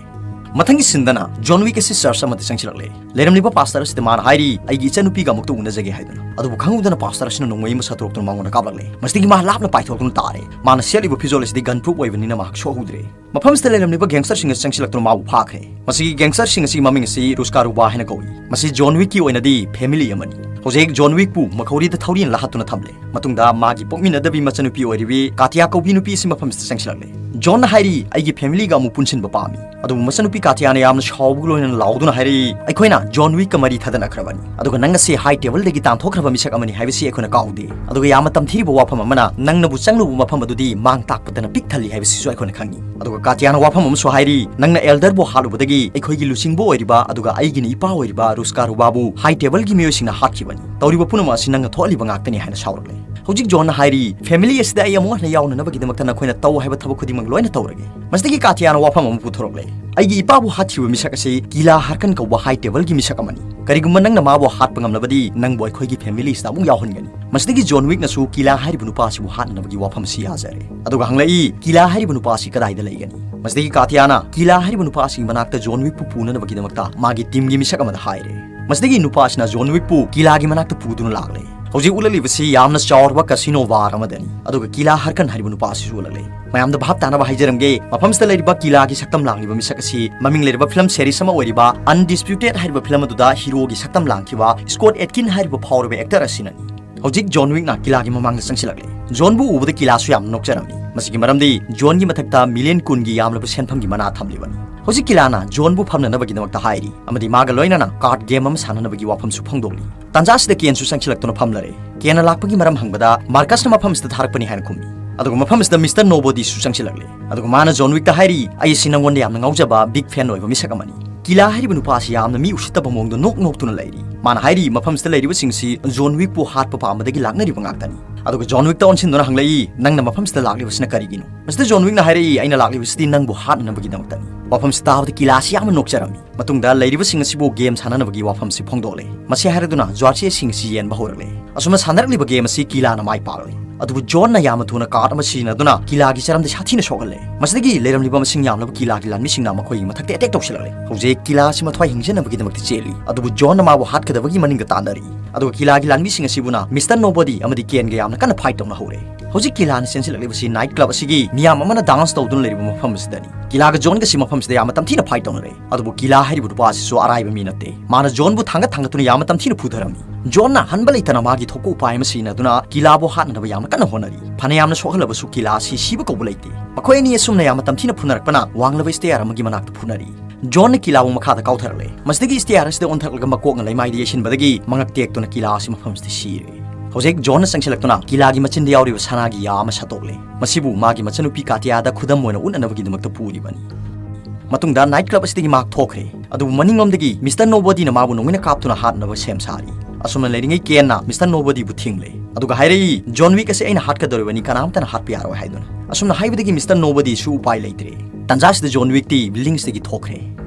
ꯃꯊꯪꯒꯤ ꯁꯤꯟꯗꯅ ꯖꯣꯟ ꯋꯤꯛ ꯑꯁꯤ ꯆꯔꯆ ꯑꯃꯗ ꯆꯪꯁꯤꯜꯂꯛꯂꯦ꯫ ꯂꯩꯔꯝꯂꯤꯕ ꯄꯥꯁꯇꯔ ꯑꯁꯤꯗ ꯃꯥꯅ ꯍꯥꯏꯔꯤ, "ꯑꯩꯒꯤ ꯏꯆꯟꯅꯨꯄꯤꯒ ꯑꯃꯨꯛꯇ ꯎꯅꯖꯒꯦ" ꯍꯥꯏꯗꯨꯅ꯫ ꯑꯗꯨꯕꯨ ꯈꯪꯍꯧꯗꯅ ꯄꯥꯁꯇꯔ ꯑꯁꯤꯅ ꯅꯣꯡꯃꯩ ꯑꯃ ꯁꯠꯇꯣꯔꯛꯇꯨꯅ ꯃꯉꯣꯟꯗ ꯀꯥꯞꯂꯛꯂꯦ꯫ ꯃꯁꯤꯗꯒꯤ ꯃꯥ ꯂꯥꯞꯅ ꯄꯥꯏꯊꯣꯔꯛꯇꯨꯅ ꯇꯥꯔꯦ꯫ ꯃꯥꯅ ꯁꯦꯠꯂꯤꯕ ꯐꯤꯖꯣꯜ ꯑꯁꯤꯗꯤ ꯒꯟ ꯄ꯭ꯔꯨꯐ ꯑꯣꯏꯕꯅꯤꯅ ꯃꯍꯥꯛ ꯁꯣꯛꯍꯧꯗ꯭ꯔꯦ꯫ ꯃꯐꯝꯁꯤꯗ ꯂꯩꯔꯝꯂꯤꯕ ꯒꯦꯡꯁꯇꯔꯁꯤꯡꯅ ꯆꯪꯁꯤꯜꯂꯛꯇꯨꯅ ꯃꯥꯕꯨ ꯐꯥꯈ꯭ꯔꯦ꯫ ꯃꯁꯤꯒꯤ ꯒꯦꯡꯁꯇꯔꯁꯤꯡ ꯑꯁꯤꯒꯤ ꯃꯃꯤꯡ ꯑꯁꯤ ꯔꯨꯁꯀꯥꯔꯨꯕꯥ ꯍꯥꯏꯅ ꯀꯧꯏ꯫ ꯃꯁꯤ ꯖꯣꯟ ꯋꯤꯛꯀꯤ ꯑꯣꯏꯅꯗꯤ ꯐꯦꯃꯤꯂꯤ ꯑꯃꯅꯤ꯫ ꯍꯧꯖꯤꯛ ꯖꯣꯟ ꯋꯤꯛꯄꯨ ꯃꯈꯧꯔꯤꯗ ꯊꯧꯔꯤꯅ ꯂꯥꯍꯠꯇꯨꯅ ꯊꯝꯂꯦ꯫ ꯃꯇꯨꯡꯗ ꯃꯥꯒꯤ ꯄꯣꯛꯃꯤꯟꯅꯗꯕꯤ ꯃꯆꯟꯅꯨꯄꯤ ꯑꯣꯏꯔꯤꯕꯤ ꯀꯥꯇꯤꯌꯥ ꯀꯧꯕꯤ ꯅꯨꯄꯤ ꯑꯁꯤ ꯃꯐꯝꯁꯤꯗ ꯆꯪꯁꯤꯜꯂꯛꯂꯦ꯫ ꯖꯣꯟꯅ ꯍꯥꯏꯔꯤ, "ꯑꯩꯒꯤ ꯐꯦꯃꯤꯂꯤꯒ ꯑꯃꯨꯛ ꯄꯨꯟꯁꯤꯟꯕ ꯄꯥꯝꯃꯤ꯫" ꯑꯗꯨꯕꯨ ꯃꯆꯟꯅꯨꯄꯤ ꯀꯥꯇꯤꯌꯥꯅ ꯌꯥꯝꯅ ꯁꯥꯎꯕꯒ ꯂꯣꯏꯅꯅ ꯂꯥꯎꯗꯨꯅ ꯍꯥꯏꯔꯛꯏ, "ꯑꯩꯈꯣꯏꯅ ꯖꯣꯟ ꯋꯤꯛꯀ ꯃꯔꯤ ꯊꯗꯅꯈ꯭ꯔꯕꯅꯤ꯫ ꯑꯗꯨꯒ ꯅꯪ ꯑꯁꯤ ꯍꯥꯏ ꯇꯦꯕꯜꯗꯒꯤ ꯇꯥꯟꯊꯣꯛꯈ꯭ꯔꯕ ꯃꯤꯁꯛ ꯑꯃꯅꯤ ꯍꯥꯏꯕꯁꯤ ꯑꯩꯈꯣꯏꯅ ꯀꯥꯎꯗꯦ꯫ ꯑꯗꯨꯒ ꯌꯥꯝꯅ ꯇꯝꯊꯤꯔꯤꯕ ꯋꯥꯐꯝ ꯑꯃꯅ, ꯅꯪꯅꯕꯨ ꯆꯪꯂꯨꯕ ꯃꯐꯝ ꯑꯗꯨꯗꯤ ꯃꯥꯡ ꯇꯥꯛꯄꯇꯅ ꯄꯤꯛ ꯊꯜꯂꯤ ꯍꯥꯏꯕꯁꯤꯁꯨ ꯑꯩꯈꯣꯏꯅ ꯈꯪꯏ꯫" ꯑꯗꯨꯒ ꯀꯥꯇꯤꯌꯥꯅ ꯋꯥꯐꯝ ꯑꯃꯁꯨ ꯍꯥꯏꯔꯤ, "ꯅꯪꯅ ꯑꯦꯜꯗꯔꯕꯨ ꯍꯥꯠꯂꯨꯕꯗꯒꯤ ꯑꯩꯈꯣꯏꯒꯤ ꯂꯨꯆꯤꯡꯕ ꯑꯣꯏꯔꯤꯕ ꯑꯗꯨꯒ ꯑꯩꯒꯤꯅ ꯏꯄꯥ ꯑꯣꯏꯔꯤꯕ ꯔꯨꯁꯀꯥꯔꯨꯕꯥꯕꯨ ꯍꯥꯏ ꯇꯦꯕꯜꯒꯤ ꯃꯤꯑꯣꯏꯁꯤꯡꯅ ꯍꯥꯠꯈꯤꯕꯅꯤ꯫ ꯇꯧꯔꯤꯕ ꯄꯨꯝꯅꯃꯛ ꯑꯁꯤ ꯅꯪꯅ ꯊꯣꯛꯍꯜꯂꯤꯕ ꯉꯥꯛꯇꯅꯤ" ꯍꯥꯏꯅ ꯁꯥꯎꯔꯛꯂꯦ꯫ ꯍꯧꯖꯤꯛ ꯖꯣꯟꯅ ꯍꯥꯏꯔꯤ, "ꯐꯦꯃꯤꯂꯤ ꯑꯁꯤꯗ ꯑꯩ ꯑꯃꯨꯛ ꯍꯟꯅ ꯌꯥꯎꯅꯅꯕꯒꯤꯗꯃꯛꯇ ꯅꯈꯣꯏꯅ ꯇꯧ ꯍꯥꯏꯕ ꯊꯕꯛ ꯈꯨꯗꯤꯡꯃꯛ ꯂꯣꯏꯅ ꯇꯧꯔꯒꯦ꯫" ꯃꯁꯤꯗꯒꯤ ꯀꯥꯇꯤꯌꯥꯅ ꯋꯥꯐꯝ ꯑꯃ ꯄꯨꯊꯣꯔꯛꯂꯦ, "ꯑꯩꯒꯤ ꯏꯄꯥꯕꯨ ꯍꯥꯠꯈꯤꯕ ꯃꯤꯁꯛ ꯑꯁꯤ ꯀꯤꯂꯥ ꯍꯥꯔꯀꯟ ꯀꯧꯕ ꯍꯥꯏ ꯇꯦꯕꯜꯒꯤ ꯃꯤꯁꯛ ꯑꯃꯅꯤ꯫ ꯀꯔꯤꯒꯨꯝꯕ ꯅꯪꯅ ꯃꯥꯕꯨ ꯍꯥꯠꯄ ꯉꯝꯂꯕꯗꯤ ꯅꯪꯕꯨ ꯑꯩꯈꯣꯏꯒꯤ ꯐꯦꯃꯤꯂꯤꯁꯤꯗ ꯑꯃꯨꯛ ꯌꯥꯎꯍꯟꯒꯅꯤ꯫" ꯃꯁꯤꯗꯒꯤ ꯖꯣꯟ ꯋꯤꯛꯅꯁꯨ ꯀꯤꯂꯥ ꯍꯥꯏꯔꯤꯕ ꯅꯨꯄꯥ ꯑꯁꯤꯕꯨ ꯍꯥꯠꯅꯅꯕꯒꯤ ꯋꯥꯐꯝ ꯑꯁꯤ ꯌꯥꯖꯔꯦ꯫ ꯑꯗꯨꯒ ꯍꯪꯂꯛꯏ, "ꯀꯤꯂꯥ ꯍꯥꯏꯔꯤꯕ ꯅꯨꯄꯥ ꯑꯁꯤ ꯀꯗꯥꯏꯗ ꯂꯩꯒꯅꯤ?" ꯃꯁꯤꯗꯒꯤ ꯀꯥꯇꯤꯌꯥꯅ, "ꯀꯤꯂꯥ ꯍꯥꯏꯔꯤꯕ ꯅꯨꯄꯥ ꯑꯁꯤꯒꯤ ꯃꯅꯥꯛꯇ ꯖꯣꯟ ꯋꯤꯛꯄꯨ ꯄꯨꯅꯅꯕꯒꯤꯗꯃꯛꯇ ꯃꯥꯒꯤ ꯇꯤꯝꯒꯤ ꯃꯤꯁꯛ ꯑꯃꯗ ꯍꯥꯏꯔꯦ꯫" ꯃꯁꯤꯗꯒꯤ ꯅꯨꯄꯥ ꯑꯁꯤꯅ ꯖꯣꯟ ꯋꯤꯛꯄꯨ ꯀꯤꯂꯥꯒꯤ ꯃꯅꯥꯛꯇ ꯄꯨꯗꯨꯅ ꯂꯥꯛꯂꯦ꯫ ꯍꯧꯖꯤꯛ ꯎꯠꯂꯛꯂꯤꯕꯁꯤ ꯌꯥꯝꯅ ꯆꯥꯎꯔꯕ casino bar ꯑꯃꯗꯅꯤ꯫ ꯑꯗꯨꯒ ꯀꯤꯂꯥ ꯍꯔꯀꯟ ꯍꯥꯏꯔꯤꯕ ꯅꯨꯄꯥ ꯑꯁꯤꯁꯨ ꯎꯠꯂꯛꯂꯦ꯫ ꯃꯌꯥꯝꯗ ꯚꯥꯞ ꯇꯥꯅꯕ ꯍꯥꯏꯖꯔꯝꯒꯦ, ꯃꯐꯝꯁꯤꯗ ꯂꯩꯔꯤꯕ ꯀꯤꯂꯥꯒꯤ ꯁꯛꯇꯝ ꯂꯥꯡꯂꯤꯕ ꯃꯤꯁꯛ ꯑꯁꯤ ꯃꯃꯤꯡ ꯂꯩꯔꯕ film series ꯑꯃ ꯑꯣꯏꯔꯤꯕ Undisputed ꯍꯥꯏꯔꯤꯕ film ꯑꯗꯨꯗ heroꯒꯤ ꯁꯛꯇꯝ ꯂꯥꯡꯈꯤꯕ Scott Adkins ꯍꯥꯏꯔꯤꯕ ꯐꯥꯎꯔꯕ actor ꯑꯁꯤꯅꯅꯤ꯫ ꯍꯧꯖꯤꯛ ꯖꯣꯟ ꯋꯤꯛꯅ ꯀꯤꯂꯥꯒꯤ ꯃꯃꯥꯡꯗ ꯆꯪꯁꯤꯜꯂꯛꯂꯦ꯫ ꯖꯣꯟꯕꯨ ꯎꯕꯗ ꯀꯤꯂꯥꯁꯨ ꯌꯥꯝꯅ ꯅꯣꯛꯆꯔꯝꯃꯤ꯫ ꯃꯁꯤꯒꯤ ꯃꯔꯝꯗꯤ ꯖꯣꯟꯒꯤ ꯃꯊꯛꯇ million ꯀꯨꯟꯒꯤ ꯌꯥꯝꯂꯕ ꯁꯦꯟꯐꯝꯒꯤ ꯃꯅꯥ ꯊꯝꯂꯤꯕꯅꯤ꯫ ꯍꯧꯖꯤꯛ ꯀꯤꯂꯥꯅ ꯖꯣꯟꯕꯨ ꯐꯝꯅꯅꯕꯒꯤꯗꯃꯛꯇ ꯍꯥꯏꯔꯤ ꯑꯃꯗꯤ ꯃꯥꯒ ꯂꯣꯏꯅꯅ card game ꯑꯃ ꯁꯥꯟꯅꯅꯕꯒꯤ ꯋꯥꯐꯝꯁꯨ ꯐꯣꯡꯗꯣꯛꯂꯤ꯫ ꯇꯥꯟꯖꯥꯁꯤꯗ ꯀꯦꯟꯁꯨ ꯆꯪꯁꯤꯜꯂꯛꯇꯨꯅ ꯐꯝꯂꯔꯦ꯫ ꯀꯦꯟꯅ ꯂꯥꯛꯄꯒꯤ ꯃꯔꯝ ꯍꯪꯕꯗ ꯃꯥꯔꯀꯁꯅ ꯃꯐꯝꯁꯤꯗ ꯊꯥꯔꯛꯄꯅꯤ ꯍꯥꯏꯅ ꯈꯨꯝꯃꯤ꯫ ꯑꯗꯨꯒ ꯃꯐꯝꯁꯤꯗ Mister Nobodyꯁꯨ ꯆꯪꯁꯤꯜꯂꯛꯂꯦ꯫ ꯑꯗꯨꯒ ꯃꯥꯅ ꯖꯣꯟ ꯋꯤꯛꯇ ꯍꯥꯏꯔꯤ, "ꯑꯩ ꯑꯁꯤ ꯅꯪꯉꯣꯟꯗ ꯌꯥꯝꯅ ꯉꯥꯎꯖꯕ big fan ꯑꯣꯏꯕ ꯃꯤꯁꯛ ꯑꯃꯅꯤ꯫ ꯀꯤꯂꯥ ꯍꯥꯏꯔꯤꯕ ꯅꯨꯄꯥ ꯑꯁꯤ ꯌꯥꯝꯅ ꯃꯤ ꯎꯁꯤꯠꯇꯕ ꯃꯑꯣꯡꯗ ꯅꯣꯛ ꯅꯣꯛꯇꯨꯅ ꯂꯩꯔꯤ꯫ ꯃꯥꯅ ꯍꯥꯏꯔꯤ, ꯃꯐꯝꯁꯤꯗ ꯂꯩꯔꯤꯕꯁꯤꯡꯁꯤ ꯖꯣꯟ ꯋꯤꯛꯄꯨ ꯍꯥꯠꯄ ꯄꯥꯝꯕꯗꯒꯤ ꯂꯥꯛꯅꯔꯤꯕ ꯉꯥꯛꯇꯅꯤ"꯫ ꯑꯗꯨꯒ ꯖꯣꯟ ꯋꯤꯛꯇ ꯑꯣꯟꯁꯤꯟꯗꯨꯅ ꯍꯪꯂꯛꯏ, "ꯅꯪꯅ ꯃꯐꯝꯁꯤꯗ ꯂꯥꯛꯂꯤꯕꯁꯤꯅ ꯀꯔꯤꯒꯤꯅꯣ?" ꯃꯁꯤꯗ ꯖꯣꯟ ꯋꯤꯛꯅ ꯍꯥꯏꯔꯛꯏ, "ꯑꯩꯅ ꯂꯥꯛꯂꯤꯕꯁꯤꯗꯤ ꯅꯪꯕꯨ ꯍꯥꯠꯅꯅꯕꯒꯤꯗꯃꯛꯇꯅꯤ"꯫ ꯋꯥꯐꯝꯁꯤ ꯇꯥꯕꯗ ꯀꯤꯂꯥꯁꯤ ꯌꯥꯝꯅ ꯅꯣꯛꯆꯔꯝꯃꯤ꯫ ꯃꯇꯨꯡꯗ ꯂꯩꯔꯤꯕꯁꯤꯡ ꯑꯁꯤꯕꯨ game ꯁꯥꯟꯅꯅꯕꯒꯤ ꯋꯥꯐꯝꯁꯤ ꯐꯣꯡꯗꯣꯛꯂꯦ꯫ ꯃꯁꯤ ꯍꯥꯏꯔꯗꯨꯅ ꯖ꯭ꯋꯥꯔꯆꯦꯁꯤꯡ ꯑꯁꯤ ꯌꯦꯟꯕ ꯍꯧꯔꯛꯂꯦ꯫ ꯑꯁꯨꯝꯅ ꯁꯥꯟꯅꯔꯛꯂꯤꯕ game ꯑꯁꯤ ꯀꯤꯂꯥꯅ ꯃꯥꯏ ꯄꯥꯛꯂꯦ꯫ ꯑꯗꯨꯕꯨ ꯖꯣꯟꯅ ꯌꯥꯝꯅ ꯊꯨꯅ card ꯑꯃ ꯁꯤꯖꯤꯟꯅꯗꯨꯅ ꯀꯤꯂꯥꯒꯤ ꯆꯔꯝꯗ ꯁꯥꯊꯤꯅ ꯁꯣꯛꯍꯜꯂꯦ꯫ ꯃꯁꯤꯗꯒꯤ ꯂꯩꯔꯝꯂꯤꯕ ꯃꯁꯤꯡ ꯌꯥꯝꯂꯕ ꯀꯤꯂꯥꯒꯤ ꯂꯥꯟꯃꯤꯁꯤꯡꯅ ꯃꯈꯣꯏꯒꯤ ꯃꯊꯛꯇ attack ꯇꯧꯁꯤꯜꯂꯛꯂꯦ꯫ ꯍꯧꯖꯤꯛ ꯀꯤꯂꯥ ꯑꯁꯤ ꯃꯊ꯭ꯋꯥꯏ ꯍꯤꯡꯖꯅꯕꯒꯤꯗꯃꯛꯇ ꯆꯦꯜꯂꯤ꯫ ꯑꯗꯨꯕꯨ ꯖꯣꯟꯅ ꯃꯥꯕꯨ ꯍꯥꯠꯀꯗꯕꯒꯤ ꯃꯅꯤꯡꯗ ꯇꯥꯟꯅꯔꯤ꯫ ꯑꯗꯨꯒ ꯀꯤꯂꯥꯒꯤ ꯂꯥꯟꯃꯤꯁꯤꯡ ꯑꯁꯤꯕꯨꯅ Mister Nobody ꯑꯃꯗꯤ ꯀꯦꯟꯒ ꯌꯥꯝꯅ ꯀꯟꯅ fight ꯇꯧꯅ ꯍꯧꯔꯦ꯫ ꯍꯧꯖꯤꯛ ꯀꯤꯂꯥꯅ ꯆꯦꯟꯁꯤꯜꯂꯛꯂꯤꯕꯁꯤ night club ꯑꯁꯤꯒꯤ ꯃꯤꯌꯥꯝ ꯑꯃꯅ dance ꯇꯧꯗꯨꯅ ꯂꯩꯔꯤꯕ ꯃꯐꯝ ꯑꯁꯤꯗꯅꯤ꯫ ꯀꯤꯂꯥꯒ ꯖꯣꯟꯒꯁꯤ ꯃꯐꯝꯁꯤꯗ ꯌꯥꯝꯅ ꯇꯝꯊꯤꯅ fight ꯇꯧꯅꯔꯦ꯫ ꯑꯗꯨꯕꯨ ꯀꯤꯂꯥ ꯍꯥꯏꯔꯤꯕ ꯅꯨꯄꯥ ꯑꯁꯤꯁꯨ ꯑꯔꯥꯏꯕ ꯃꯤ ꯅꯠꯇꯦ꯫ ꯃꯥꯅ ꯖꯣꯟꯕꯨ ꯊꯥꯡꯒꯠ ꯊꯥꯡꯒꯠꯇꯨꯅ ꯌꯥꯝꯅ ꯇꯝꯊꯤꯅ ꯐꯨꯊꯔꯝꯃꯤ꯫ ꯖꯣꯟꯅ ꯍꯟꯕ ꯂꯩꯇꯅ ꯃꯥꯒꯤ ꯊꯣꯛꯄ ꯎꯄꯥꯏ ꯑꯃ ꯁꯤꯖꯤꯟꯅꯗꯨꯅ ꯀꯤꯂꯥꯕꯨ ꯍꯥꯠꯅꯅꯕ ꯌꯥꯝꯅ ꯀꯟꯅ ꯍꯣꯠꯅꯔꯤ꯫ ꯐꯅ ꯌꯥꯝꯅ ꯁꯣꯛꯍꯜꯂꯕꯁꯨ ꯀꯤꯂꯥ ꯑꯁꯤ ꯁꯤꯕ ꯀꯧꯕ ꯂꯩꯇꯦ꯫ ꯃꯈꯣꯏ ꯑꯅꯤ ꯑꯁꯨꯝꯅ ꯌꯥꯝꯅ ꯇꯝꯊꯤꯅ ꯐꯨꯅꯔꯛꯄꯅ ꯋꯥꯡꯂꯕ stair ꯑꯃꯒꯤ ꯃꯅꯥꯛꯇ ꯐꯨꯅꯔꯤ꯫ ꯖꯣꯟꯅ ꯀꯤꯂꯥꯕꯨ ꯃꯈꯥꯗ ꯀꯥꯎꯊꯔꯛꯂꯦ꯫ ꯃꯁꯤꯗꯒꯤ stair ꯑꯁꯤꯗ ꯑꯣꯟꯊꯔꯛꯂꯒ ꯃꯀꯣꯛꯅ ꯂꯩꯃꯥꯏꯗ ꯌꯩꯁꯤꯟꯕꯗꯒꯤ ꯃꯉꯛ ꯇꯦꯛꯇꯨꯅ ꯀꯤꯂꯥ ꯑꯁꯤ ꯃꯐꯝꯁꯤꯗ ꯁꯤꯔꯦ꯫ ꯍꯧꯖꯤꯛ ꯖꯣꯟꯅ ꯆꯪꯁꯤꯜꯂꯛꯇꯨꯅ ꯀꯤꯂꯥꯒꯤ ꯃꯆꯤꯟꯗ ꯌꯥꯎꯔꯤꯕ ꯁꯅꯥꯒꯤ ꯌꯥ ꯑꯃ ꯁꯠꯇꯣꯛꯂꯦ꯫ ꯃꯁꯤꯕꯨ ꯃꯥꯒꯤ ꯃꯆꯟꯅꯨꯄꯤ ꯀꯥꯇꯤꯌꯥꯗ ꯈꯨꯗꯝ ꯑꯣꯏꯅ ꯎꯠꯅꯅꯕꯒꯤꯗꯃꯛꯇ ꯄꯨꯔꯤꯕꯅꯤ꯫ ꯃꯇꯨꯡꯗ night club ꯑꯁꯤꯗꯒꯤ ꯃꯍꯥꯛ ꯊꯣꯛꯈ꯭ꯔꯦ꯫ ꯑꯗꯨꯕꯨ ꯃꯅꯤꯡꯂꯣꯝꯗꯒꯤ Mister Nobodyꯅ ꯃꯥꯕꯨ ꯅꯣꯡꯃꯩꯅ ꯀꯥꯞꯇꯨꯅ ꯍꯥꯠꯅꯕ ꯁꯦꯝ ꯁꯥꯔꯤ꯫ ꯑꯁꯨꯝꯅ ꯂꯩꯔꯤꯉꯩ ꯀꯦꯟꯅ Mister Nobodyꯕꯨ ꯊꯤꯡꯂꯦ꯫ ꯑꯗꯨꯒ ꯍꯥꯏꯔꯛꯏ, "ꯖꯣꯟ ꯋꯤꯛ ꯑꯁꯤ ꯑꯩꯅ ꯍꯥꯠꯀꯗꯧꯔꯤꯕꯅꯤ, ꯀꯅꯥꯝꯇꯅ ꯍꯥꯠꯄ ꯌꯥꯔꯣꯏ" ꯍꯥꯏꯗꯨꯅ꯫ ꯑꯁꯨꯝꯅ ꯍꯥꯏꯕꯗꯒꯤ Mister Nobodyꯁꯨ ꯎꯄꯥꯏ ꯂꯩꯇ꯭ꯔꯦ꯫ ꯇꯥꯟꯖꯥꯁꯤꯗ ꯖꯣꯟ ꯋꯤꯛꯇꯤ buildingꯁꯤꯗꯒꯤ ꯊꯣꯛꯈ꯭ꯔꯦ꯫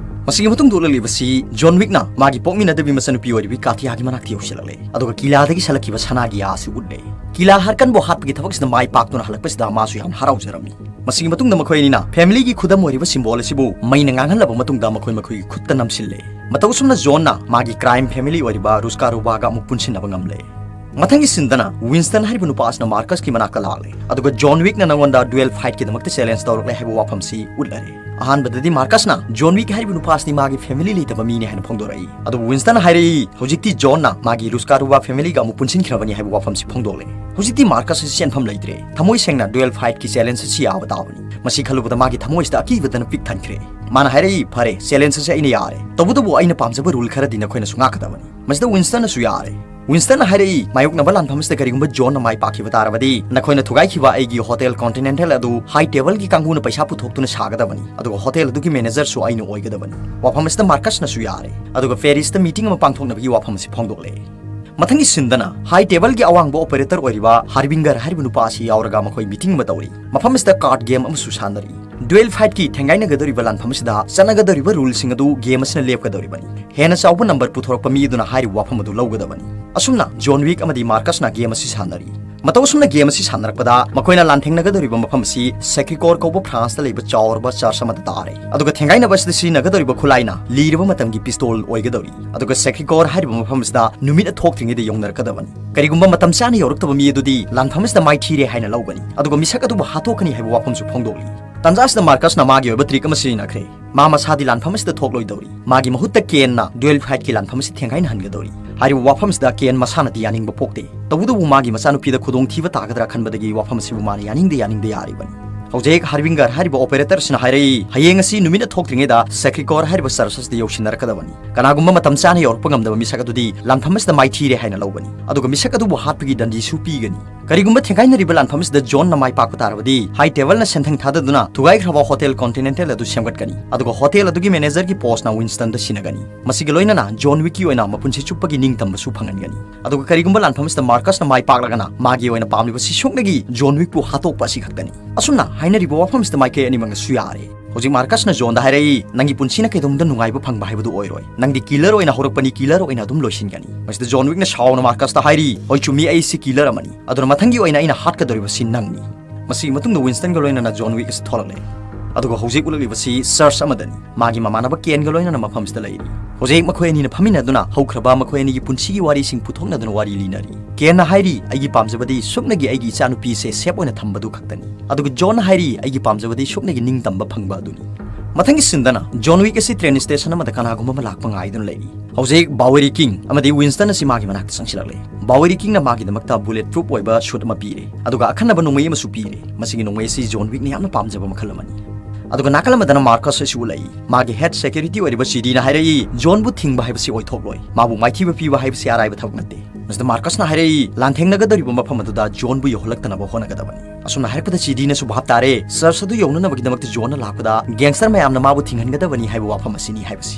ꯃꯁꯤꯒꯤ ꯃꯇꯨꯡꯗ ꯎꯠꯂꯛꯂꯤꯕꯁꯤ ꯖꯣꯟ ꯋꯤꯛꯅ ꯃꯥꯒꯤ ꯄꯣꯛꯃꯤꯟꯅꯗꯕꯤ ꯃꯆꯟꯅꯨꯄꯤ ꯑꯣꯏꯔꯤꯕꯤ ꯀꯥꯇꯤꯌꯥꯒꯤ ꯃꯅꯥꯛꯇ ꯌꯧꯁꯤꯜꯂꯛꯂꯦ꯫ ꯑꯗꯨꯒ ꯀꯤꯂꯥꯗꯒꯤ ꯁꯜꯂꯛꯈꯤꯕ ꯁꯅꯥꯒꯤ ꯌꯥ ꯑꯁꯤ ꯎꯠꯂꯦ꯫ ꯀꯤꯂꯥ ꯍꯔꯀꯟꯕꯨ ꯍꯥꯠꯄꯒꯤ ꯊꯕꯛꯁꯤꯗ ꯃꯥꯏ ꯄꯥꯛꯇꯨꯅ ꯍꯜꯂꯛꯄꯁꯤꯗ ꯃꯥꯁꯨ ꯌꯥꯝꯅ ꯍꯔꯥꯎꯖꯔꯝꯃꯤ꯫ ꯃꯁꯤꯒꯤ ꯃꯇꯨꯡꯗ ꯃꯈꯣꯏ ꯑꯅꯤꯅ familyꯒꯤ ꯈꯨꯗꯝ ꯑꯣꯏꯔꯤꯕ symbol ꯑꯁꯤꯕꯨ ꯃꯩꯅ ꯉꯥꯡꯍꯜꯂꯕ ꯃꯇꯨꯡꯗ ꯃꯈꯣꯏ ꯃꯈꯣꯏꯒꯤ ꯈꯨꯠꯇ ꯅꯝꯁꯤꯜꯂꯦ꯫ ꯃꯇꯧ ꯑꯁꯨꯝꯅ ꯖꯣꯟꯅ ꯃꯥꯒꯤ crime family ꯑꯣꯏꯔꯤꯕ ꯔꯨꯁꯀꯥꯔꯨꯕꯥꯒ ꯑꯃꯨꯛ ꯄꯨꯟꯁꯤꯟꯅꯕ ꯉꯝꯂꯦ꯫ ꯃꯊꯪꯒꯤ ꯁꯤꯟꯗꯅ ꯋꯤꯟꯁꯇꯟ ꯍꯥꯏꯔꯤꯕ ꯅꯨꯄꯥ ꯑꯁꯤꯅ ꯃꯥꯔꯀꯁꯀꯤ ꯃꯅꯥꯛꯇ ꯂꯥꯛꯂꯦ, ꯑꯗꯨꯒ ꯖꯣꯟ ꯋꯤꯛꯅ ꯅꯉꯣꯟꯗ ꯗ꯭ꯌꯨꯑꯦꯜ ꯐꯥꯏꯠꯀꯤꯗꯃꯛꯇ ꯆꯦꯂꯦꯟꯖ ꯇꯧꯔꯛꯂꯦ ꯍꯥꯏꯕ ꯋꯥꯐꯝꯁꯤ ꯎꯠꯂꯔꯦ꯫ ꯑꯍꯥꯟꯕꯗꯗꯤ ꯃꯥꯔꯀꯁꯅ ꯖꯣꯟ ꯋꯤꯛ ꯍꯥꯏꯔꯤꯕ ꯅꯨꯄꯥ ꯑꯁꯤꯗꯤ ꯃꯥꯒꯤ ꯐꯦꯃꯤꯂꯤ ꯂꯩꯇꯕ ꯃꯤꯅꯤ ꯍꯥꯏꯅ ꯐꯣꯡꯗꯣꯔꯛꯏ꯫ ꯑꯗꯨꯕꯨ ꯋꯤꯟꯁꯇꯟ ꯍꯥꯏꯔꯛꯏ, ꯍꯧꯖꯤꯛꯇꯤ ꯖꯣꯟꯅ ꯃꯥꯒꯤ ꯔꯨꯁꯀꯥꯔꯨꯕꯥ ꯐꯦꯃꯤꯂꯤꯒ ꯑꯃꯨꯛ ꯄꯨꯟꯁꯤꯟꯈ꯭ꯔꯕꯅꯤ ꯍꯥꯏꯕ ꯋꯥꯐꯝꯁꯤ ꯐꯣꯡꯗꯣꯛꯂꯦ꯫ ꯍꯧꯖꯤꯛꯇꯤ ꯃꯥꯔꯀꯁ ꯑꯁꯤ ꯆꯦꯟꯐꯝ ꯂꯩꯇ꯭ꯔꯦ꯫ ꯊꯃꯣꯏ ꯁꯦꯡꯅ ꯗ꯭ꯌꯨꯑꯦꯜ ꯐꯥꯏꯠꯀꯤ ꯆꯦꯂꯦꯟꯖ ꯑꯁꯤ ꯌꯥꯕ ꯇꯥꯕꯅꯤ꯫ ꯃꯁꯤ ꯈꯜꯂꯨꯕꯗ ꯃꯥꯒꯤ ꯊꯃꯣꯏꯁꯤꯗ ꯑꯀꯤꯕꯗꯅ ꯄꯤꯛ ꯊꯟꯈ꯭ꯔꯦ꯫ ꯃꯥꯅ ꯍꯥꯏꯔꯛꯏ, ꯐꯔꯦ, ꯆꯦꯂꯦꯟꯖ ꯑꯁꯤ ꯑꯩꯅ ꯌꯥꯔꯦ, ꯇꯧꯕꯇꯕꯨ ꯑꯩꯅ ꯄꯥꯝꯖꯕ ꯔꯨꯜ ꯈꯔꯗꯤ ꯅꯈꯣꯏꯅꯁꯨ ꯉꯥꯛꯀꯗꯕꯅꯤ꯫ ꯃꯁꯤꯗ ꯋꯤꯟꯁꯇꯟꯅꯁꯨ ꯌꯥꯔꯦ꯫ ꯋꯤꯟꯁꯇꯟꯅ ꯍꯥꯏꯔꯛꯏ, ꯃꯥꯌꯣꯛꯅꯕ ꯂꯥꯟꯐꯝ ꯑꯁꯤꯗ ꯀꯔꯤꯒꯨꯝꯕ ꯖꯣꯟꯅ ꯃꯥꯏ ꯄꯥꯛꯈꯤꯕ ꯇꯥꯔꯕꯗꯤ, ꯅꯈꯣꯏꯅ ꯊꯨꯒꯥꯏꯈꯤꯕ ꯑꯩꯒꯤ ꯍꯣꯇꯦꯜ ꯀꯣꯟꯇꯤꯅꯦꯟꯇꯦꯜ ꯑꯗꯨ ꯍꯥꯏ ꯇꯦꯕꯜꯒꯤ ꯀꯥꯡꯕꯨꯅ ꯄꯩꯁꯥ ꯄꯨꯊꯣꯛꯇꯨꯅ ꯁꯥꯒꯗꯕꯅꯤ, ꯑꯗꯨꯒ ꯍꯣꯇꯦꯜ ꯑꯗꯨꯒꯤ ꯃꯦꯅꯦꯖꯔꯁꯨ ꯑꯩꯅ ꯑꯣꯏꯒꯗꯕꯅꯤ꯫ ꯋꯥꯐꯝ ꯑꯁꯤꯗ ꯃꯥꯔꯀꯁꯅꯁꯨ ꯌꯥꯔꯦ, ꯑꯗꯨꯒ ꯄꯦꯔꯤꯁꯇ ꯃꯤꯇꯤꯡ ꯑꯃ ꯄꯥꯡꯊꯣꯛꯅꯕꯒꯤ ꯋꯥꯐꯝ ꯑꯁꯤ ꯐꯣꯡꯗꯣꯛꯂꯦ꯫ ꯃꯊꯪꯒꯤ ꯁꯤꯟꯗꯅ ꯍꯥꯏ ꯇꯦꯕꯜꯒꯤ ꯑꯋꯥꯡꯕ ꯑꯣꯄꯔꯦꯇꯔ ꯑꯣꯏꯔꯤꯕ ꯍꯥꯔꯕꯤꯡꯒꯔ ꯍꯥꯏꯔꯤꯕ ꯅꯨꯄꯥ ꯑꯁꯤ ꯌꯥꯎꯔꯒ ꯃꯈꯣꯏ ꯃꯤꯇꯤꯡ ꯑꯃ ꯇꯧꯔꯤ꯫ ꯃꯐꯝ ꯑꯁꯤꯗ ꯀꯥꯔꯗ ꯒꯦꯝ ꯑꯃꯁꯨ ꯁꯥꯟꯅꯔꯤ꯫ ꯗ꯭ꯌꯨꯑꯦꯜ ꯐꯥꯏꯠꯀꯤ ꯊꯦꯡꯒꯥꯏꯅꯒꯗꯧꯔꯤꯕ ꯂꯥꯟꯐꯝ ꯑꯁꯤꯗ ꯆꯠꯅꯒꯗꯧꯔꯤꯕ ꯔꯨꯜꯁꯤꯡ ꯑꯗꯨ ꯒꯦꯝ ꯑꯁꯤꯅ ꯂꯦꯞꯀꯗꯧꯔꯤꯕꯅꯤ꯫ ꯍꯦꯟꯅ ꯆꯥꯎꯕ ꯅꯝꯕꯔ ꯄꯨꯊꯣꯔꯛꯄ ꯃꯤ ꯑꯗꯨꯅ ꯍꯥꯏꯔꯤꯕ ꯋꯥꯐꯝ ꯑꯗꯨ ꯂꯧꯒꯗꯕꯅꯤ꯫ ꯑꯁꯨꯝꯅ ꯖꯣꯟ ꯋꯤꯛ ꯑꯃꯗꯤ ꯃꯥꯔꯀꯁꯅ ꯒꯦꯝ ꯑꯁꯤ ꯁꯥꯟꯅꯔꯤ꯫ ꯃꯇꯧ ꯑꯁꯨꯝꯅ ꯒꯦꯝ ꯑꯁꯤ ꯁꯥꯟꯅꯔꯛꯄꯗ ꯃꯈꯣꯏꯅ ꯂꯥꯟꯊꯦꯡꯅꯒꯗꯧꯔꯤꯕ ꯃꯐꯝ ꯑꯁꯤ ꯁꯦꯀ꯭ꯔꯤꯀꯣꯔ ꯀꯧꯕ ꯐ꯭ꯔꯥꯟꯁꯇ ꯂꯩꯕ ꯆꯥꯎꯔꯕ ꯆꯔꯆ ꯑꯃꯗ ꯇꯥꯔꯦ꯫ ꯑꯗꯨꯒ ꯊꯦꯡꯒꯥꯏꯅꯕ ꯑꯁꯤꯗ ꯁꯤꯖꯤꯟꯅꯒꯗꯧꯔꯤꯕ ꯈꯨꯠꯂꯥꯏꯅ ꯂꯤꯔꯕ ꯃꯇꯝꯒꯤ ꯄꯤꯁꯇꯣꯜ ꯑꯣꯏꯒꯗꯧꯔꯤ꯫ ꯑꯗꯨꯒ ꯁꯦꯀ꯭ꯔꯤꯀꯣꯔ ꯍꯥꯏꯔꯤꯕ ꯃꯐꯝ ꯑꯁꯤꯗ ꯅꯨꯃꯤꯠꯅ ꯊꯣꯛꯇ꯭ꯔꯤꯉꯩꯗ ꯌꯧꯅꯔꯛꯀꯗꯕꯅꯤ꯫ ꯀꯔꯤꯒꯨꯝꯕ ꯃꯇꯝ ꯆꯥꯅ ꯌꯧꯔꯛꯇꯕ ꯃꯤ ꯑꯗꯨꯗꯤ ꯂꯥꯟꯐꯝ ꯑꯁꯤꯗ ꯃꯥꯏꯊꯤꯔꯦ ꯍꯥꯏꯅ ꯂꯧꯒꯅꯤ, ꯑꯗꯨꯒ ꯃꯤꯁꯛ ꯑꯗꯨꯕꯨ ꯍꯥꯠꯇꯣꯛꯀꯅꯤ ꯍꯥꯏꯕ ꯋꯥꯐꯝꯁꯨ ꯐꯣꯡꯗꯣꯛꯂꯤ꯫ ꯇꯥꯟꯖꯥ ꯑꯁꯤꯗ ꯃꯥꯔꯀꯁꯅ ꯃꯥꯒꯤ ꯑꯣꯏꯕ ꯇ꯭ꯔꯤꯛ ꯑꯃ ꯁꯤꯖꯤꯟꯅꯈ꯭ꯔꯦ꯫ ꯃꯥ ꯃꯁꯥꯗꯤ ꯂꯥꯟꯐꯝ ꯑꯁꯤꯗ ꯊꯣꯛꯂꯣꯏꯗꯧꯔꯤ꯫ ꯃꯥꯒꯤ ꯃꯍꯨꯠꯇ ꯀꯦꯟꯅ ꯗ꯭ꯌꯨꯑꯦꯜ ꯐꯥꯏꯠꯀꯤ ꯂꯥꯟꯐꯝ ꯑꯁꯤ ꯊꯦꯡꯒꯥꯏꯅꯍꯟꯒꯗꯧꯔꯤ꯫ ꯍꯥꯏꯔꯤꯕ ꯋꯥꯐꯝ ꯑꯁꯤꯗ ꯀꯦꯟ ꯃꯁꯥꯅꯗꯤ ꯌꯥꯅꯤꯡꯕ ꯄꯣꯛꯇꯦ꯫ ꯇꯧꯕꯇꯕꯨ ꯃꯥꯒꯤ ꯃꯆꯥꯅꯨꯄꯤꯗ ꯈꯨꯗꯣꯡꯊꯤꯕ ꯇꯥꯒꯗ꯭ꯔꯥ ꯈꯟꯕꯗꯒꯤ ꯋꯥꯐꯝ ꯑꯁꯤꯕꯨ ꯃꯥꯅ ꯌꯥꯅꯤꯡꯗ ꯌꯥꯅꯤꯡꯗ ꯌꯥꯔꯤꯕꯅꯤ꯫ ꯍꯧꯖꯤꯛ ꯍꯥꯔꯕꯤꯡꯒꯔ ꯍꯥꯏꯔꯤꯕ ꯑꯣꯄꯔꯦꯇꯔ ꯑꯁꯤꯅ ꯍꯥꯏꯔꯛꯏ, ꯍꯌꯦꯡ ꯑꯁꯤ ꯅꯨꯃꯤꯠꯅ ꯊꯣꯛꯇ꯭ꯔꯤꯉꯩꯗ ꯁꯦꯀ꯭ꯔꯤꯀꯣꯔ ꯍꯥꯏꯔꯤꯕ ꯆꯔꯆ ꯑꯁꯤꯗ ꯌꯧꯁꯤꯟꯅꯔꯛꯀꯗꯕꯅꯤ꯫ ꯀꯅꯥꯒꯨꯝꯕ ꯃꯇꯝ ꯆꯥꯅ ꯌꯧꯔꯛꯄ ꯉꯝꯗꯕ ꯃꯤꯁꯛ ꯑꯗꯨꯗꯤ ꯂꯥꯟꯐꯝ ꯑꯁꯤꯗ ꯃꯥꯏꯊꯤꯔꯦ ꯍꯥꯏꯅ ꯂꯧꯒꯅꯤ, ꯑꯗꯨꯒ ꯃꯤꯁꯛ ꯑꯗꯨꯕꯨ ꯍꯥꯠꯄꯒꯤ ꯗꯟꯗꯤꯁꯨ ꯄꯤꯒꯅꯤ꯫ ꯀꯔꯤꯒꯨꯝꯕ ꯊꯦꯡꯒꯥꯏꯅꯔꯤꯕ ꯂꯥꯟꯐꯝ ꯑꯁꯤꯗ ꯖꯣꯟꯅ ꯃꯥꯏ ꯄꯥꯛꯄ ꯇꯥꯔꯕꯗꯤ, ꯍꯥꯏ ꯇꯦꯕꯜꯅ ꯁꯦꯟꯊꯪ ꯊꯥꯗꯗꯨꯅ ꯊꯨꯒꯥꯏꯈ꯭ꯔꯕ ꯍꯣꯇꯦꯜ ꯀꯣꯟꯇꯤꯅꯦꯟꯇꯦꯜ ꯑꯗꯨ ꯁꯦꯝꯒꯠꯀꯅꯤ, ꯑꯗꯨꯒ ꯍꯣꯇꯦꯜ ꯑꯗꯨꯒꯤ ꯃꯦꯅꯦꯖꯔꯒꯤ ꯄꯣꯁꯅ ꯋꯤꯟꯁꯇꯟꯗ ꯁꯤꯟꯅꯒꯅꯤ꯫ ꯃꯁꯤꯒ ꯂꯣꯏꯅꯅ ꯖꯣꯟ ꯋꯤꯛꯀꯤ ꯑꯣꯏꯅ ꯃꯄꯨꯟꯁꯤ ꯆꯨꯞꯄꯒꯤ ꯅꯤꯡꯇꯝꯕꯁꯨ ꯐꯪꯍꯟꯒꯅꯤ꯫ ꯑꯗꯨꯒ ꯀꯔꯤꯒꯨꯝꯕ ꯂꯥꯟꯐꯝ ꯑꯁꯤꯗ ꯃꯥꯔꯀꯁꯅ ꯃꯥꯏ ꯄꯥꯛꯂꯒꯅ, ꯃꯥꯒꯤ ꯑꯣꯏꯅ ꯄꯥꯝꯂꯤꯕꯁꯤ ꯁꯨꯞꯅꯒꯤ ꯖꯣꯟ ꯋꯤꯛꯄꯨ ꯍꯥꯠꯇꯣꯛꯄ ꯑꯁꯤ ꯈꯛꯇꯅꯤ꯫ ꯑꯁꯨꯝꯅ ꯍꯥꯏꯅꯔꯤꯕ ꯋꯥꯐꯝꯁꯤꯗ ꯃꯥꯏꯀꯩ ꯑꯅꯤꯃꯛꯅꯁꯨ ꯌꯥꯔꯦ꯫ ꯍꯧꯖꯤꯛ ꯃꯥꯔꯀꯁꯅ ꯖꯣꯟꯗ ꯍꯥꯏꯔꯛꯏ, "ꯅꯪꯒꯤ ꯄꯨꯟꯁꯤꯅ ꯀꯩꯗꯧꯅꯨꯡꯗ ꯅꯨꯡꯉꯥꯏꯕ ꯐꯪꯕ ꯍꯥꯏꯕꯗꯨ ꯑꯣꯏꯔꯣꯏ꯫ ꯅꯪꯗꯤ ꯀꯤꯂꯔ ꯑꯣꯏꯅ ꯍꯧꯔꯛꯄꯅꯤ, ꯀꯤꯂꯔ ꯑꯣꯏꯅ ꯑꯗꯨꯝ ꯂꯣꯏꯁꯤꯟꯒꯅꯤ꯫" ꯃꯁꯤꯗ ꯖꯣꯟ ꯋꯤꯛꯅ ꯁꯥꯎꯅ ꯃꯥꯔꯀꯁꯇ ꯍꯥꯏꯔꯤ, "ꯍꯣꯏ, ꯆꯨꯝꯃꯤ, ꯑꯩꯁꯤ ꯀꯤꯂꯔ ꯑꯃꯅꯤ꯫ ꯑꯗꯨꯅ ꯃꯊꯪꯒꯤ ꯑꯣꯏꯅ ꯑꯩꯅ ꯍꯥꯠꯀꯗꯧꯔꯤꯕꯁꯤ ꯅꯪꯅꯤ꯫" ꯃꯁꯤꯒꯤ ꯃꯇꯨꯡꯗ ꯋꯤꯟꯁꯇꯟꯒ ꯂꯣꯏꯅꯅ ꯖꯣꯟ ꯋꯤꯛ ꯑꯁꯤ ꯊꯣꯛꯂꯛꯂꯦ꯫ ꯑꯗꯨꯒ ꯍꯧꯖꯤꯛ ꯎꯠꯂꯛꯂꯤꯕꯁꯤ ꯆꯔꯆ ꯑꯃꯗꯅꯤ꯫ ꯃꯥꯒꯤ ꯃꯃꯥꯟꯅꯕ ꯀꯦꯟꯒ ꯂꯣꯏꯅꯅ ꯃꯐꯝꯁꯤꯗ ꯂꯩꯔꯤ꯫ ꯍꯧꯖꯤꯛ ꯃꯈꯣꯏ ꯑꯅꯤꯅ ꯐꯝꯃꯤꯟꯅꯗꯨꯅ ꯍꯧꯈ꯭ꯔꯕ ꯃꯈꯣꯏ ꯑꯅꯤꯒꯤ ꯄꯨꯟꯁꯤꯒꯤ ꯋꯥꯔꯤꯁꯤꯡ ꯄꯨꯊꯣꯛꯅꯗꯨꯅ ꯋꯥꯔꯤ ꯂꯤꯅꯔꯤ꯫ ꯀꯦꯟꯅ ꯍꯥꯏꯔꯤ, "ꯑꯩꯒꯤ ꯄꯥꯝꯖꯕꯗꯤ ꯁꯨꯞꯅꯒꯤ ꯑꯩꯒꯤ ꯏꯆꯥꯅꯨꯄꯤꯁꯦ ꯁꯦꯞ ꯑꯣꯏꯅ ꯊꯝꯕꯗꯨ ꯈꯛꯇꯅꯤ"꯫ ꯑꯗꯨꯒ ꯖꯣꯟꯅ ꯍꯥꯏꯔꯤ, "ꯑꯩꯒꯤ ꯄꯥꯝꯖꯕꯗꯤ ꯁꯨꯞꯅꯒꯤ ꯅꯤꯡꯇꯝꯕ ꯐꯪꯕ ꯑꯗꯨꯅꯤ"꯫ ꯃꯊꯪꯒꯤ ꯁꯤꯟꯗꯅ ꯖꯣꯟ ꯋꯤꯛ ꯑꯁꯤ ꯇ꯭ꯔꯦꯟ ꯁ꯭ꯇꯦꯁꯟ ꯑꯃꯗ ꯀꯅꯥꯒꯨꯝꯕ ꯑꯃ ꯂꯥꯛꯄ ꯉꯥꯏꯗꯨꯅ ꯂꯩꯔꯤ꯫ ꯍꯧꯖꯤꯛ ꯕꯥꯋꯦꯔꯤ ꯀꯤꯡ ꯑꯃꯗꯤ ꯋꯤꯟꯁꯇꯟ ꯑꯁꯤ ꯃꯥꯒꯤ ꯃꯅꯥꯛꯇ ꯆꯪꯁꯤꯜꯂꯛꯂꯦ꯫ ꯕꯥꯋꯦꯔꯤ ꯀꯤꯡꯅ ꯃꯥꯒꯤꯗꯃꯛꯇ ꯕꯨꯂꯦꯠ ꯄ꯭ꯔꯨꯐ ꯑꯣꯏꯕ ꯁꯨꯠ ꯑꯃ ꯄꯤꯔꯦ, ꯑꯗꯨꯒ ꯑꯈꯟꯅꯕ ꯅꯣꯡꯃꯩ ꯑꯃꯁꯨ ꯄꯤꯔꯦ꯫ ꯃꯁꯤꯒꯤ ꯅꯣꯡꯃꯩ ꯑꯁꯤ ꯖꯣꯟ ꯋꯤꯛꯅ ꯌꯥꯝꯅ ꯄꯥꯝꯖꯕ ꯃꯈꯜ ꯑꯃꯅꯤ꯫ ꯑꯗꯨꯒ ꯅꯥꯀꯜ ꯑꯃꯗꯅ ꯃꯥꯔꯀꯁ ꯑꯁꯤ ꯎꯠꯂꯛꯏ꯫ ꯃꯥꯒꯤ ꯍꯦꯗ ꯁꯦꯀ꯭ꯌꯨꯔꯤꯇꯤ ꯑꯣꯏꯔꯤꯕ ꯁꯤꯗꯤꯅ ꯍꯥꯏꯔꯛꯏ, "ꯖꯣꯟꯕꯨ ꯊꯤꯡꯕ ꯍꯥꯏꯕꯁꯤ ꯑꯣꯏꯊꯣꯛꯂꯣꯏ꯫ ꯃꯥꯕꯨ ꯃꯥꯏꯊꯤꯕ ꯄꯤꯕ ꯍꯥꯏꯕꯁꯤ ꯑꯔꯥꯏꯕ ꯊꯕꯛ ꯅꯠꯇꯦ"꯫ ꯃꯁꯤꯗ ꯃꯥꯔꯀꯁꯅ ꯍꯥꯏꯔꯛꯏ, "ꯂꯥꯟꯊꯦꯡꯅꯒꯗꯧꯔꯤꯕ ꯃꯐꯝ ꯑꯗꯨꯗ ꯖꯣꯟꯕꯨ ꯌꯧꯍꯜꯂꯛꯇꯅꯕ ꯍꯣꯠꯅꯒꯗꯕꯅꯤ"꯫ ꯑꯁꯨꯝꯅ ꯍꯥꯏꯔꯛꯄꯗ ꯁꯤꯗꯤꯅꯁꯨ ꯚꯥꯞ ꯇꯥꯔꯦ, ꯆꯔꯆ ꯑꯗꯨ ꯌꯧꯅꯅꯕꯒꯤꯗꯃꯛꯇ ꯖꯣꯟꯅ ꯂꯥꯛꯄꯗ ꯒꯦꯡꯁꯇꯔ ꯃꯌꯥꯝꯅ ꯃꯥꯕꯨ ꯊꯤꯡꯍꯟꯒꯗꯕꯅꯤ ꯍꯥꯏꯕ ꯋꯥꯐꯝ ꯑꯁꯤꯅꯤ ꯍꯥꯏꯕꯁꯤ꯫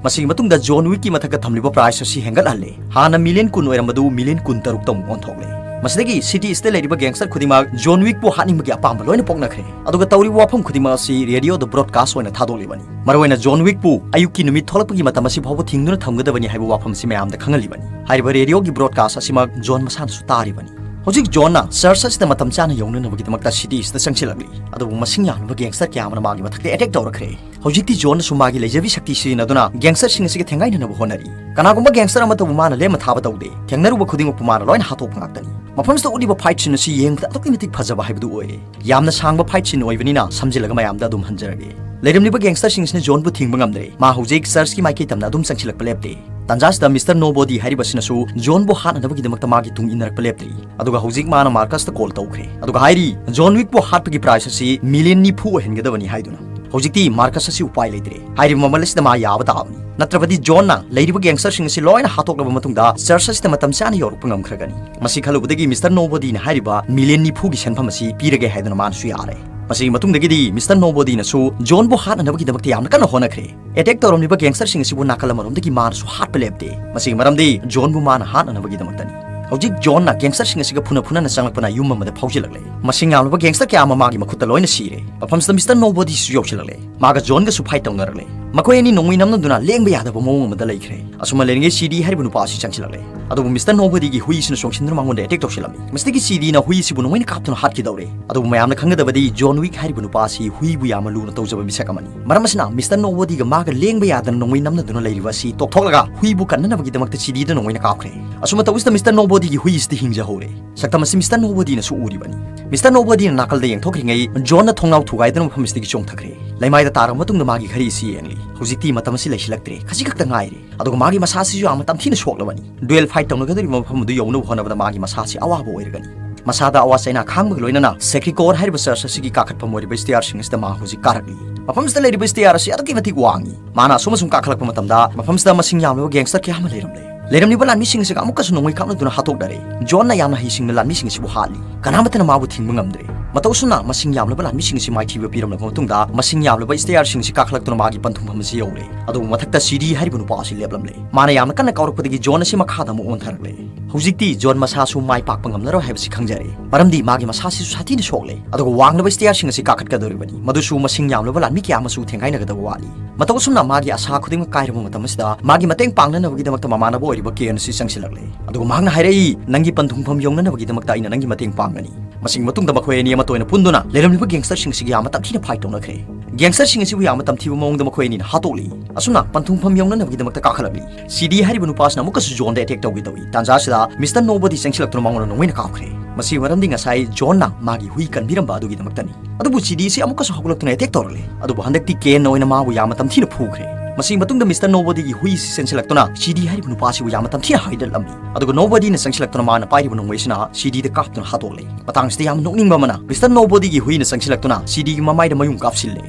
ꯃꯁꯤꯒꯤ ꯃꯇꯨꯡꯗ ꯖꯣꯟ ꯋꯤꯛꯀꯤ ꯃꯊꯛꯇ ꯊꯝꯂꯤꯕ ꯄ꯭ꯔꯥꯏꯁ ꯑꯁꯤ ꯍꯦꯟꯒꯠꯍꯜꯂꯦ꯫ ꯍꯥꯟꯅ ꯃꯤꯂꯤꯌꯟ ꯀꯨꯟ ꯑꯣꯏꯔꯝꯕꯗꯨ ꯃꯤꯂꯤꯌꯟ ꯀꯨꯟ ꯇꯔꯨꯛꯇ ꯑꯃꯨꯛ ꯑꯣꯟꯊꯣꯛꯂꯦ꯫ ꯃꯁꯤꯗꯒꯤ ꯁꯤꯇꯤ ꯏꯁꯇ ꯂꯩꯔꯤꯕ ꯒꯦꯡꯁꯇꯔ ꯈꯨꯗꯤꯡꯃꯛ ꯖꯣꯟ ꯋꯤꯛꯄꯨ ꯍꯥꯠꯅꯤꯡꯕꯒꯤ ꯑꯄꯥꯝꯕ ꯂꯣꯏꯅ ꯄꯣꯛꯅꯈ꯭ꯔꯦ꯫ ꯑꯗꯨꯒ ꯇꯧꯔꯤꯕ ꯋꯥꯐꯝ ꯈꯨꯗꯤꯡꯃꯛ ꯑꯁꯤ ꯔꯦꯗꯤꯑꯣꯗ ꯕ꯭ꯔꯣꯗꯀꯥꯁ ꯑꯣꯏꯅ ꯊꯥꯗꯣꯛꯂꯤꯕꯅꯤ꯫ ꯃꯔꯨꯑꯣꯏꯅ ꯖꯣꯟ ꯋꯤꯛꯄꯨ ꯑꯌꯨꯛꯀꯤ ꯅꯨꯃꯤꯠ ꯊꯣꯛꯂꯛꯄꯒꯤ ꯃꯇꯝ ꯑꯁꯤ ꯐꯥꯎꯕ ꯊꯤꯡꯗꯨꯅ ꯊꯝꯒꯗꯕꯅꯤ ꯍꯥꯏꯕ ꯋꯥꯐꯝ ꯑꯁꯤ ꯃꯌꯥꯝꯗ ꯈꯪꯍꯜꯂꯤꯕꯅꯤ꯫ ꯍꯥꯏꯔꯤꯕ ꯔꯦꯗꯤꯑꯣꯒꯤ ꯕ꯭ꯔꯣꯗꯀꯥꯁ ꯑꯁꯤꯃꯛ ꯖꯣꯟ ꯃꯁꯥꯅꯁꯨ ꯇꯥꯔꯤꯕꯅꯤ꯫ ꯍꯧꯖꯤꯛ ꯖꯣꯟꯅ ꯆꯔꯆ ꯑꯁꯤꯗ ꯃꯇꯝ ꯆꯥꯅ ꯌꯧꯅꯅꯕꯒꯤꯗꯃꯛꯇ ꯁꯤꯇꯤ ꯏꯁꯇ ꯆꯪꯁꯤꯜꯂꯛꯂꯤ꯫ ꯑꯗꯨꯕꯨ ꯃꯁꯤꯡ ꯌꯥꯝꯂꯕ ꯒꯦꯡꯁꯇꯔ ꯀꯌꯥ ꯑꯃꯅ ꯃꯥꯒꯤ ꯃꯊꯛꯇ ꯑꯦꯇꯦꯛ ꯇꯧꯔꯛꯈ꯭ꯔꯦ꯫ ꯍꯧꯖꯤꯛꯇꯤ ꯖꯣꯟꯅꯁꯨ ꯃꯥꯒꯤ ꯂꯩꯖꯕꯤ ꯁꯛꯇꯤ ꯁꯤꯖꯤꯟꯅꯗꯨꯅ ꯒꯦꯡꯁꯇꯔꯁꯤꯡ ꯑꯁꯤꯒ ꯊꯦꯡꯒꯥꯏꯅꯅꯕ ꯍꯣꯠꯅꯔꯤ꯫ ꯀꯅꯥꯒꯨꯝꯕ ꯒꯦꯡꯁꯇꯔ ꯑꯃꯠꯇꯕꯨ ꯃꯥꯅ ꯂꯦꯝꯅ ꯊꯥꯕ ꯇꯧꯗꯦ꯫ ꯊꯦꯡꯅꯔꯨꯕ ꯈꯨꯗꯤꯡꯃꯛꯄꯨ ꯃꯥꯅ ꯂꯣꯏꯅ ꯍꯥꯠꯇꯣꯛꯄ ꯉꯥꯛꯇꯅꯤ꯫ ꯃꯐꯝꯁꯤꯗ ꯎꯠꯂꯤꯕ ꯐꯥꯏꯠ ꯁꯤꯟ ꯑꯁꯤ ꯌꯦꯡꯕꯗ ꯑꯗꯨꯛꯀꯤ ꯃꯇꯤꯛ ꯐꯖꯕ ꯍꯥꯏꯕꯗꯨ ꯑꯣꯏꯔꯦ꯫ ꯌꯥꯝꯅ ꯁꯥꯡꯕ ꯐꯥꯏꯠ ꯁꯤꯟ ꯑꯣꯏꯕꯅꯤꯅ ꯁꯝꯖꯤꯜꯂꯒ ꯃꯌꯥꯝꯗ ꯑꯗꯨꯝ ꯍꯟꯖꯔꯒꯦ꯫ ꯂꯩꯔꯝꯂꯤꯕ ꯒꯦꯡꯁꯇꯔꯁꯤꯡ ꯑꯁꯤꯅ ꯖꯣꯟꯕꯨ ꯊꯤꯡꯕ ꯉꯝꯗ꯭ꯔꯦ꯫ ꯃꯥ ꯍꯧꯖꯤꯛ ꯆꯔꯆꯀꯤ ꯃꯥꯏꯀꯩ ꯇꯝꯅ ꯑꯗꯨꯝ ꯆꯪꯁꯤꯜꯂꯛꯄ ꯂꯦꯞꯇꯦ꯫ ꯇꯥꯟꯖꯥꯁꯤꯗ ꯃꯤꯁꯇꯔ ꯅꯣꯕꯣꯗꯤ ꯍꯥꯏꯔꯤꯕꯁꯤꯅꯁꯨ ꯖꯣꯟꯕꯨ ꯍꯥꯠꯅꯅꯕꯒꯤꯗꯃꯛꯇ ꯃꯥꯒꯤ ꯇꯨꯡ ꯏꯟꯅꯔꯛꯄ ꯂꯦꯞꯇ꯭ꯔꯤ꯫ ꯑꯗꯨꯒ ꯍꯧꯖꯤꯛ ꯃꯥꯅ ꯃꯥꯔꯀꯁꯇ ꯀꯣꯜ ꯇꯧꯈ꯭ꯔꯦ꯫ ꯑꯗꯨꯒ ꯍꯥꯏꯔꯤ, "ꯖꯣꯟ ꯋꯤꯛꯄꯨ ꯍꯥꯠꯄꯒꯤ ꯄ꯭ꯔꯥꯏꯁ ꯑꯁꯤ ꯃꯤꯂꯤꯌꯟ ꯅꯤꯐꯨ ꯑꯣꯏꯍꯟꯒꯗꯕꯅꯤ" ꯍꯥꯏꯗꯨꯅ꯫ ꯍꯧꯖꯤꯛꯇꯤ ꯃꯥꯔꯀꯁ ꯑꯁꯤ ꯎꯄꯥꯏ ꯂꯩꯇ꯭ꯔꯦ꯫ ꯍꯥꯏꯔꯤꯕ ꯃꯃꯜ ꯑꯁꯤꯗ ꯃꯥ ꯌꯥꯕ ꯇꯥꯕꯅꯤ꯫ ꯅꯠꯇ꯭ꯔꯕꯗꯤ ꯖꯣꯟꯅ ꯂꯩꯔꯤꯕ ꯒꯦꯡꯁꯇꯔꯁꯤꯡ ꯑꯁꯤ ꯂꯣꯏꯅ ꯍꯥꯠꯇꯣꯛꯂꯕ ꯃꯇꯨꯡꯗ ꯆꯔꯆ ꯑꯁꯤꯗ ꯃꯇꯝ ꯆꯥꯅ ꯌꯧꯔꯛꯄ ꯉꯝꯈ꯭ꯔꯒꯅꯤ꯫ ꯃꯁꯤ ꯈꯜꯂꯨꯕꯗꯒꯤ ꯃꯤꯁꯇꯔ ꯅꯣꯕꯣꯗꯤꯅ ꯍꯥꯏꯔꯤꯕ ꯃꯤꯂꯤꯌꯟ ꯅꯤꯐꯨꯒꯤ ꯁꯦꯟꯐꯝ ꯑꯁꯤ ꯄꯤꯔꯒꯦ ꯍꯥꯏꯗꯨꯅ ꯃꯥꯅꯁꯨ ꯌꯥꯔꯦ꯫ ꯃꯁꯤꯒꯤ ꯃꯇꯨꯡꯗꯒꯤꯗꯤ ꯃꯤꯁꯇꯔ ꯅꯣꯕꯣꯗꯤꯅꯁꯨ ꯖꯣꯟꯕꯨ ꯍꯥꯠꯅꯅꯕꯒꯤꯗꯃꯛꯇ ꯌꯥꯝꯅ ꯀꯟꯅ ꯍꯣꯠꯅꯈ꯭ꯔꯦ꯫ ꯑꯦꯇꯦꯛ ꯇꯧꯔꯝꯂꯤꯕ ꯒꯦꯡꯁꯇꯔꯁꯤꯡ ꯑꯁꯤꯕꯨ ꯅꯥꯀꯜ ꯑꯃꯔꯣꯝꯗꯒꯤ ꯃꯥꯅꯁꯨ ꯍꯥꯠꯄ ꯂꯦꯞꯇꯦ꯫ ꯃꯁꯤꯒꯤ ꯃꯔꯝꯗꯤ ꯖꯣꯟꯕꯨ ꯃꯥꯅ ꯍꯥꯠꯅꯅꯕꯒꯤꯗꯃꯛꯇꯅꯤ꯫ ꯍꯧꯖꯤꯛ ꯖꯣꯟꯅ ꯒꯦꯡꯁꯇꯔꯁꯤꯡ ꯑꯁꯤꯒ ꯐꯨꯅ ꯐꯨꯅꯅ ꯆꯪꯂꯛꯄꯅ ꯌꯨꯝ ꯑꯃꯗ ꯐꯥꯎꯖꯤꯜꯂꯛꯂꯦ꯫ ꯃꯁꯤꯡ ꯌꯥꯝꯂꯕ ꯒꯦꯡꯁꯇꯔ ꯀꯌꯥ ꯑꯃ ꯃꯥꯒꯤ ꯃꯈꯨꯠꯇ ꯂꯣꯏꯅ ꯁꯤꯔꯦ꯫ ꯃꯐꯝꯁꯤꯗ ꯃꯤꯁꯇꯔ ꯅꯣꯕꯣꯗꯤꯁꯨ ꯌꯧꯁꯤꯜꯂꯛꯂꯦ꯫ ꯃꯥꯒ ꯖꯣꯟꯒꯁꯨ ꯐꯥꯏꯠ ꯇꯧꯅꯔꯛꯂꯦ꯫ ꯃꯈꯣꯏ ꯑꯅꯤ ꯅꯣꯡꯃꯩ ꯅꯝꯅꯗꯨꯅ ꯂꯦꯡꯕ ꯌꯥꯗꯕ ꯃꯑꯣꯡ ꯑꯃꯗ ꯂꯩꯈ꯭ꯔꯦ꯫ ꯑꯁꯨꯝꯅ ꯂꯩꯔꯤꯉꯩ ꯁꯤꯗꯤ ꯍꯥꯏꯔꯤꯕ ꯅꯨꯄꯥ ꯑꯁꯤ ꯆꯪꯁꯤꯜꯂꯛꯂꯦ꯫ ꯑꯗꯨꯕꯨ ꯃꯤꯁꯇꯔ ꯅꯣꯕꯗꯤꯒꯤ ꯍꯨꯏ ꯑꯁꯤꯅ ꯆꯣꯡꯁꯤꯟꯗꯨꯅ ꯃꯉꯣꯟꯗ ꯑꯦꯇꯦꯛ ꯇꯧꯁꯤꯜꯂꯝꯃꯤ꯫ ꯃꯁꯤꯗꯒꯤ ꯁꯤꯗꯤꯅ ꯍꯨꯏ ꯑꯁꯤꯕꯨ ꯅꯣꯡꯃꯩꯅ ꯀꯥꯞꯇꯨꯅ ꯍꯥꯠꯈꯤꯗꯧꯔꯦ꯫ ꯑꯗꯨꯕꯨ ꯃꯌꯥꯝꯅ ꯈꯪꯒꯗꯕꯗꯤ ꯖꯣꯟ ꯋꯤꯛ ꯍꯥꯏꯔꯤꯕ ꯅꯨꯄꯥ ꯑꯁꯤ ꯍꯨꯏꯕꯨ ꯌꯥꯝꯅ ꯂꯨꯅ ꯇꯧꯖꯕ ꯃꯤꯁꯛ ꯑꯃꯅꯤ꯫ ꯃꯔꯝ ꯑꯁꯤꯅ ꯃꯤꯁꯇꯔ ꯅꯣꯕꯗꯤꯒ ꯃꯥꯒ ꯂꯦꯡꯕ ꯌꯥꯗꯅ ꯅꯣꯡꯃꯩ ꯅꯝꯅꯗꯨꯅ ꯂꯩꯔꯤꯕ ꯑꯁꯤ ꯇꯣꯛꯊꯣꯛꯂꯒ ꯍꯨꯏꯕꯨ ꯀꯟꯅꯅꯕꯒꯤꯗꯃꯛꯇ ꯁꯤꯗꯤꯗ ꯅꯣꯡꯃꯩꯅ ꯀꯥꯞꯈ꯭ꯔꯦ꯫ ꯑꯁꯨꯝꯅ ꯇꯧꯕꯁꯤꯗ ꯃꯤꯁꯇꯔ ꯅꯣꯕꯗꯤꯒꯤ ꯍꯨꯏ ꯑꯁꯤꯗꯤ ꯍꯤꯡꯖꯍꯧꯔꯦ꯫ ꯁꯛꯇꯝ ꯑꯁꯤ ꯃꯤꯁꯇꯔ ꯅꯣꯕꯗꯤꯅꯁꯨ ꯎꯔꯤꯕꯅꯤ꯫ ꯃꯤꯁꯇꯔ ꯅꯣꯕꯗꯤꯅ ꯅꯥꯀꯜꯗ ꯌꯦꯡꯊꯣꯛꯈ꯭ꯔꯤꯉꯩ ꯖꯣꯟꯅ ꯊꯣꯡꯅꯥꯎ ꯊꯨꯒꯥꯏꯗꯨꯅ ꯃꯐꯝ ꯑꯁꯤꯗꯒꯤ ꯆꯣꯡꯊꯈ꯭ꯔꯦ꯫ ꯂꯩꯃꯥꯏꯗ ꯇꯥꯔꯕ ꯃꯇꯨꯡꯗ ꯃꯥꯒꯤ ꯘꯔꯤ ꯑꯁꯤ ꯌꯦꯡꯂꯤ꯫ ꯍꯧꯖꯤꯛꯇꯤ ꯃꯇꯝ ꯑꯁꯤ ꯂꯩꯁꯤꯜꯂꯛꯇ꯭ꯔꯦ, ꯈꯖꯤꯛ ꯈꯛꯇ ꯉꯥꯏꯔꯦ꯫ ꯑꯗꯨꯒ ꯃꯥꯒꯤ ꯃꯁꯥꯁꯤꯁꯨ ꯌꯥꯝꯅ ꯇꯝꯊꯤꯅ ꯁꯣꯛꯂꯕꯅꯤ꯫ ꯗꯨꯋꯦꯜ ꯐꯥꯏꯠ ꯇꯧꯅꯒꯗꯧꯔꯤꯕ ꯃꯐꯝ ꯑꯗꯨ ꯌꯧꯅꯕ ꯍꯣꯠꯅꯕꯗ ꯃꯥꯒꯤ ꯃꯁꯥꯁꯤ ꯑꯋꯥꯕ ꯑꯣꯏꯔꯒꯅꯤ꯫ ꯃꯁꯥꯗ ꯑꯋꯥ ꯆꯩꯅꯥ ꯈꯥꯡꯕꯒ ꯂꯣꯏꯅꯅ ꯁꯦꯀ꯭ꯔꯤꯀꯣꯔ ꯍꯥꯏꯔꯤꯕ ꯆꯔꯆ ꯑꯁꯤꯒꯤ ꯀꯥꯈꯠꯐꯝ ꯑꯣꯏꯔꯤꯕ ꯁ꯭ꯇꯦꯌꯔꯁꯤꯡ ꯑꯁꯤꯗ ꯃꯥ ꯍꯧꯖꯤꯛ ꯀꯥꯔꯛꯂꯤ꯫ ꯃꯐꯝꯁꯤꯗ ꯂꯩꯔꯤꯕ ꯁ꯭ꯇꯦꯌꯔ ꯑꯁꯤ ꯑꯗꯨꯛꯀꯤ ꯃꯇꯤꯛ ꯋꯥꯡꯏ꯫ ꯃꯥꯅ ꯑꯁꯨꯝ ꯑꯁꯨꯝ ꯀꯥꯈꯠꯂꯛꯄ ꯃꯇꯝꯗ ꯃꯐꯝꯁꯤꯗ ꯃꯁꯤꯡ ꯌꯥꯝꯂꯕ ꯒꯦꯡꯁꯇꯔ ꯀꯌꯥ ꯑꯃ ꯂꯩꯔꯝꯂꯦ꯫ ꯂꯩꯔꯝꯂꯤꯕ ꯂꯥꯟꯃꯤꯁꯤꯡ ꯑꯁꯤꯒ ꯑꯃꯨꯛꯀꯁꯨ ꯅꯣꯡꯃꯩ ꯀꯥꯞꯅꯗꯨꯅ ꯍꯥꯠꯇꯣꯛꯅꯔꯦ꯫ ꯖꯣꯟꯅ ꯌꯥꯝꯅ ꯍꯩꯁꯤꯡꯅ ꯂꯥꯟꯃꯤꯁꯤꯡ ꯑꯁꯤꯕꯨ ꯍꯥꯠꯂꯤ꯫ ꯀꯅꯥꯃꯠꯇꯅ ꯃꯥꯕꯨ ꯊꯤꯡꯕ ꯉꯝꯗ꯭ꯔꯦ꯫ ꯃꯇꯧ ꯑꯁꯨꯝꯅ ꯃꯁꯤꯡ ꯌꯥꯝꯂꯕ ꯂꯥꯟꯃꯤꯁꯤꯡ ꯑꯁꯤ ꯃꯥꯏꯊꯤꯕ ꯄꯤꯔꯝꯂꯕ ꯃꯇꯨꯡꯗ ꯃꯁꯤꯡ ꯌꯥꯝꯂꯕ ꯁ꯭ꯇꯦꯌꯔꯁꯤꯡ ꯑꯁꯤ ꯀꯥꯈꯠꯂꯛꯇꯨꯅ ꯃꯥꯒꯤ ꯄꯟꯊꯨꯡꯐꯝ ꯑꯁꯤ ꯌꯧꯔꯦ꯫ ꯑꯗꯨꯕꯨ ꯃꯊꯛꯇ ꯁꯤꯗꯤ ꯍꯥꯏꯔꯤꯕ ꯅꯨꯄꯥ ꯑꯁꯤ ꯂꯦꯞꯂꯝꯂꯦ꯫ ꯃꯥꯅ ꯌꯥꯝꯅ ꯀꯟꯅ ꯀꯥꯎꯔꯛꯄꯗꯒꯤ ꯖꯣꯟ ꯑꯁꯤ ꯃꯈꯥꯗ ꯑꯃꯨꯛ ꯑꯣꯟꯊꯔꯛꯂꯦ꯫ ꯍꯧꯖꯤꯛꯇꯤ ꯖꯣꯟ ꯃꯁꯥꯁꯨ ꯃꯥꯏ ꯄꯥꯛꯄ ꯉꯝꯂꯔꯣꯏ ꯍꯥꯏꯕꯁꯤ ꯈꯪꯖꯔꯦ, ꯃꯔꯝꯗꯤ ꯃꯥꯒꯤ ꯃꯁꯥꯁꯤꯁꯨ ꯁꯥꯊꯤꯅ ꯁꯣꯛꯂꯦ꯫ ꯑꯗꯨꯒ ꯋꯥꯡꯂꯕ ꯁ꯭ꯇꯦꯌꯔꯁꯤꯡ ꯑꯁꯤ ꯀꯥꯈꯠꯀꯗꯧꯔꯤꯕꯅꯤ, ꯃꯗꯨꯁꯨ ꯃꯁꯤꯡ ꯌꯥꯝꯂꯕ ꯂꯥꯟꯃꯤ ꯀꯌꯥ ꯑꯃꯁꯨ ꯊꯦꯡꯒꯥꯏꯅꯒꯗꯕ ꯋꯥꯠꯂꯤ꯫ ꯃꯇꯧ ꯑꯁꯨꯝꯅ ꯃꯥꯒꯤ ꯑꯁꯥ ꯈꯨꯗꯤꯡꯃꯛ ꯀꯥꯏꯔꯕ ꯃꯇꯝ ꯑꯁꯤꯗ ꯃꯥꯒꯤ ꯃꯇꯦꯡ ꯄꯥꯡꯅꯅꯕꯒꯤꯗꯃꯛꯇ ꯃꯃꯥꯟꯅꯕ ꯑꯣꯏꯔꯤꯕ ꯀꯦꯟ ꯑꯁꯤ ꯆꯪꯁꯤꯜꯂꯛꯂꯦ꯫ ꯑꯗꯨꯒ ꯃꯍꯥꯛꯅ ꯍꯥꯏꯔꯛꯏ, "ꯅꯪꯒꯤ ꯄꯟꯊꯨꯡꯐꯝ ꯌꯧꯅꯅꯕꯒꯤꯗꯃꯛꯇ ꯑꯩꯅ ꯅꯪꯒꯤ ꯃꯇꯦꯡ ꯄꯥꯡꯒꯅꯤ꯫" ꯃꯁꯤꯒꯤ ꯃꯇꯨꯡꯗ ꯃꯈꯣꯏ ꯑꯅꯤ ꯑꯃꯠꯇ ꯑꯣꯏꯅ ꯄꯨꯟꯗꯨꯅ ꯂꯩꯔꯝꯂꯤꯕ ꯒꯦꯡꯁꯇꯔꯁꯤꯡ ꯑꯁꯤꯒ ꯌꯥꯝꯅ ꯇꯝꯊꯤꯅ ꯐꯥꯏꯠ ꯇꯧꯅꯈ꯭ꯔꯦ꯫ ꯒꯦꯡꯁꯇꯔꯁꯤꯡ ꯑꯁꯤꯕꯨ ꯌꯥꯝꯅ ꯇꯝꯊꯤꯕ ꯃꯑꯣꯡꯗ ꯃꯈꯣꯏ ꯑꯅꯤꯅ ꯍꯥꯠꯇꯣꯛꯂꯤ꯫ ꯑꯁꯨꯝꯅ ꯄꯟꯊꯨꯡꯐꯝ ꯌꯧꯅꯅꯕꯒꯤꯗꯃꯛꯇ ꯀꯥꯈꯠꯂꯛꯂꯤ꯫ ꯁꯤꯗꯤ ꯍꯥꯏꯔꯤꯕ ꯅꯨꯄꯥꯁꯤꯅ ꯑꯃꯨꯛꯀꯁꯨ ꯖꯣꯟꯗ ꯑꯦꯇꯦꯛ ꯇꯧꯒꯦ ꯇꯧꯏ꯫ ꯇꯥꯟꯖꯥ ꯑꯁꯤꯗ ꯃꯤꯁꯇꯔ ꯅꯣꯕꯗꯤ ꯆꯪꯁꯤꯜꯂꯛꯇꯨꯅ ꯃꯉꯣꯟꯗ ꯅꯣꯡꯃꯩꯅ ꯀꯥꯞꯈ꯭ꯔꯦ꯫ ꯃꯁꯤꯒꯤ ꯃꯔꯝꯗꯤ ꯉꯁꯥꯏ ꯖꯣꯟꯅ ꯃꯥꯒꯤ ꯍꯨꯏ ꯀꯟꯕꯤꯔꯝꯕ ꯑꯗꯨꯒꯤꯗꯃꯛꯇꯅꯤ꯫ ꯑꯗꯨꯕꯨ ꯁꯤꯗꯤ ꯑꯁꯤ ꯑꯃꯨꯛꯀꯁꯨ ꯍꯧꯒꯠꯂꯛꯇꯨꯅ ꯑꯦꯇꯦꯛ ꯇꯧꯔꯛꯂꯦ꯫ ꯑꯗꯨꯕꯨ ꯍꯟꯗꯛꯇꯤ ꯀꯦꯟꯅ ꯑꯣꯏꯅ ꯃꯥꯕꯨ ꯌꯥꯝꯅ ꯇꯝꯊꯤꯅ ꯐꯨꯈ꯭ꯔꯦ꯫ ꯃꯁꯤꯒꯤ ꯃꯇꯨꯡꯗ ꯃꯤꯁꯇꯔ ꯅꯣꯕꯗꯤꯒꯤ ꯍꯨꯏ ꯑꯁꯤ ꯆꯦꯟꯁꯤꯜꯂꯛꯇꯨꯅ ꯁꯤꯗꯤ ꯍꯥꯏꯔꯤꯕ ꯅꯨꯄꯥ ꯑꯁꯤꯕꯨ ꯌꯥꯝꯅ ꯇꯝꯊꯤꯅ ꯍꯥꯏꯗꯠꯂꯝꯃꯤ꯫ ꯑꯗꯨꯒ ꯅꯣꯕꯗꯤꯅ ꯆꯪꯁꯤꯜꯂꯛꯇꯨꯅ ꯃꯥꯅ ꯄꯥꯏꯔꯤꯕ ꯅꯣꯡꯃꯩꯁꯤꯅ ꯁꯤꯗꯤꯗ ꯀꯥꯞꯇꯨꯅ ꯍꯥꯠꯇꯣꯛꯂꯦ꯫ ꯃꯇꯥꯡꯁꯤꯗ ꯌꯥꯝꯅ ꯅꯣꯛꯅꯤꯡꯕ ꯑꯃꯅ, ꯃꯤꯁꯇꯔ ꯅꯣꯕꯗꯤꯒꯤ ꯍꯨꯏꯅ ꯆꯪꯁꯤꯜꯂꯛꯇꯨꯅ ꯁꯤꯗꯤꯒꯤ ꯃꯃꯥꯏꯗ ꯃꯌꯨꯡ ꯀꯥꯞꯁꯤꯜꯂꯦ꯫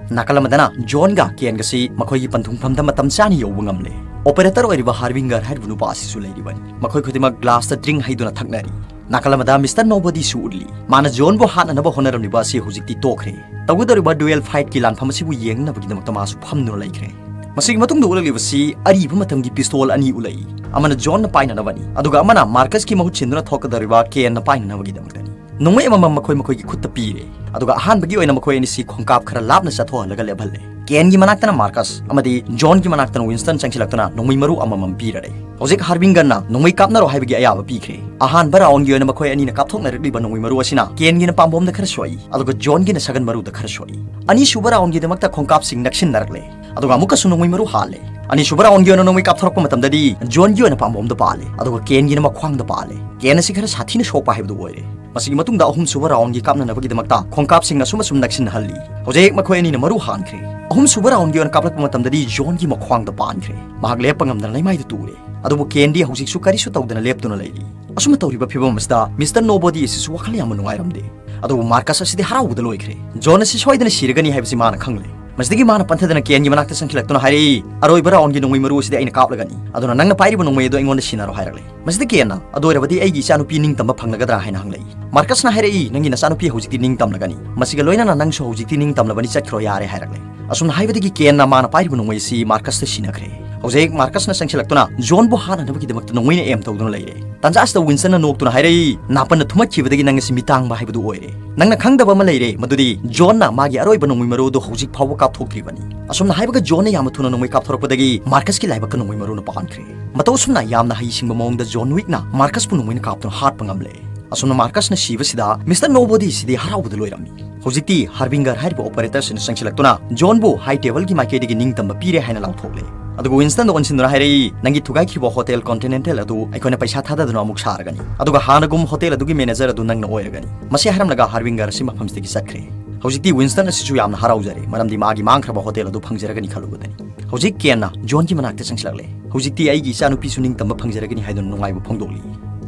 ꯅꯥꯀꯜ ꯑꯃꯗꯅ ꯖꯣꯟꯒ ꯀꯦꯟꯒꯁꯤ ꯃꯈꯣꯏꯒꯤ ꯄꯟꯊꯨꯡꯐꯝꯗ ꯃꯇꯝ ꯆꯥꯅ ꯌꯧꯕ ꯉꯝꯂꯦ꯫ ꯑꯣꯄꯔꯦꯇꯔ ꯑꯣꯏꯔꯤꯕ ꯍꯥꯔꯕꯤꯡꯒꯔ ꯍꯥꯏꯔꯤꯕ ꯅꯨꯄꯥ ꯑꯁꯤꯁꯨ ꯂꯩꯔꯤꯕꯅꯤ꯫ ꯃꯈꯣꯏ ꯈꯨꯗꯤꯡꯃꯛ ꯒ꯭ꯂꯥꯁꯇ ꯗ꯭ꯔꯤꯡ ꯍꯩꯗꯨꯅ ꯊꯛꯅꯔꯤ꯫ ꯅꯥꯀꯜ ꯑꯃꯗ ꯃꯤꯁꯇꯔ ꯅꯣꯕꯗꯤꯁꯨ ꯎꯠꯂꯤ꯫ ꯃꯥꯅ ꯖꯣꯟꯕꯨ ꯍꯥꯠꯅꯅꯕ ꯍꯣꯠꯅꯔꯝꯂꯤꯕ ꯑꯁꯤ ꯍꯧꯖꯤꯛꯇꯤ ꯇꯣꯛꯈ꯭ꯔꯦ꯫ ꯇꯧꯒꯗꯧꯔꯤꯕ ꯗꯨꯋꯦꯜ ꯐꯥꯏꯠꯀꯤ ꯂꯥꯟꯐꯝ ꯑꯁꯤꯕꯨ ꯌꯦꯡꯅꯕꯒꯤꯗꯃꯛꯇ ꯃꯥꯁꯨ ꯐꯝꯗꯨꯅ ꯂꯩꯈ꯭ꯔꯦ꯫ ꯃꯁꯤꯒꯤ ꯃꯇꯨꯡꯗ ꯎꯠꯂꯛꯂꯤꯕꯁꯤ ꯑꯔꯤꯕ ꯃꯇꯝꯒꯤ ꯄꯤꯁꯇꯣꯜ ꯑꯅꯤ ꯎꯠꯂꯛꯏ꯫ ꯑꯃꯅ ꯖꯣꯟꯅ ꯄꯥꯏꯅꯅꯕꯅꯤ, ꯑꯗꯨꯒ ꯑꯃꯅ ꯃꯥꯔꯀꯁꯀꯤ ꯃꯍꯨꯠ ꯁꯤꯟꯗꯨꯅ ꯊꯣꯛꯀꯗꯧꯔꯤꯕ ꯀꯦꯟꯅ ꯄꯥꯏꯅꯅꯕꯒꯤꯗꯃꯛꯇꯅꯤ꯫ ꯅꯣꯡꯃꯩ ꯑꯃꯃꯝ ꯃꯈꯣꯏ ꯃꯈꯣꯏꯒꯤ ꯈꯨꯠꯇ ꯄꯤꯔꯦ, ꯑꯗꯨꯒ ꯑꯍꯥꯟꯕꯒꯤ ꯑꯣꯏꯅ ꯃꯈꯣꯏ ꯑꯅꯤꯁꯤ ꯈꯣꯡꯀꯥꯞ ꯈꯔ ꯂꯥꯞꯅ ꯆꯠꯊꯣꯛꯍꯜꯂꯒ ꯂꯦꯞꯍꯜꯂꯦ꯫ ꯀꯦꯟꯒꯤ ꯃꯅꯥꯛꯇꯅ ꯃꯥꯔꯀꯁ ꯑꯃꯗꯤ ꯖꯣꯟꯒꯤ ꯃꯅꯥꯛꯇꯅ ꯋꯤꯟꯁꯇꯟ ꯆꯪꯁꯤꯜꯂꯛꯇꯨꯅ ꯅꯣꯡꯃꯩ ꯃꯔꯨ ꯑꯃꯃꯝ ꯄꯤꯔꯔꯦ꯫ ꯍꯧꯖꯤꯛ ꯍꯥꯔꯕꯤꯡꯒꯔꯅ ꯅꯣꯡꯃꯩ ꯀꯥꯞꯅꯔꯣ ꯍꯥꯏꯕꯒꯤ ꯑꯌꯥꯕ ꯄꯤꯈ꯭ꯔꯦ꯫ ꯑꯍꯥꯟꯕ ꯔꯥꯎꯟꯒꯤ ꯑꯣꯏꯅ ꯃꯈꯣꯏ ꯑꯅꯤꯅ ꯀꯥꯞꯊꯣꯛꯅꯔꯛꯂꯤꯕ ꯅꯣꯡꯃꯩ ꯃꯔꯨ ꯑꯁꯤꯅ ꯀꯦꯟꯒꯤꯅ ꯄꯥꯝꯕꯣꯝꯗ ꯈꯔ ꯁꯣꯛꯏ, ꯑꯗꯨꯒ ꯖꯣꯟꯒꯤꯅ ꯁꯒꯟ ꯃꯔꯨꯗ ꯈꯔ ꯁꯣꯛꯏ꯫ ꯑꯅꯤꯁꯨꯕ ꯔꯥꯎꯟꯒꯤꯗꯃꯛꯇ ꯈꯣꯡꯀꯥꯞꯁꯤꯡ ꯅꯛꯁꯤꯟꯅꯔꯛꯂꯦ, ꯑꯗꯨꯒ ꯑꯃꯨꯛꯀꯁꯨ ꯅꯣꯡꯃꯩ ꯃꯔꯨ ꯍꯥꯜꯂꯦ꯫ ꯑꯅꯤꯁꯨꯕ ꯔꯥꯎꯟꯒꯤ ꯑꯣꯏꯅ ꯅꯣꯡꯃꯩ ꯀꯥꯞꯊꯣꯔꯛꯄ ꯃꯇꯝꯗꯗꯤ ꯖꯣꯟꯒꯤ ꯑꯣꯏꯅ ꯄꯥꯝꯕꯣꯝꯗ ꯄꯥꯜꯂꯦ, ꯑꯗꯨꯒ ꯀꯦꯟꯒꯤꯅ ꯃꯈ꯭ꯋꯥꯡꯗ ꯄꯥꯜꯂꯦ꯫ ꯀꯦꯟ ꯑꯁꯤ ꯈꯔ ꯁꯥꯊꯤꯅ ꯁꯣꯛꯄ ꯍꯥꯏꯕꯗꯨ ꯑꯣꯏꯔꯦ꯫ ꯃꯁꯤꯒꯤ ꯃꯇꯨꯡꯗ ꯑꯍꯨꯝꯁꯨꯕ ꯔꯥꯎꯟꯒꯤ ꯀꯥꯞꯅꯅꯕꯒꯤꯗꯃꯛꯇ ꯈꯣꯡꯀꯥꯞꯁꯤꯡ ꯑꯁꯨꯝ ꯑꯁꯨꯝ ꯅꯛꯁꯤꯟꯅꯍꯜꯂꯤ꯫ ꯍꯧꯖꯤꯛ ꯃꯈꯣꯏ ꯑꯅꯤꯅ ꯃꯔꯨ ꯍꯥꯟꯈ꯭ꯔꯦ꯫ ꯑꯍꯨꯝꯁꯨꯕ ꯔꯥꯎꯟꯒꯤ ꯑꯣꯏꯅ ꯀꯥꯞꯂꯛꯄ ꯃꯇꯝꯗꯗꯤ ꯖꯣꯟꯒꯤ ꯃꯈ꯭ꯋꯥꯡꯗ ꯄꯥꯟꯈ꯭ꯔꯦ꯫ ꯃꯍꯥꯛ ꯂꯦꯞꯄ ꯉꯝꯗꯅ ꯂꯩꯃꯥꯏꯗ ꯇꯨꯔꯦ꯫ ꯑꯗꯨꯕꯨ ꯀꯦꯟꯗꯤ ꯍꯧꯖꯤꯛꯁꯨ ꯀꯔꯤꯁꯨ ꯇꯧꯗꯅ ꯂꯦꯞꯇꯨꯅ ꯂꯩꯔꯤ꯫ ꯑꯁꯨꯝꯅ ꯇꯧꯔꯤꯕ ꯐꯤꯕꯝ ꯑꯁꯤꯗ ꯃꯤꯁꯇꯔ ꯅꯣꯕꯣꯗꯤ ꯑꯁꯤꯁꯨ ꯋꯥꯈꯜ ꯌꯥꯝꯅ ꯅꯨꯡꯉꯥꯏꯔꯝꯗꯦ꯫ ꯑꯗꯨꯕꯨ ꯃꯥꯔꯀꯁ ꯑꯁꯤꯗꯤ ꯍꯔꯥꯎꯕꯗ ꯂꯣꯏꯈ꯭ꯔꯦ꯫ ꯖꯣꯟ ꯑꯁꯤ ꯁꯣꯏꯗꯅ ꯁꯤꯔꯒꯅꯤ ꯍꯥꯏꯕꯁꯤ ꯃꯥꯅ ꯈꯪꯂꯦ꯫ ꯃꯁꯤꯗꯒꯤ ꯃꯥꯅ ꯄꯟꯊꯗꯅ ꯀꯦꯟꯒꯤ ꯃꯅꯥꯛꯇ ꯆꯪꯁꯤꯜꯂꯛꯇꯨꯅ ꯍꯥꯏꯔꯛꯏ, "ꯑꯔꯣꯏꯕ ꯔꯥꯎꯟꯒꯤ ꯅꯣꯡꯃꯩ ꯃꯔꯨ ꯑꯁꯤꯗꯤ ꯑꯩꯅ ꯀꯥꯞꯂꯒꯅꯤ, ꯑꯗꯨꯅ ꯅꯪꯅ ꯄꯥꯏꯔꯤꯕ ꯅꯣꯡꯃꯩ ꯑꯗꯨ ꯑꯩꯉꯣꯟꯗ ꯁꯤꯟꯅꯔꯣ" ꯍꯥꯏꯔꯛꯂꯦ꯫ ꯃꯁꯤꯗ ꯀꯦꯟꯅ, "ꯑꯗꯨ ꯑꯣꯏꯔꯕꯗꯤ ꯑꯩꯒꯤ ꯏꯆꯥꯅꯨꯄꯤ ꯅꯤꯡꯇꯝꯕ ꯐꯪꯂꯒꯗ꯭ꯔꯥ?" ꯍꯥꯏꯅ ꯍꯪꯂꯛꯏ꯫ ꯃꯥꯔꯀꯁꯅ ꯍꯥꯏꯔꯛꯏ, "ꯅꯪꯒꯤ ꯅꯆꯥꯅꯨꯄꯤ ꯍꯧꯖꯤꯛꯇꯤ ꯅꯤꯡꯇꯝꯂꯒꯅꯤ, ꯃꯁꯤꯒ ꯂꯣꯏꯅꯅ ꯅꯪꯁꯨ ꯍꯧꯖꯤꯛꯇꯤ ꯅꯤꯡꯇꯝꯂꯕꯅꯤ, ꯆꯠꯈ꯭ꯔꯣ ꯌꯥꯔꯦ" ꯍꯥꯏꯔꯛꯂꯦ꯫ ꯑꯁꯨꯝꯅ ꯍꯥꯏꯕꯗꯒꯤ ꯀꯦꯟꯅ ꯃꯥꯅ ꯄꯥꯏꯔꯤꯕ ꯅꯣꯡꯃꯩ ꯑꯁꯤ ꯃꯥꯔꯀꯁꯇ ꯁꯤꯟꯅꯈ꯭ꯔꯦ꯫ ꯍꯧꯖꯤꯛ ꯃꯥꯔꯀꯁꯅ ꯆꯪꯁꯤꯜꯂꯛꯇꯨꯅ ꯖꯣꯟꯕꯨ ꯍꯥꯠꯅꯅꯕꯒꯤꯗꯃꯛꯇ ꯅꯣꯡꯃꯩꯅ ꯑꯦꯝ ꯇꯧꯗꯨꯅ ꯂꯩꯔꯦ꯫ ꯇꯥꯟꯖꯥ ꯑꯁꯤꯗ ꯋꯤꯟꯁꯇꯟꯅ ꯅꯣꯛꯇꯨꯅ ꯍꯥꯏꯔꯛꯏ, "ꯅꯥꯄꯟꯅ ꯊꯨꯝꯃꯠꯈꯤꯕꯗꯒꯤ ꯅꯪ ꯑꯁꯤ ꯃꯤꯇꯥꯡꯕ ꯍꯥꯏꯕꯗꯨ ꯑꯣꯏꯔꯦ꯫ ꯅꯪꯅ ꯈꯪꯗꯕ ꯑꯃ ꯂꯩꯔꯦ, ꯃꯗꯨꯗꯤ ꯖꯣꯟꯅ ꯃꯥꯒꯤ ꯑꯔꯣꯏꯕ ꯅꯣꯡꯃꯩ ꯃꯔꯨ ꯑꯗꯨ ꯍꯧꯖꯤꯛ ꯐꯥꯎꯕ ꯀꯥꯞꯊꯣꯛꯇ꯭ꯔꯤꯕꯅꯤ"꯫ ꯑꯁꯨꯝꯅ ꯍꯥꯏꯕꯒ ꯖꯣꯟꯅ ꯌꯥꯝꯅ ꯊꯨꯅ ꯅꯣꯡꯃꯩ ꯀꯥꯞꯊꯣꯔꯛꯄꯗꯒꯤ ꯃꯥꯔꯀꯁꯀꯤ ꯂꯥꯏꯕꯛꯇ ꯅꯣꯡꯃꯩ ꯃꯔꯨꯅ ꯄꯥꯟꯈ꯭ꯔꯦ꯫ ꯃꯇꯧ ꯑꯁꯨꯝꯅ ꯌꯥꯝꯅ ꯍꯩꯁꯤꯡꯕ ꯃꯑꯣꯡꯗ ꯖꯣꯟ ꯋꯤꯛꯅ ꯃꯥꯔꯀꯁꯄꯨ ꯅꯣꯡꯃꯩꯅ ꯀꯥꯞꯇꯨꯅ ꯍꯥꯠꯄ ꯉꯝꯂꯦ꯫ ꯑꯁꯨꯝꯅ ꯃꯥꯔꯀꯁꯅ ꯁꯤꯕꯁꯤꯗ ꯃꯤꯁꯇꯔ ꯅꯣꯕꯣꯗꯤ ꯁꯤꯗꯤ ꯍꯔꯥꯎꯕꯗ ꯂꯣꯏꯔꯝꯃꯤ꯫ ꯍꯧꯖꯤꯛꯇꯤ ꯍꯥꯔꯕꯤꯡꯒꯔ ꯍꯥꯏꯔꯤꯕ ꯑꯣꯄꯔꯦꯇꯔꯁꯤꯅ ꯆꯪꯁꯤꯜꯂꯛꯇꯨꯅ ꯖꯣꯟꯕꯨ ꯍꯥꯏ ꯇꯦꯕꯜꯒꯤ ꯃꯥꯏꯀꯩꯗꯒꯤ ꯅꯤꯡꯇꯝꯕ ꯄꯤꯔꯦ ꯍꯥꯏꯅ ꯂꯥꯎꯊꯣꯛꯂꯦ꯫ ꯑꯗꯨꯒ ꯋꯤꯟꯁꯇꯟꯗ ꯑꯣꯟꯁꯤꯟꯗꯨꯅ ꯍꯥꯏꯔꯛꯏ, "ꯅꯪꯒꯤ ꯊꯨꯒꯥꯏꯈꯤꯕ ꯍꯣꯇꯦꯜ ꯀꯣꯟꯇꯤꯅꯦꯟꯇꯦꯜ ꯑꯗꯨ ꯑꯩꯈꯣꯏꯅ ꯄꯩꯁꯥ ꯊꯥꯗꯗꯨꯅ ꯑꯃꯨꯛ ꯁꯥꯔꯒꯅꯤ, ꯑꯗꯨꯒ ꯍꯥꯟꯅꯒꯨꯝ ꯍꯣꯇꯦꯜ ꯑꯗꯨꯒꯤ ꯃꯦꯅꯦꯖꯔ ꯑꯗꯨ ꯅꯪꯅ ꯑꯣꯏꯔꯒꯅꯤ"꯫ ꯃꯁꯤ ꯍꯥꯏꯔꯝꯂꯒ ꯍꯥꯔꯕꯤꯡꯒꯔ ꯑꯁꯤ ꯃꯐꯝꯁꯤꯗꯒꯤ ꯆꯠꯈ꯭ꯔꯦ꯫ ꯍꯧꯖꯤꯛꯇꯤ ꯋꯤꯟꯁꯇꯟ ꯑꯁꯤꯁꯨ ꯌꯥꯝꯅ ꯍꯔꯥꯎꯖꯔꯦ, ꯃꯔꯝꯗꯤ ꯃꯥꯒꯤ ꯃꯥꯡꯈ꯭ꯔꯕ ꯍꯣꯇꯦꯜ ꯑꯗꯨ ꯐꯪꯖꯔꯒꯅꯤ ꯈꯜꯂꯨꯕꯗꯅꯤ꯫ ꯍꯧꯖꯤꯛ ꯀꯦꯟꯅ ꯖꯣꯟꯒꯤ ꯃꯅꯥꯛꯇ ꯆꯪꯁꯤꯜꯂꯛꯂꯦ꯫ "ꯍꯧꯖꯤꯛꯇꯤ ꯑꯩꯒꯤ ꯏꯆꯥꯅꯨꯄꯤꯁꯨ ꯅꯤꯡꯇꯝꯕ ꯐꯪꯖꯔꯒꯅꯤ" ꯍꯥꯏꯗꯨꯅ ꯅꯨꯡꯉꯥꯏꯕ ꯐꯣꯡꯗꯣꯛꯂꯤ꯫